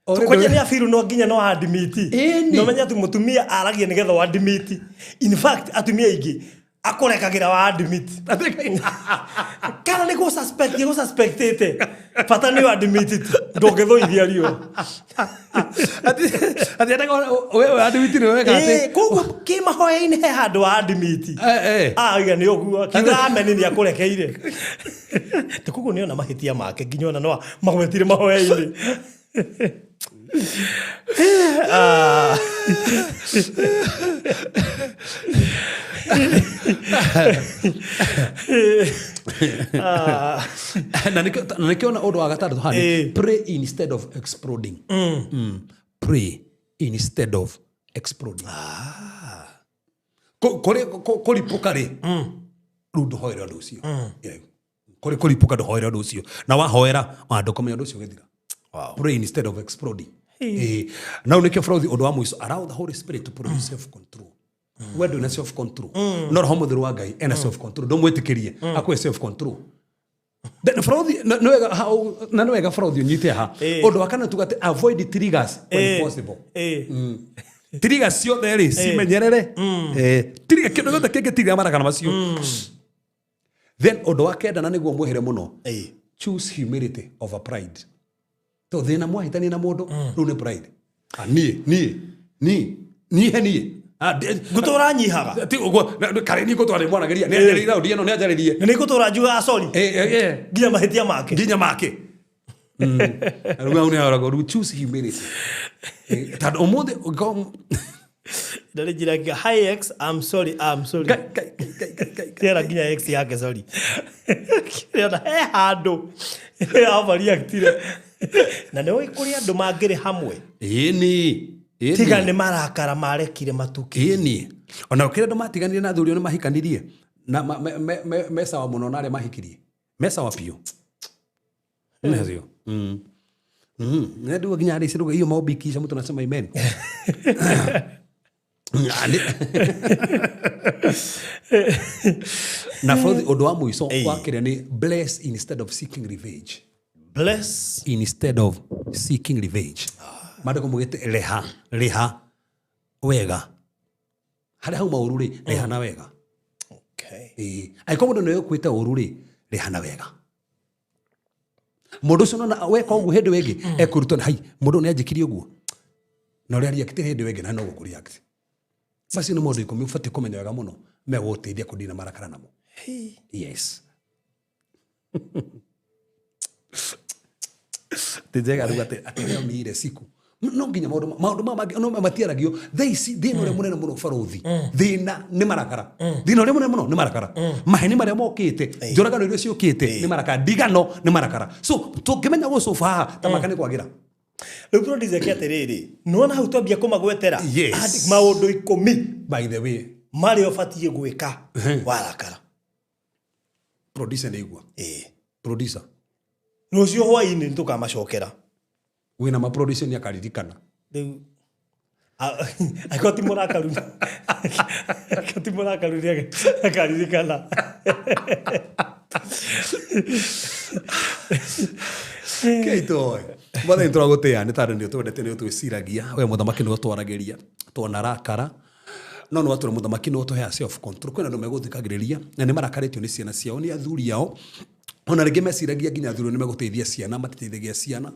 Kwanja nĩ abiru no nginya no admit. Ĩni. No menya atĩ mũtumia aragia nĩgetha wa admit. In fact, atumia aingĩ akũrekagĩra wa admit kana nĩ gũ suspect, gũ suspectĩte, bata nĩ admit tu, ndũngĩthũithia riũa. Atĩ endaga wewe admit nĩ wega atĩ. Koguo kĩmahoya-inĩ he handũ wa admit. Aiga nĩ ũguo, akiuga ameni nĩ akũrekeire. Nĩ koguo nĩ ona mahĩtia make nginya ona no magwetire mahoya-inĩ. Ah. Ah. Na nĩkĩo ona ũndũ wa gatandatũ haha nĩ pray instead of exploding. Pray instead of exploding. Kũrĩ kũripũka rĩ, rĩu ndũhoere ũndũ ũcio. Yeah. Kũrĩ kũripũka, ndũhoere ũndũ ũcio, na wahoera ona ndũkũmenya ũndũ ũcio ũgĩthira. Pray instead of exploding. Nau nĩkĩo bũrũthi ũndũ wa mũico, allow the Holy Spirit to produce self control. We ndwĩna self control, no Roho Mũtheru wa Ngai ena self control. Ndũmwĩtĩkĩrie akũhe self control. Then bũrũthi nĩ wega na nĩ wega bũrũthi ũnyite ha. Ũndũ wa kana tuga atĩ avoid triggers when possible. Triggers ciothe rĩ, cimenyerere. Trigger, kĩndũ gĩothe kĩngĩtirira marakara macio. Then ũndũ wa kenda, na nĩguo mwĩhĩre mũno, choose humility over pride. To thĩna mwahĩtania na mũndũ rĩu nĩ pride. Ah, niĩ niĩ niĩ niĩ he niĩ. Ah, Ngũtũra nyihaga. Ti ũguo, karĩ niĩ ngũtũra ndĩmwaragĩria, nĩ anjarĩrie raundi ĩno, nĩ anjarĩrie. Na nĩ ngũtũra njugaga sorry Eh, eh, eh. nginya mahĩtia make. Nginya make. Rĩu hau nĩ haragwo rĩu choose humility. Tondũ ũmũthĩ ũngĩkorwo Ndarĩ njĩra nginya, hi ex, I'm sorry, I'm sorry. Ngai, Ngai, Ngai, Ngai, Ngai, Ngai. Kĩera nginya ex yake sorry. Kĩona he handũ overreactire. Na nĩ ũĩ kũrĩ andũ mangĩrĩ hamwe. Ĩni. Ĩni. Tiga nĩ marakara marekire matuki. Ĩni. Ona gũkĩrĩ andũ matiganire na athuri nĩ mahikanirie na me sawa mũno na arĩa mahikirie. Me sawa biũ. Nĩcio. Ndio nginya arĩ ciruga hiyo maombi kisha mtu anasema amen. Na fourth ũndũ wa mũico wa kĩrĩa nĩ bless instead of seeking revenge. Bless instead of seeking revenge. Maandĩko maugĩte reha, rĩha wega. Harĩa hauma ũru rĩ, rĩha na wega. Okay. Ĩĩ. Angĩkorwo mũndũ nĩwe ũkwĩte ũru rĩ, rĩha na wega. Mũndũ ũcio nona weka ũguo hĩndĩ ĩyo ĩngĩ, ekũrutwo nĩ, hai, mũndũ ũyũ nĩanjĩkire ũguo. Na ũrĩa react hĩndĩ ĩyo ĩngĩ na no gũkũ react. Macio nĩ maũndũ 10 ũbatiĩ kũmenya wega mũno megũgũteithia kũnina marakara namo. Yes. Ti njega rĩu atĩ leo ni ile siku. No nginya maũndũ maya mangĩ no matiaragio. Thaa ici thĩna ũrĩa mũnene mũno barũthi, thĩna nĩ marakara. Thĩna ũrĩa mũnene mũno nĩ marakara. Maheni marĩa mokĩte, njũragano iria ciũkĩte nĩ marakara, ndigano nĩ marakara. So tũngĩmenya gũcũba haha ta maka nĩ kwagĩra. Rĩu producer eke atĩrĩrĩ, nĩwona hau twambia kũmagwetera? Yes. Andĩ maũndũ 10. By the way. Marĩa ũbatiĩ gwĩka warakara. Producer nĩ igua. Ĩĩ. Producer. Rũciũ hwaĩ-inĩ nĩ tũkamacokera. Wĩna ma producer nĩ akaririkana. Rĩu, angĩkorwo ti mũrakaru, angĩkorwo ti mũrakaru nĩ akaririkana. Keitoe. Mwathani tũragũtĩĩa nĩ tondũ nĩ ũtwendete nĩ ũtwĩciragia. We mũthamaki nĩ ũtwaragĩria twanarakara. No nĩ watwĩra mũthamaki nĩ ũtũheaga self control. Kwĩna andũ megũthikagĩrĩria na nĩ marakarĩtio nĩ ciana ciao nĩ athuri ao. Ona rĩngĩ meciragia nginya athuri nĩ megũteithia ciana, matiteithagia ciana.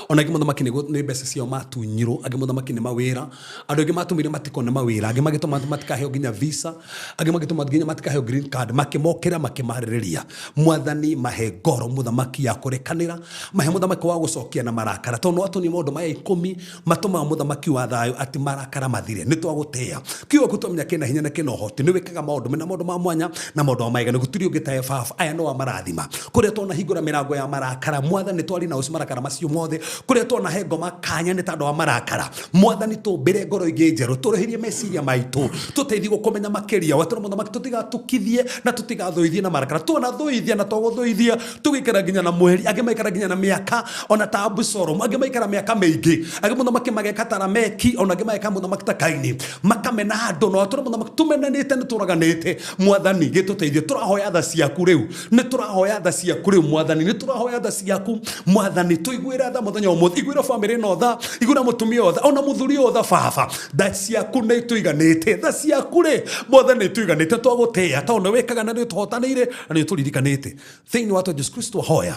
Ona angĩ mũthamaki nĩ mbeca ciao matunyirwo, angĩ mũthamaki nĩ mawĩra. Andũ aingĩ matũmire matikone mawĩra, angĩ magĩtũma matikaheo nginya visa, angĩ magĩtũma nginya matikaheo green card, makĩmokĩra makĩmarĩrĩria. Mwathani mahe ngoro mũthamaki ya kũrekanĩra, mahe mũthamaki wa gũcokia na marakara. Tondũ nĩ watũnia maũndũ maya 10 matũmaga mũthamaki wa thayũ atĩ marakara mathire. Nĩ twagũtĩĩa. Kiugo gĩaku twamenya kĩna hinya na kĩna ũhoti. Nĩ wĩkaga maũndũ mena maũndũ ma mwanya na maũndũ ma magegania. Gũtirĩ ũngĩ ta we Baba. Aya nĩ wamarathima. Kũrĩa twanahingũra mĩrango ya marakara, Mwathani nĩ twari na ũcio marakara macio mothe. Kũrĩa twanahe ngoma kanya nĩ tondũ wa marakara. Mwathani tũmbĩre ngoro ingĩ njerũ, tũrũhĩrie meciria maitũ, tũteithie gũkũmenya makĩria. Watũra mũthamaki tũtigatukithie na tũtigathũithie na marakara. Twanathũithia na twagũthũithia, tũgĩikara nginya na mweri, angĩ maikara nginya na mĩaka, ona ta Abusalomu, angĩ maikara mĩaka mĩingĩ, angĩ mũthamaki mageka ta Lameki, ona angĩ mageka mũthamaki ta Kaini, makamena andũ. Na watũra mũthamaki tũmenanĩte nĩ tũraganĩte. Mwathani gĩtũteithie, tũrahoya tha ciaku rĩu, nĩ tũrahoya tha ciaku rĩu Mwathani, nĩ tũrahoya tha ciaku Mwathani, tũiguĩre tha mũthenya ũmũthĩ, iguĩra bamĩrĩ ĩno tha, iguĩra mũtumia ũyũ tha, ona mũthuri ũyũ tha Baba. Tha ciaku nĩ itũiganĩte, tha ciaku rĩ Mwathani nĩ itũiganĩte, twagũtĩĩa tondũ nĩ wĩkaga na nĩ ũtũhotanĩire na nĩ ũtũririkanĩte. Thĩinĩ wa Jesu Kristo hoya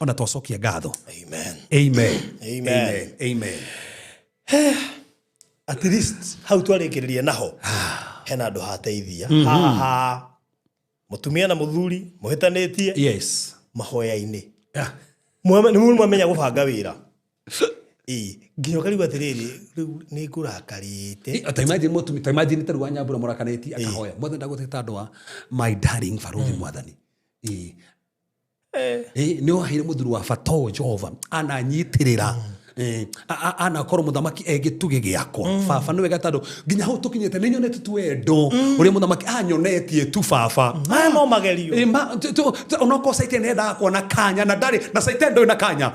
ona twacokia ngatho. Amen. Amen. Amen. Amen. Amen. At least hau twarĩkĩrĩria naho hena andũ hateithia. Haha ha mũtumia na mũthuri mũhĩtanĩtie Yes. mahoya-inĩ. Yeah. Nĩ mwamenya gũbanga wĩra. Ĩĩ, nginya ũkarigwo atĩrĩrĩ, rĩu nĩ ngũrakarĩte. Ta imagine mũtumia, ta imagine ta rĩu Wanyambura mũrakarĩtie akahoya. Mwathani ndagũtĩta andũ a my darling barũthi Mwathani. Ĩĩ. Ĩĩ, nĩ waheire mũthuri wa bata ũyũ Jehova ananyitĩrĩra. Anakorwo mũthamaki e gĩtugĩ gĩakwa. Baba nĩ wega tondũ nginya hau tũkinyĩte nĩ nyonete tu wendo ũrĩa mũthamaki anyonetie tu baba. Maya no magerio. Ĩĩ, ma, tu, tu, tu, onokorwo Caitani nĩ endaga kuona kanya na ndarĩ, na Caitani ndũrĩ na kanya.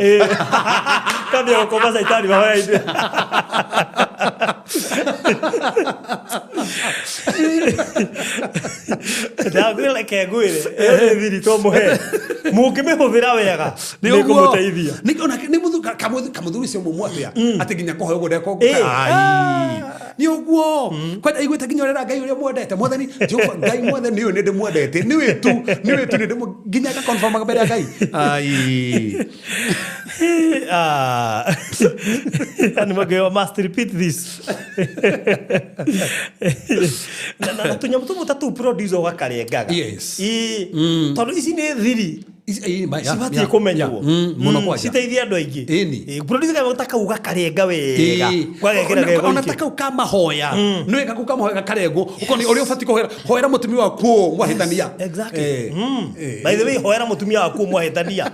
Kambia gũkoma Caitani mahoya-inĩ. Ndakwĩra reke ngwĩre, ĩyo nĩ thiri twamũhe. Mũngĩmĩhũthĩra wega, Nĩ nĩ ũguo. ĩkũmũteithia. Nĩ ona nĩ mũthuri kamũthuri ũcio mũmũ atĩa? Atĩ nginya kũhoya ũguo ndekwo. Ĩĩ. Ai. Nĩ ũguo. Kwenda aiguĩte nginya ũrera Ngai ũrĩa mwendete. Mwathani, Jehova Ngai mwathani ũyũ nĩ ndĩmwendete. Nĩ wĩ tu, nĩ wĩ tu nĩ ndĩmũ nginya aka confirm mbere ya Ngai. Ai. Ah. Yaani mageo must repeat this. Na tũnyamũ tũmwe ta tũu producer ũgakarengaga. Yes. Ĩĩ. Tondũ ici nĩ thiri. Cibatiĩ kũmenywo. Mũno kwanja. Citeithie andũ aingĩ. Ĩni. Ĩ, producer kamwe ta kau gakarenga wega. Gwagekĩra gego Ona ta ikĩ. kau ka mahoya nä wega kau ka mahoya gakarengwo ũkoni ũrĩa ũbatiĩ kũhoera hoera mũtumia waku mwahĩtania. Exactly. Eh. By the way, hoera mũtumia waku mwahĩtania.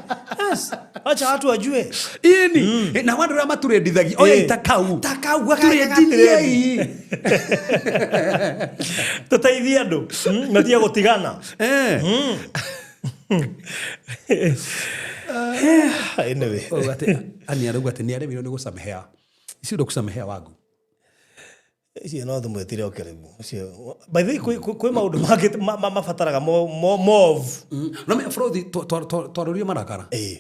Yes. Acha watu wajue. Ĩni na andũ arĩa maturendithagia oya Ĩ. ita kau. Ta kau gaka- Turendithiei. Tũteithie andũ. Matige gũtigana. Eh. Anyway. Ũguo atĩ ani arauga atĩ nĩ aremirwo nĩ gũcamehea icio ndo kusamehea wangu. Icio no tũmwĩtire oke rĩu. Ũcio. By the way, kwĩ maũndũ mangĩ mabataraga move. No me Frothi twarorire marakara. Ĩ.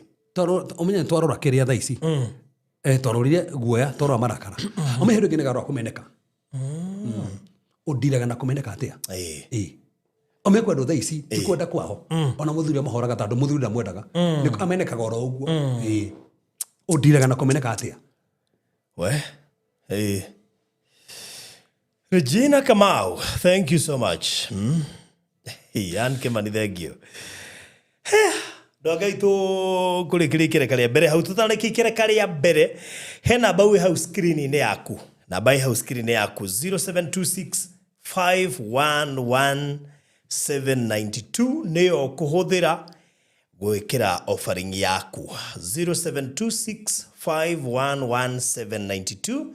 Ũmenye nĩ twarora kĩrĩa thaa ici. Twarorire guoya twarora marakara ũmenye hĩndĩ ĩngĩ nĩ garora kũmeneka. Ũndiraga na kũmeneka atĩa? Ĩ. Ĩ. Ũmenye kwendwo thaa ici ti kwenda kwao ona mũthuri amahoraga tondũ mũthuri ndamwendaga. Nĩ amenekaga oro ũguo. Ĩ. Ũndiraga na kũmeneka atĩa? We. Hey. Regina Kamau, thank you so much. Hey, Ann Kimani, thank you. Andũ a Ngai tũkũrĩkĩria ikereka rĩa mbere hau tũtarĩkia ikereka rĩa mbere he namba wĩ hau screen-inĩ yaku, namba ĩ hau screen-inĩ yaku 0726 511 792 nĩyo kũhũthĩra gwĩkĩra offering yaku 0726511792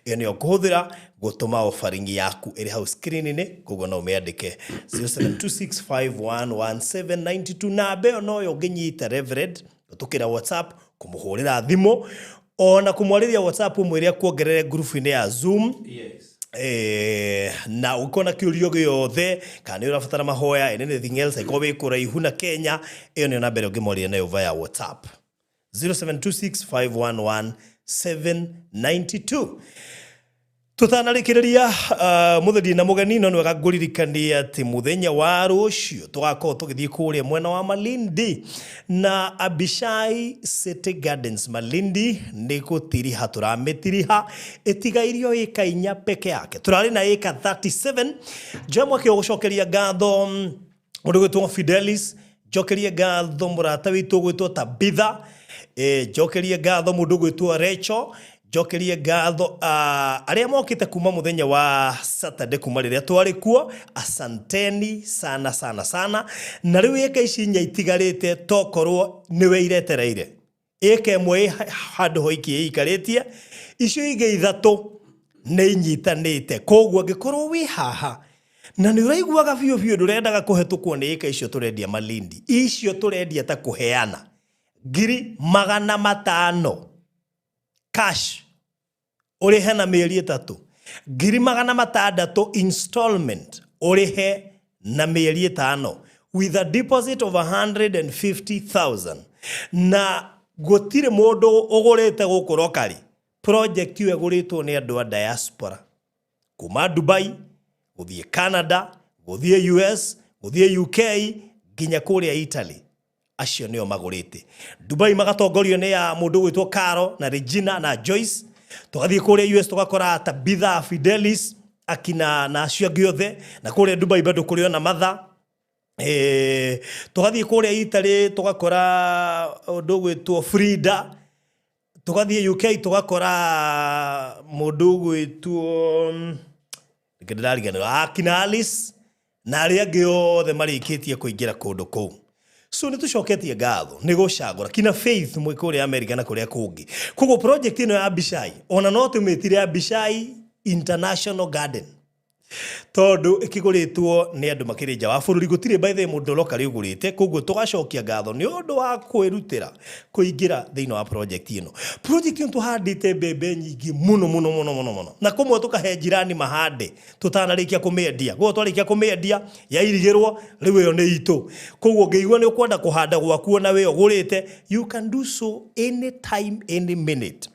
ĩyo nĩyo kũhũthĩra gũtũma offering yaku ĩrĩ hau screen-inĩ, koguo no ũmĩandĩke 0726511792. Namba ĩyo noyo ũngĩnyita Reverend gũtũkĩra WhatsApp, kũmũhũrĩra thimũ ona kũmwarĩria WhatsApp ũmwĩre akuongerere ngurubu-inĩ ya Zoom. Na ũngĩkorwo na kĩũrio gĩothe kana nĩ ũrabatara mahoya and anything else, angĩkorwo wĩ kũraihu na Kenya, ĩyo nĩyo namba ĩrĩa ũngĩmwarĩria nayo via WhatsApp 0726511792. Tũtanarĩkĩrĩria mũthenya na mũgeni, no nĩ wega ngũririkanie atĩ mũthenya wa rũciũ tũgakorwo tũgĩthiĩ kũrĩa mwena wa Malindi na Abishai City Gardens Malindi nĩ gũtiriha tũramĩtiriha ĩtigairio ĩka 4 peke yake. Tũrarĩ na ĩka 37. Njoe mweke ũgũcokeria ngatho mũndũ gwĩtwo Fidelis, njokerie ngatho mũrata witũ gwĩtwo Tabitha, njokerie ngatho mũndũ gwĩtwo Recho, njokerie ngatho arĩa mokĩte kuma mũthenya wa Saturday kuma rĩrĩa twarĩ kuo. Asanteni sana sana sana. Na rĩu ĩka ici 4 itigarĩte tokorwo nĩwe iretereire ĩka ĩmwe ĩ handũ hoiki ĩikarĩtie, icio ingĩ 3 nĩ inyitanĩte. Koguo angĩkorwo wĩ haha na nĩ ũraiguaga biũ biũ ndũrendaga kũhetũkwo nĩ ĩka icio tũrendia Malindi, icio tũrendia ta kũheana 500,000 cash ũrĩhe na mĩeri 3, 600,000 installment ũrĩhe na mĩeri 5 with a deposit of 150,000. Na gũtirĩ mũndũ ũgũrĩte gũkũ locally. Project ĩyo ĩgũrĩtwo nĩ andũ a diaspora kuma Dubai gũthiĩ Canada, gũthiĩ US, gũthiĩ UK nginya kũrĩa Italy. Acio nĩo magũrĩte. Dubai magatongorio nĩ ya mũndũ gwĩtwo Caro na Regina na Joyce. Tũgathiĩ kũrĩa US tũgakora Tabitha, Fidelis akina na acio angĩ othe, na kũrĩa Dubai bado kũrĩ ona Matha. Tũgathiĩ kũrĩa Italy tũgakora ũndũ gwĩtwo Frida. Tũgathiĩ UK tũgakora mũndũ gwĩtwo ndĩrariganĩrwo akina Alice na arĩa angĩ othe marĩkĩtie kũingĩra kũndũ kũu. So nĩ tũcoketie ngatho nĩ gũcagũra kina Faith mwĩ kũrĩa America na kũrĩa kũngĩ. Koguo project ĩno ya Abishai ona no tũmĩtire Abishai International Garden tondũ ĩkĩgũrĩtwo nĩ andũ makĩrĩ nja wa bũrũri, gũtirĩ by the way mũndũ locally ũgũrĩte. Koguo tũgacokia ngatho nĩ ũndũ wa kwĩrutĩra kũingĩra thĩinĩ wa project ĩno. Project ĩno tũhandĩte mbembe nyingĩ mũno mũno mũno mũno mũno, na kũmwe tũkahe jirani mahande tũtanarĩkia kũmĩendia. Koguo twarĩkia kũmĩendia yairigĩrwo, rĩu ĩyo nĩ itũ. Koguo ũngĩigua nĩ ũkwenda kũhanda gwaku ona wĩ ũgũrĩte, you can do so anytime any minute.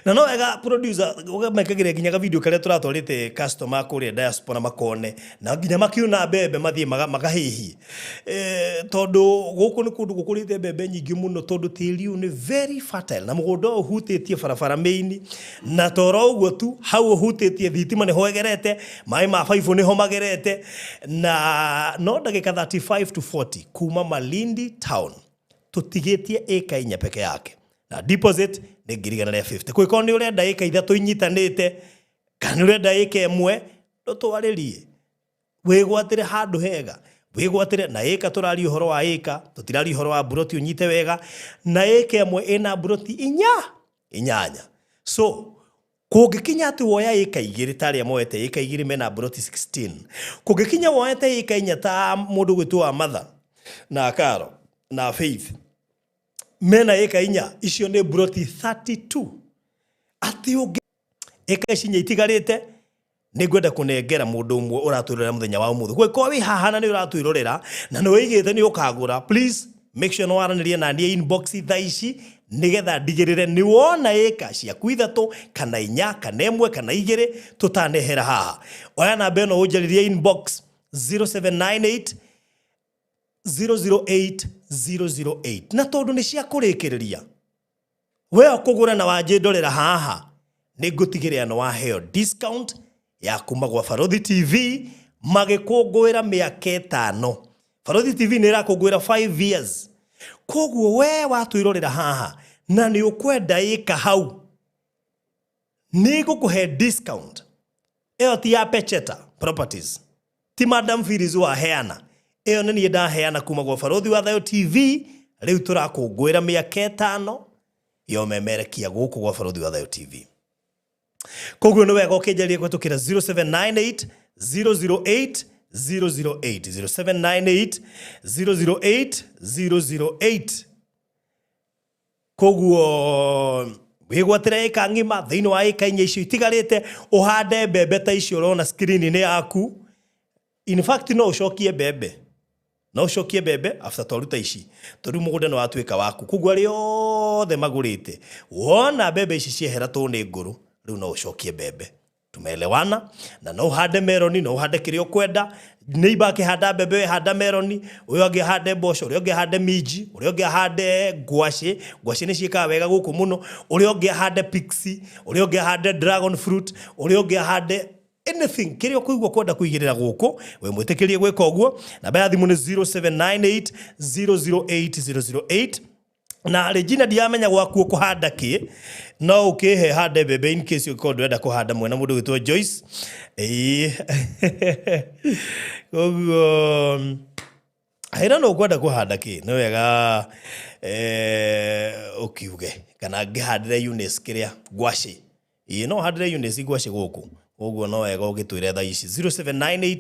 Na no wega producer ũkamekagĩra nginya video karĩa tũratwarĩte customer kũrĩa diaspora makone na nginya makiuna mbembe mathiĩ makahĩhie, tondũ gũkũ nĩ kũndũ gũkũrĩte mbembe nyingĩ mũno, tondũ tĩri ũyũ nĩ very fertile na mũgũnda ũyũ ũhutĩtie barabara main, na toro ũguo tu hau ũhutĩtie thitima nĩho ĩgerete, maĩ ma baibũ nĩho magerete, na no ndagĩka 35 to 40 kuma Malindi town. Tũtigĩtie ĩka 4 peke yake na deposit nĩ 150,000. Kũngĩkorwo nĩ ũrenda ĩka 3 inyitanĩte kana nĩ ũrenda ĩka 1, ndũtwarĩrie wĩgwatĩre handũ hega, wĩgwatĩre na ĩka. Tũraria ũhoro wa ĩka, tũtiraria ũhoro wa mburoti, ũnyite wega. Na ĩka 1 ĩna mburoti 8. So kũngĩkinya atĩ woya ĩka 2 ta arĩa moete ĩka 2 mena mburoti 16, kũngĩkinya woete ĩka 4 ta mũndũ gwĩtwo wa Matha na Karo na Faith mena ĩka 4, icio nĩ mburoti 32. Atĩ ũngĩ ĩka ici 4 itigarĩte nĩ ngwenda kũnengera mũndũ ũmwe ũratwĩrorera mũthenya wa ũmũthĩ. Gwĩkorwo wĩ haha na nĩ ũratwĩrorera na nĩ wĩigĩte nĩ ũkagũra, please make sure nĩ waranĩria na niĩ inbox thaa ici, nĩgetha ndigĩrĩre nĩ wona ĩka ciaku 3 kana 4 kana 1 kana 2 tũtanehera haha. Oya namba ĩno ũnjarĩrie inbox 0798 008 008. Na tondũ nĩ cia kũrĩkĩrĩria, we ũkũgũra na wanjĩndorera haha, nĩ ngũtigĩrĩra nĩ waheo discount ya kuma gwa Barothi TV magĩkũngũĩra mĩaka 5. Barothi TV nĩ ĩrakũngũĩra 5 years. Koguo we watwĩrorera haha na nĩ ũkwenda ĩka hau, nĩ ngũkũhe discount ĩyo. Ti ya Pecheta Properties, ti Madam Phyllis waheana ĩyo, nĩ niĩ ndaheana kuma gwa Barothi wa Thayo TV. Rĩu tũrakũngũĩra mĩaka 5 ya ũmemerekia gũkũ gwa Barothi wa Thayo TV. Koguo nĩ wega ũkĩnjaria kũhetũkĩra 0798 008 008, 0798 008 008. Koguo wĩgwatĩre ĩka ng'ima thĩinĩ wa ĩka 4 icio itigarĩte, ũhande mbembe ta icio ũrona screen-inĩ yaku. In fact, no ũcokie mbembe, no ũcokie mbembe after twaruta ici, tondũ mũgũnda nĩ watuĩka waku. Koguo arĩa othe magũrĩte, wona mbembe ici ciehera tũ nĩ ngũrũ, rĩu no ũcokie mbembe. Tumeelewana? Na no ũhande meroni, no ũhande kĩrĩa ũkwenda. Neighbor akĩhanda mbembe, we handa meroni, ũyũ angĩ ahande mboco, ũrĩa ũngĩ ahande minji, ũrĩa ũngĩ ahande ngwacĩ. Ngwacĩ nĩ ciĩkaga wega gũkũ mũno. Ũrĩa ũngĩ ahande pixie, ũrĩa ũngĩ ahande dragon fruit, ũrĩa ũngĩ ahande anything kĩrĩa ũkũigua kwenda kũigĩrĩra gũkũ, we mwĩtĩkĩrie gwĩka ũguo. Namba ya thimũ nĩ 0798 008 008. Na Regina, ndiramenya gwaku ũkũhanda kĩ, no ũkĩhe hande mbembe in case ũngĩkorwo ndũrenda kũhanda mwena mũndũ gwĩtwo Joyce. Ĩĩ, koguo hĩra no ũkwenda kũhanda kĩ, nĩ wega ũkiuge kana ngĩhandĩre Eunice kĩrĩa ngwacĩ. Ĩĩ, no handĩre Eunice ngwacĩ gũkũ. Koguo no wega ũgĩtwĩre thaa ici 0798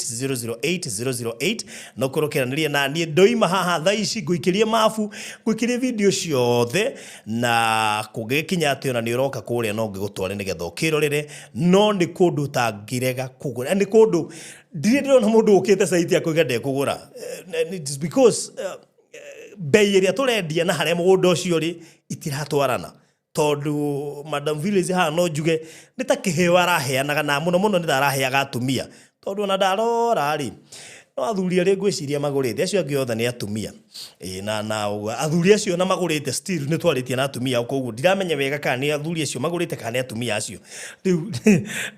008 008, no korwo kĩranĩria na niĩ. Ndoima haha thaa ici, ngũikĩrie mabu, ngũikĩrie video ciothe, na kũngĩgĩkinya atĩ ona nĩ ũroka kũrĩa, no ngĩgũtware nĩgetha ũkĩrorere. No nĩ kũndũ ũtangĩrega kũgũra, nĩ kũndũ ndirĩ ndĩrona mũndũ ũkĩte site akauga ndekũgũra. It's because bei ĩrĩa tũrendia na harĩa mũgũnda ũcio ũrĩ itiratwarana, tondũ Madam Village haha no njuge nĩ ta kĩheo araheanaga, na mũno mũno nĩ ta araheaga atumia, tondũ ona ndarora rĩ, no athuri arĩa ngwĩciria magũrĩte, acio angĩ othe nĩ atumia. Ĩĩ, na athuri acio na magũrĩte, still nĩ twarĩtie na atumia ao, koguo ndiramenya wega kana nĩ athuri acio magũrĩte kana nĩ atumia acio, rĩu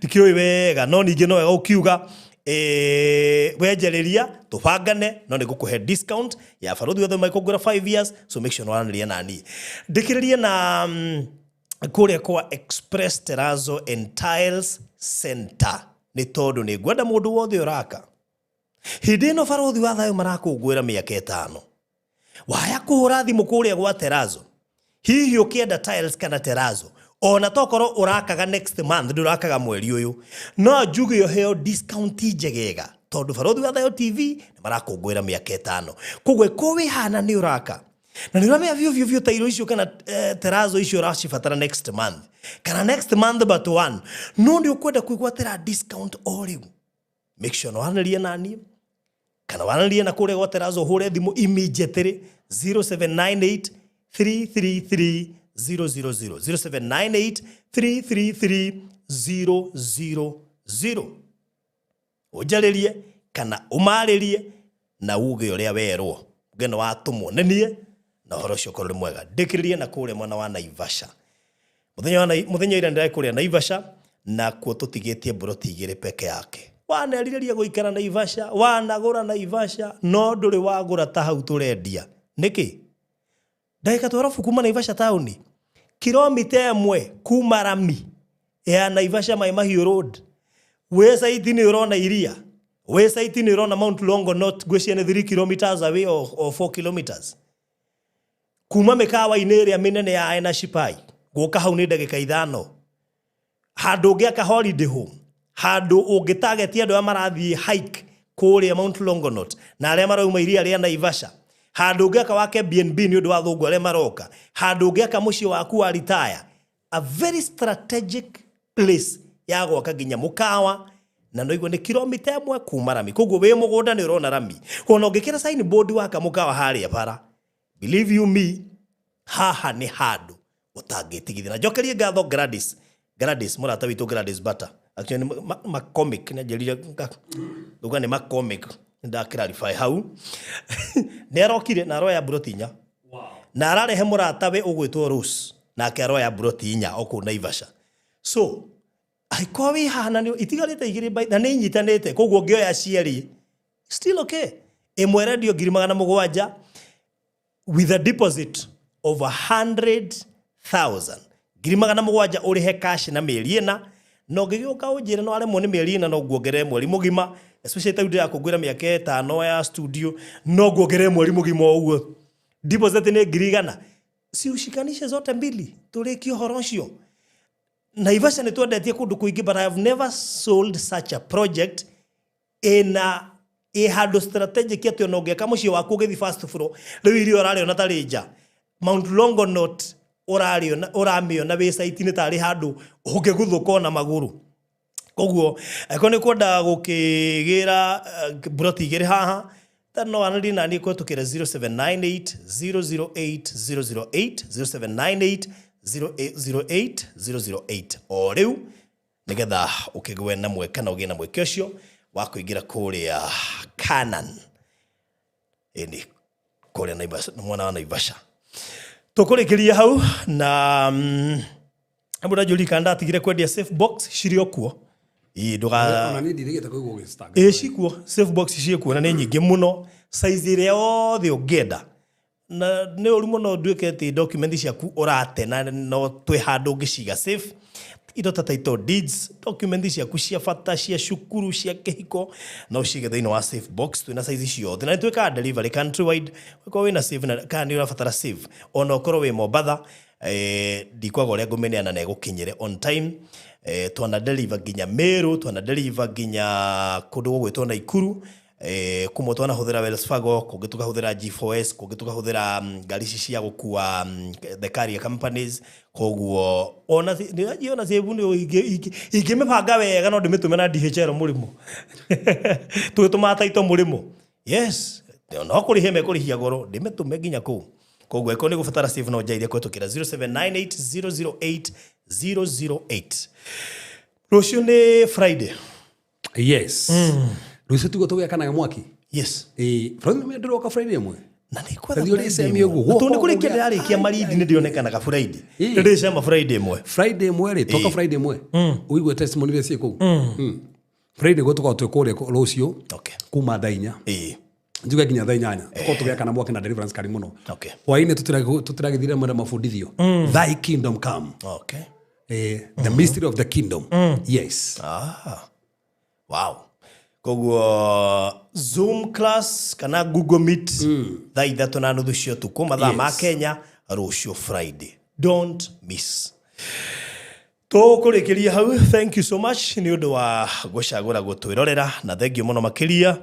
ndikĩũĩ wega. No ningĩ no wega ũkiuga wenjarĩria tũbangane, no nĩ ngũkũhe discount ya Barothi othe maikũngũra 5 years. So make sure nĩwaranĩria na niĩ. Ndĩkĩrĩrie na kũrĩa kwa Express Terrazzo and Tiles Center, nĩ tondũ nĩ ngwenda mũndũ wothe ũraka hĩndĩ ĩno Barothi wa Thayũ marakũngũĩra mĩaka 5, waya kũhũra thimũ kũrĩa gwa Terrazzo, hihi ũkĩenda tiles kana terrazzo, ona tokorwo ũrakaga next month, ndũrakaga mweri ũyũ, no njuge ũheo discount njegega, tondũ Barothi wa Thayo TV nĩ marakũngũĩra mĩaka 5. Koguo ĩkorwo wĩ hana nĩ ũraka na nĩ ũramenya biũ biũ biũ tairo icio kana terrazzo icio ũracibatara next month kana next month but one, no nĩ ũkwenda kwĩgwatĩra discount o rĩu, make sure no waranĩrie na niĩ kana waranĩrie na kũrĩa gwa Terrazzo, ũhũre thimũ immediately 0798 333. 000, 0798 333 000. Ũnjarĩrie kana ũmarĩrie na uge ũrĩa werwo, uge nĩ watũmwo nĩ niĩ na ũhoro ũcio ũkorwo ũrĩ mwega. Ndĩkĩrĩrie na kũrĩa mwena wa Naivasha. Mũthenya ira ndĩrarĩ kũrĩa Naivasha na kuo tũtigĩtie mburoti igĩrĩ peke yake. Wanerirĩria gũikara Naivasha, wanagũra Naivasha, no ndũrĩ wagũra ta hau tũrendia. Nĩkĩ? Ndagĩka twarabu kuma Naivasha taũni, kilomita 1 kuma rami ya Naivasha Mai Mahiũ Road. Wĩ site nĩ ũrona iria, wĩ site nĩ ũrona Mount Longonot, ngwĩciria nĩ 3 kilometers away or 4 kilometers. Kuma mĩkawa-inĩ ĩrĩa mĩnene ya Enashipai gũka hau nĩ ndagĩka 5. Handũ ũngĩaka holiday home, handũ ũngĩtarget andũ arĩa marathiĩ hike kũrĩa Mount Longonot na arĩa marauma iria rĩa Naivasha. Handũ ũngĩaka wake B&B nĩ ũndũ wa athũngũ arĩa maroka. Handũ ũngĩaka mũciĩ waku wa retire. A very strategic place ya gwaka nginya mũkawa, na no igua nĩ kilomita 1 kuma rami. Koguo wĩ mũgũnda nĩ ũrona rami. Ona ũngĩkĩra sign board waka mũkawa harĩa bara, believe you me, haha nĩ handũ ũtangĩtigithia. Na njokerie ngatho Gladys. Gladys, mũrata witũ Gladys Butter. Actually nĩ macomic, nĩ anjĩrire nduga nĩ macomic, nda clarify hau. Nĩ arokire na aroya mburoti 4. Na ararehe mũratawe ũgwĩtwo Rose, nake aroya mburoti 4 o kũu Naivasha. So angĩkorwo wĩ haha na nĩ itigarĩte 2 na nĩ inyitanĩte, koguo ũngĩoya cierĩ still okay. Ĩmwe ĩrendio ngiri magana mũgwanja with a deposit of 100,000. Ngiri magana mũgwanja ũrĩhe cash na mĩeri 4, na ũngĩgĩũka ũnjĩre no aremwo nĩ mĩeri 4 no nguongerere mweri mũgima, especially ta ndĩrakũngũĩra mĩaka 5 ya studio, no nguongerere mweri mũgima o ũguo. Deposit nĩ ngiri 100. Si ushikanishe zote mbili tũrĩkie ũhoro ũcio. Naivasha nĩ twendetie kũndũ kũingĩ, but I have never sold such a project ĩna ĩ handũ strategic atĩ ona ũngĩaka mũciĩ waku ũgĩthiĩ first floor, rĩu irio ũrarĩona tarĩ nja. Mount Longonot ũrarĩona, ũramĩona wĩ site-inĩ tarĩ handũ ũngĩguthũka ona magũrũ. Koguo angĩkorwo nĩ kwenda gũkĩgĩra mburoti 2 haha, ta no aranĩrie na niĩ kũhetũkĩra 0798 008 008, 0798 008 008 o rĩu, nĩgetha ũkĩgwe na mweke na ũgĩe na mweke ũcio wa kũingĩra kũrĩa Canaan. Ĩni kũrĩa Naivasha, mwena wa Naivasha. Tũkũrĩkĩria hau na hebu ndajũria kana ndatigire kwendia safe box cirĩ o kuo. Ĩ ndũga Ona niĩ ndirĩgĩte kũigua ũgĩcitanga. Ĩ cikuo, safe box ciĩkuo na nĩ nyingĩ mũno, size ĩrĩa yothe ũngĩenda. Na nĩ ũru mũno nduĩke atĩ document ciaku ũrate na no twĩ handũ ũngĩciga safe. Indo ta title deeds, document ciaku cia bata, cia cukuru, cia kĩhiko, no ũcige thĩinĩ wa safe box. Twĩna size ciothe na nĩ twĩkaga delivery countrywide. Ũkorwo wĩna safe na kana nĩ ũrabatara safe, ona ũkorwo wĩ Mombatha, ndikwaga ũrĩa ngũmĩneana na ĩgũkinyĩre on time. Twana deliver nginya Meru, twana deliver nginya kũndũ gũgwĩtwo Naikuru. Kumwe twanahũthĩra Wells Fargo, kũngĩ tũkahũthĩra G4S, kũngĩ tũkahũthĩra ngari ici cia gũkua, the carrier companies. Koguo ona ona safe nĩ ingĩmĩbanga wega no ndĩmĩtũme na DHL mũrĩmo. Tũgĩtũmaga taito mũrĩmo. Yes, no kũrĩhia mekũrĩhia goro, ndĩmĩtũme nginya kũu. Koguo angĩkorwo nĩ gũbatara safe no njaithie kũhetũkĩra 0798 008 008. Rũciũ nĩ Friday. Yes. Rũciũ tiguo tũgĩakanaga mwaki. Yes. Ĩ, Friday nĩ ndĩroka Friday ĩmwe. Na nĩ kwetha Tondũ ũrĩ Friday same ĩmwe. ũguo. Tondũ nĩ kũrĩkia ndĩrarĩkia Malindi nĩ ndĩonekanaga Friday. Ĩ. Nĩ ndĩcema Friday ĩmwe. Friday ĩmwe rĩ, toka Friday ĩmwe. Ũigue testimony iria ciĩ kũu. Friday guo tũkoragwo twĩ kũrĩa rũciũ. Okay. Kuma thaa 4. Ĩ. Njuge nginya thaa 8. Tũkoragwo tũgĩakana mwaki na deliverance kari mũno. Okay. Hwaĩ-inĩ tũtiragĩthire mwena mabundithio. Thy kingdom come. Okay. The mystery of the kingdom. Yes. Wow. Koguo Zoom class kana Google Meet thaa 3:30 cia ũtukũ mathaa ma Yes. Kenya rũciũ Friday. Don't miss. Tũkũrĩkĩria hau. Thank you so much nĩ ũndũ wa gũcagũra gũtwĩrorera na thank you mũno makĩria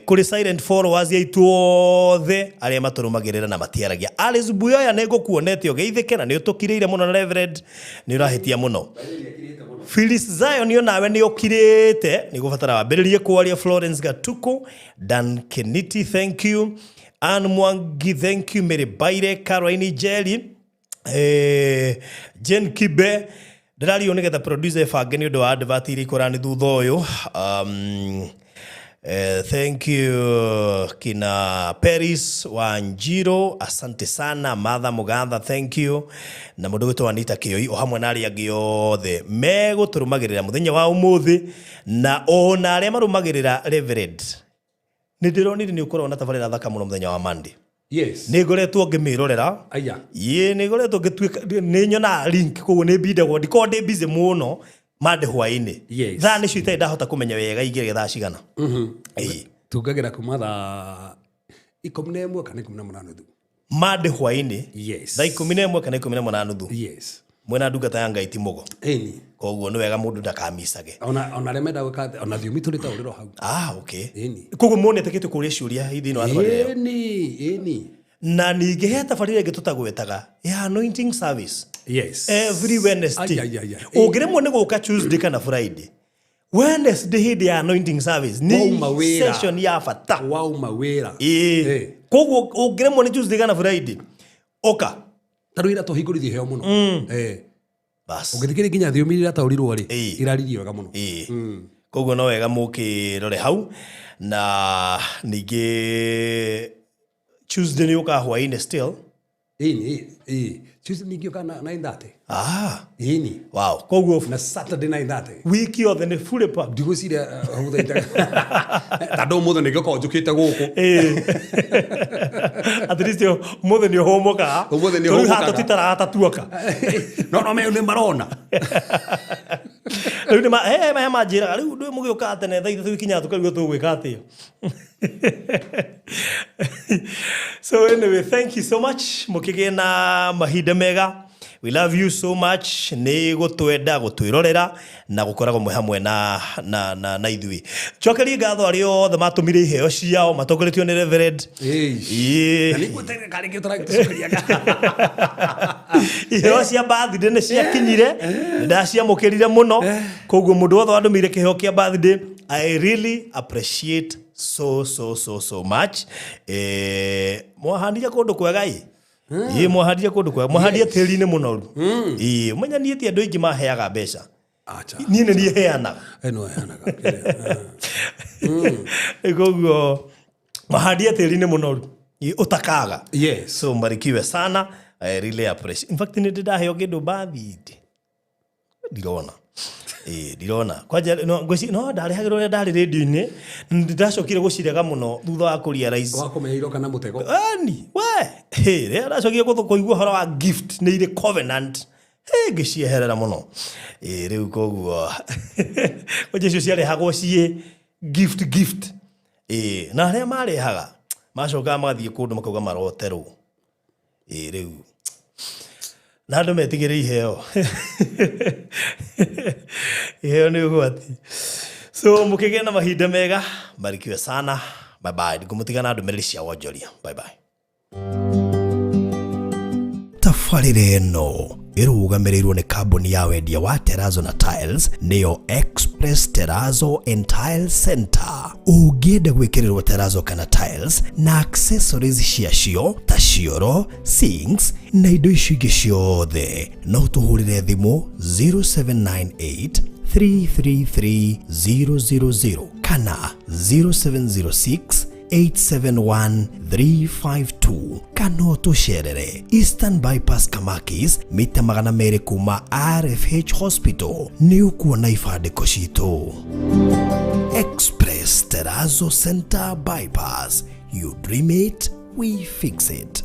kũrĩ silent followers aitũ othe arĩa matũrũmagĩrĩra na matiaragia. Alice Buyoya nĩ ngũkuonete ũgeithĩke na nĩ ũtũkirĩire mũno na Reverend nĩ ũrahĩtia mũno. Phyllis Zion onawe nĩ ũkirĩte, nĩ gũbatara wambĩrĩrie kwaria. Florence Gatuku, Dan Keniti, thank you. Ann Mwangi, thank you. Mary Baire, Caroline Jerry, Jane Kibe ndĩrario nĩgetha producer ĩbange nĩ ũndũ wa advert iria ikũrani thutha ũyũ. Thank you kina Paris Wanjiro, asante sana. Martha Mugatha, thank you. Na mũndũ gwĩtwo Anita Kĩoi o hamwe na arĩa angĩ othe megũtũrũmagĩrĩra mũthenya wa ũmũthĩ, na ona arĩa marũmagĩrĩra Reverend, nĩ ndĩronire nĩ ũkoragwo na tabarĩra thaka mũno mũthenya wa Monday. Yes. Nĩ ngoretwo ngĩmĩrorera. Aya. Ĩĩ, nĩ ngoretwo ngĩtuĩka nĩ nyonaga link, koguo nĩ mbindagwo, ndikoragwo ndĩ busy mũno Monday hwaĩ-inĩ. Yes. Thaa nĩcio itarĩ ndahota kũmenya wega ingĩrĩa thaa cigana. Ĩĩ. Tungagĩra kuma thaa 11 kana 18 nuthu. Monday hwaĩ-inĩ. Yes. Thaa 11 kana 18 nuthu. Yes. Mwena ndungata ya Ngai ti mũgo. Ĩni. Koguo nĩ wega mũndũ ndakamicage. Ona arĩa menda gwĩka ona thiomi tũrĩ taũrĩro hau. Ah, okay. Ĩni. Koguo monetĩkĩtio kũũria ciũria thĩinĩ wa tabarĩra ĩyo. Ĩni, ĩni. Na ningĩ he tabarĩra ĩngĩ tũtagwetaga ya anointing service. Yes. Every Wednesday. Ai, ai, ai, ai. Ũngĩremwo nĩ gũka Tuesday kana Friday, Wednesday hĩndĩ ya anointing service nĩ Wauma wĩra. session ya bata. Wauma wĩra. Ĩĩ. Eh. Koguo ũngĩremwo nĩ Tuesday kana Friday, ũka. Ta rĩu ira tũhingũrithie heo mũno. Eh. Bas. Ũngĩthikĩrĩria nginya thiomi iria irataũrirwo rĩ, Ĩĩ. iraririe wega mũno. Ĩĩ. Koguo no wega mũkĩrore hau. Na ningĩ Tuesday nĩ ũkaga hwaĩ-inĩ still. Ĩni, ĩĩ. Tuesday ningĩ ũkaga 9:30. Ah. Ĩni. Wow. Koguo Na Saturday 9:30. wiki yothe nĩ fully packed. Ndigwĩciria hũthĩte tondũ ũmũthĩ nĩngĩkorwo njũkĩte gũkũ. Ĩĩ. At least ũmũthĩ nĩ ũhũmũkaga. Ũmũthĩ nĩ Tondũ haha ũhũmũkaga. tũtitaraga ta tuoka. No me nĩ marona. Rĩu nĩ maya manjĩraga rĩu ndũ mũgĩũkaga tene thaa 3 ikinyaga tũkarigwo tũgwĩka atĩa. So anyway, thank you so much. Mũkĩgĩe na mahinda mega. We love you so much. Nĩ gũtwenda, gũtwĩrorera na gũkoragwo mwĩ hamwe na ithuĩ. Njokerie ngatho arĩa othe matũmire iheo ciao matongoretio nĩ Reverend. Ĩĩ. Na Ĩĩ. nĩngwĩterera karĩ kĩo tũragĩtũcokeria. Iheo cia birthday nĩ ciakinyire, nĩ ndaciamũkĩrire mũno. Koguo mũndũ wothe wandũmĩire kĩheo kĩa birthday, I really appreciate so so so so much. Mwahandire kũndũ kwega ĩ. Ĩĩ, mwahandire kũndũ kwega, mwahandire tĩri-inĩ mũnoru. Ĩĩ, ũmenya niĩ ti andũ aingĩ maheaga mbeca. Acha. Niĩ nĩ niĩ heanaga. Ĩno heanaga. Koguo mwahandire tĩri-inĩ mũnoru. Ĩĩ, ũtakaga. Yes. So mbarikiwe sana. I really appreciate. In fact, nĩ ndĩ ndaheo kĩndũ birthday. Ndirona. Ĩĩ, ndirona. Kwanja no ngwĩci no ndarehagĩrwo ũrĩa ndarĩ radio-inĩ, nĩ ndacokire gũcirega mũno thutha wa kũ realize. Wa kũmenya iroka na mũtego. Ani, we, hĩ, rĩrĩa ndacokire kũigua ũhoro wa gift nĩ irĩ covenant, hĩ, ngĩcieherera mũno. Ĩĩ, rĩu koguo kwanja icio ciarehagwo ciĩ gift gift. Ĩĩ, na arĩa marehaga macokaga magathiĩ kũndũ makauga maroterwo. Ĩĩ, rĩu na andũ metigĩre iheo. Iheo nĩ ũgwati. So mũkĩgĩe na mahinda mega, mbarikiwe sana. Bye bye. Ngũmũtiga na ndũmĩrĩri cia wonjoria. Bye bye. Tabarĩra ĩno ĩrũgamĩrĩirwo nĩ kambuni ya wendia wa Terrazzo na Tiles, nĩyo Express Terrazzo and Tile Center. Ũngĩenda gwĩkĩrĩrwo terrazzo kana tiles na accessories ciacio ta cioro, sinks na indo icio ingĩ ciothe, no tũhũrĩre thimũ 0798 333 000 kana 0706 871 352, kana ũtũcerere Eastern Bypass Kamakis, mita 200 kuma RFH Hospital, nĩ ũkuona ibandĩko citũ. Express Terrazzo Center Bypass. You dream it, we fix it.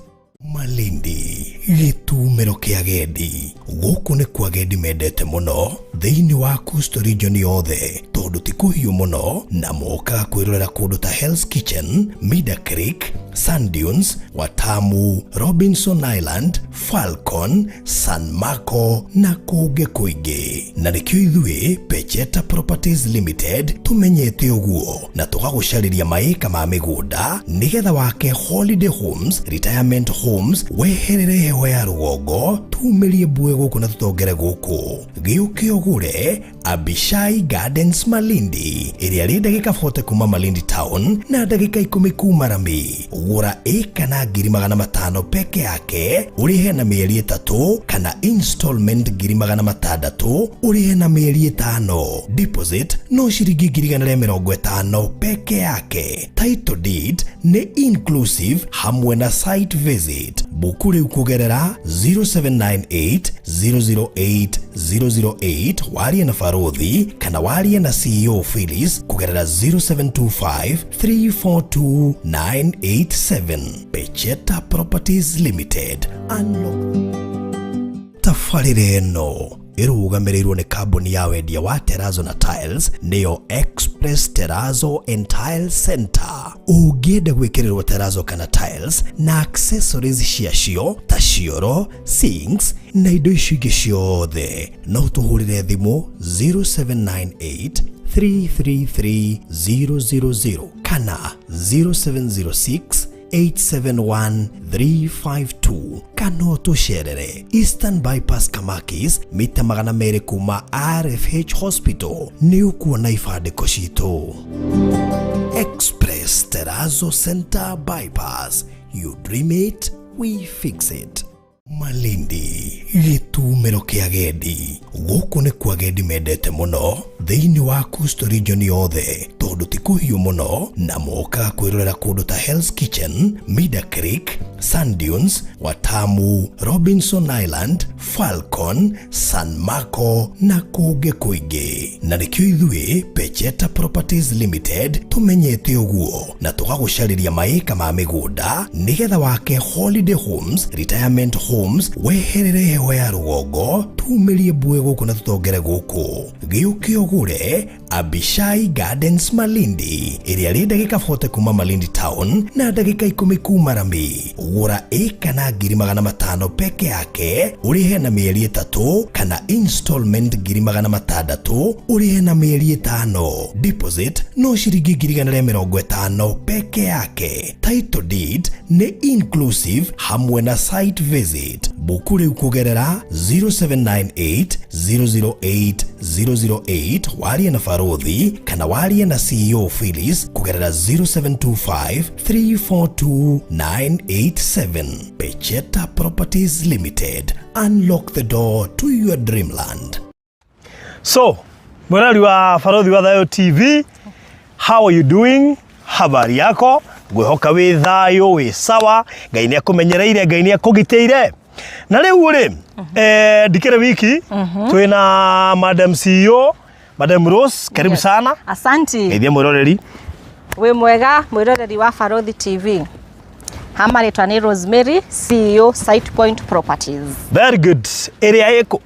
Malindi, gĩtumĩro kĩa agendi. Gũkũ nĩ kwa agendi mendete mũno thĩinĩ wa Coastal Region yothe, tondũ ti kũhiũ mũno na mokaga kwĩrorera kũndũ ta Hell's Kitchen, Mida Creek, Sand Dunes, Watamu, Robinson Island, Falcon, San Marco na kũngĩ kũingĩ. Na nĩkĩo ithuĩ Pecheta Properties Limited tũmenyete ũguo na tũgagũcarĩria maĩka ma mĩgũnda nĩgetha wake holiday homes, retirement homes, weherere heho ya rũgongo, tumĩrie mbue gũkũ na tũtongere gũkũ. Gĩũke ũgũre. ũgũre Abishai Gardens Malindi ĩrĩa rĩ ndagĩka 40 kuma Malindi town na ndagĩka 10 kuma Rami. Gũra ĩka na 500,000 peke yake ũrĩhe na mĩeri 3 kana installment 600,000 ũrĩhe na mĩeri 5. Deposit no ciringi 150,000 peke yake. Title deed nĩ inclusive hamwe na site visit. Buku rĩu kũgerera 0798 008 008 warie na Barothi kana warie na CEO Phyllis kũgerera 0725 342 987. Pecheta Properties Limited. Unlock tabarĩra ĩno ĩrũgamĩrĩirwo nĩ kambuni ya wendia wa Terrazzo na Tiles nĩyo Express Terrazzo and Tile Center. Ũngĩenda gwĩkĩrĩrwo terrazzo kana tiles na accessories ciacio ta cioro, sinks na indo icio ingĩ ciothe, no tũhũrĩre thimũ 0798 333 000 kana 0706 871-352 kana ũtũcerere Eastern Bypass Kamakis mita 200 kuma RFH Hospital nĩ ũkuona ibandĩko citũ. Express Terrazzo Center Bypass, you dream it, we fix it. Malindi gĩtumĩro kĩa agendi gũkũ nĩ kwa agendi mendete mũno thĩinĩ wa Coastal Region yothe tondũ ti kũhiũ mũno na mokaga kwĩrorera kũndũ ta Hell's Kitchen, Mida Creek, Sand Dunes, Watamu, Robinson Island, Falcon, San Marco na kũngĩ kũingĩ. Na nĩkĩo ithuĩ Pecheta Properties Limited tũmenyete ũguo na tũgagũcarĩria maĩka ma mĩgũnda nĩgetha wake holiday homes, retirement homes, weherere heho ya rũgongo, tumĩrie mbue gũkũ na tũtongere gũkũ. Gĩũke ũgũre Abishai Gardens Malindi ĩrĩa rĩ ndagĩka 40 kuma Malindi town na ndagĩka 10 kuma Rami. Gũra ĩka na 500,000 peke yake ũrĩhe na mĩeri 3 kana installment 600,000 ũrĩhe na mĩeri 5. Deposit no ciringi 150,000 peke yake. Title deed nĩ inclusive hamwe na site visit. Buku rĩu kũgerera 0798 008 008 warie na Barothi kana warie na CEO Phyllis kũgerera 0725 342 987. Pecheta Properties Limited. Unlock the door to your dreamland. So, mwerari wa Barothi wa Thayo TV, how are you doing? Habari yako? Ngwĩhoka wĩ thayũ, wĩ sawa, Ngai nĩ akũmenyereire, Ngai nĩ akũgitĩire. Na rĩu rĩ, ndikĩrĩ wiki, twĩna Madam CEO, Madam Rose, karibu Yes. sana. Asanti. Geithia mwĩroreri. Wĩ mwega mwĩroreri wa Barothi TV. Hama rĩtwa nĩ Rosemary, CEO Site Point Properties. Very good. Ĩrĩa ĩkũ?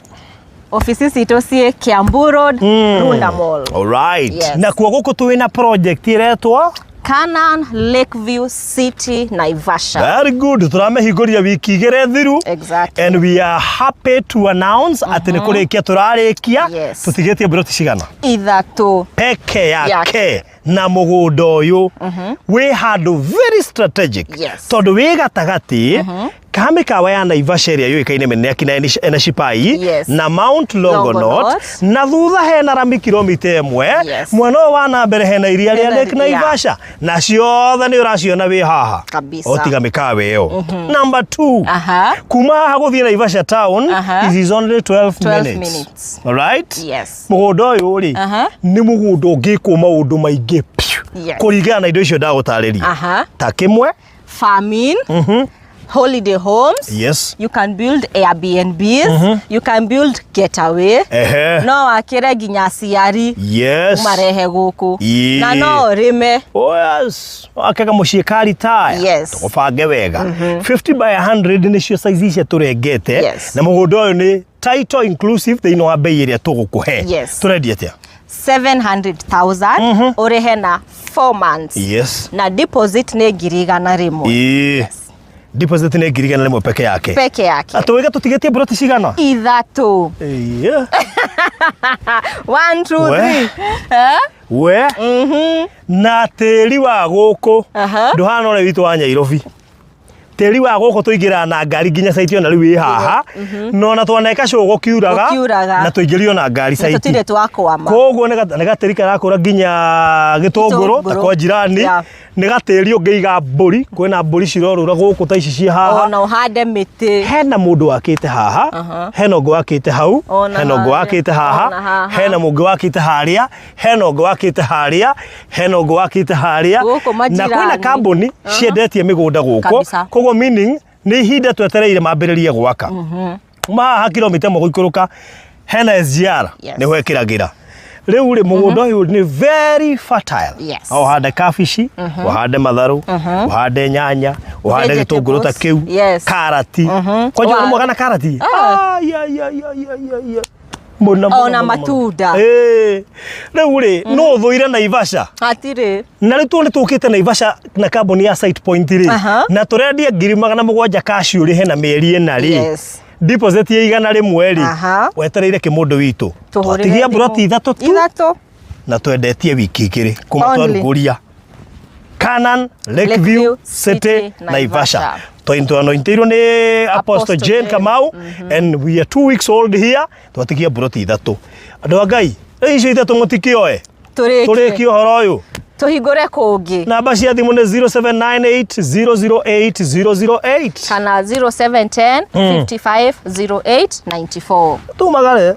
Ofisi citũ ciĩ Kiambu Road, Runda Mall. All right. Yes. Na kuo gũkũ twĩna project ĩretwo Canaan Lakeview City, Naivasha. Very good. Tũramĩhingũria wiki igĩrĩ thiru. Exactly. And we are happy to announce atĩ nĩ kũrĩkia tũrarĩkia. Yes. Tũtigĩtie mburoti cigana? Ithatũ. Peke yake Yake. na mũgũnda ũyũ wĩ handũ very strategic. Yes. Tondũ wĩ gatagatĩ ka mĩkawa ya Naivasha ĩrĩa yũĩkaine mĩnene ya kina Enashipai Yes. na Mount Longonot Longonot. na thutha hena rami kilomita 1 Yes. mwena ũyũ wa na mbere hena iria rĩa Hena Lake iria. Naivasha na ciothe nĩ ũraciona wĩ haha Kabisa. o tiga mĩkawa ĩyo. Number 2. Aha. Kuma haha gũthiĩ Naivasha town Aha. it is only 12 12 minutes. minutes. All right? Yes. Mũgũnda ũyũ rĩ Aha. nĩ mũgũnda ũngĩkwo maũndũ maingĩ piũ Yes. kũringana na indo icio ndagũtarĩria Aha. ta kĩmwe Farming. Holiday homes. Yes. You can build Airbnbs. You can build getaway. Ehe. No wakĩre nginya aciari Yes. ũmarehe gũkũ. Ĩĩ. Na no ũrĩme. Oh yes. Wakega mũciĩ ka retire. Yes. Tũgũbange wega. 50 by 100 nĩcio size icio tũrengete. Yes. Na mũgũnda ũyũ nĩ title inclusive thĩinĩ wa bei ĩrĩa tũgũkũhe. Yes. Tũrendia atĩa? 700,000 ũrĩhe na 4 months. Yes. Na deposit nĩ 100,000. Ĩĩ. Deposit nĩ 100,000 peke yake. Peke yake. Atũiga tũtigĩtie mburoti cigana? Ithatũ. Ĩĩ. 1 2 We. 3. Eh? We. Na tĩri wa gũkũ Aha. ndũhana ũrĩa witũ wa Nyairobi. Tĩri wa gũkũ tũingĩraga na ngari nginya site ona rĩu ĩ haha, na ona twaneka show gũkiuraga Gũkiuraga. na tũingĩrio na ngari Na site. tũtirĩ twakwama. Koguo nĩ gatĩri karakũra nginya gĩtũngũrũ ta Gĩtũngũrũ. kwa jirani. Nĩ gatĩri ũngĩiga mbũri, kwĩna mbũri cirorũra gũkũ ta ici ciĩ haha. Ona ũhande mĩtĩ. Hena mũndũ wakĩte haha, hena ũngĩ wakĩte hau, Ona hena ũngĩ harĩa, wakĩte haha, ona haha. hena mũngĩ wakĩte harĩa, hena ũngĩ wakĩte harĩa, hena ũngĩ wakĩte harĩa. Gũkũ Na kwĩna majirani. kambuni ciendetie mĩgũnda gũkũ. Koguo meaning nĩ ihinda twetereire mambĩrĩrie gwaka. Kuma haha kilomita ĩmwe gũikũrũka hena SGR. Nĩho ĩkĩragĩra rĩu rĩ mũgũnda ũyũ nĩ very fertile. No ũhande kabici, ũhande matharũ, ũhande nyanya, ũhande gĩtũngũrũ ta Vegetables. kĩu, karati kwanja. Ũmwe kana karati. Ai, ai, ai, ai, ai, ai, ai. Mũno, mũno, Ona mũno, mũno. matunda. Ĩĩ. Rĩu rĩ no ũthũire Naivasha? Hatirĩ. Na rĩu tũ nĩ tũkĩte Naivasha na kambuni ya Site Point rĩ, na tũrendia 700,000 cash ũrĩhe na mĩeri 4 rĩ. Deposit ya 100 rĩ. Wetereire kĩmũndũ witũ. Tũhũrĩre Twatigia thimũ. mburoti ithatũ tu. Ithatũ. Na twendetie wiki 2 kuma Only. twarugũria Canaan Lakeview Lakeview City City, Naivasha. Naivasha. Twanointirwo nĩ Apostle Apostle Jane Jane. Kamau and we are 2 weeks old here. Twatigia mburoti ithatũ. Andũ a Ngai, rĩu icio ithatũ mũtikĩoe. Tũrĩkie. Tũrĩkie ũhoro ũyũ. Tũhingũre kũngĩ. Namba cia thimũ nĩ 0798 008 008 kana 0710 55 08 94. Tumagare.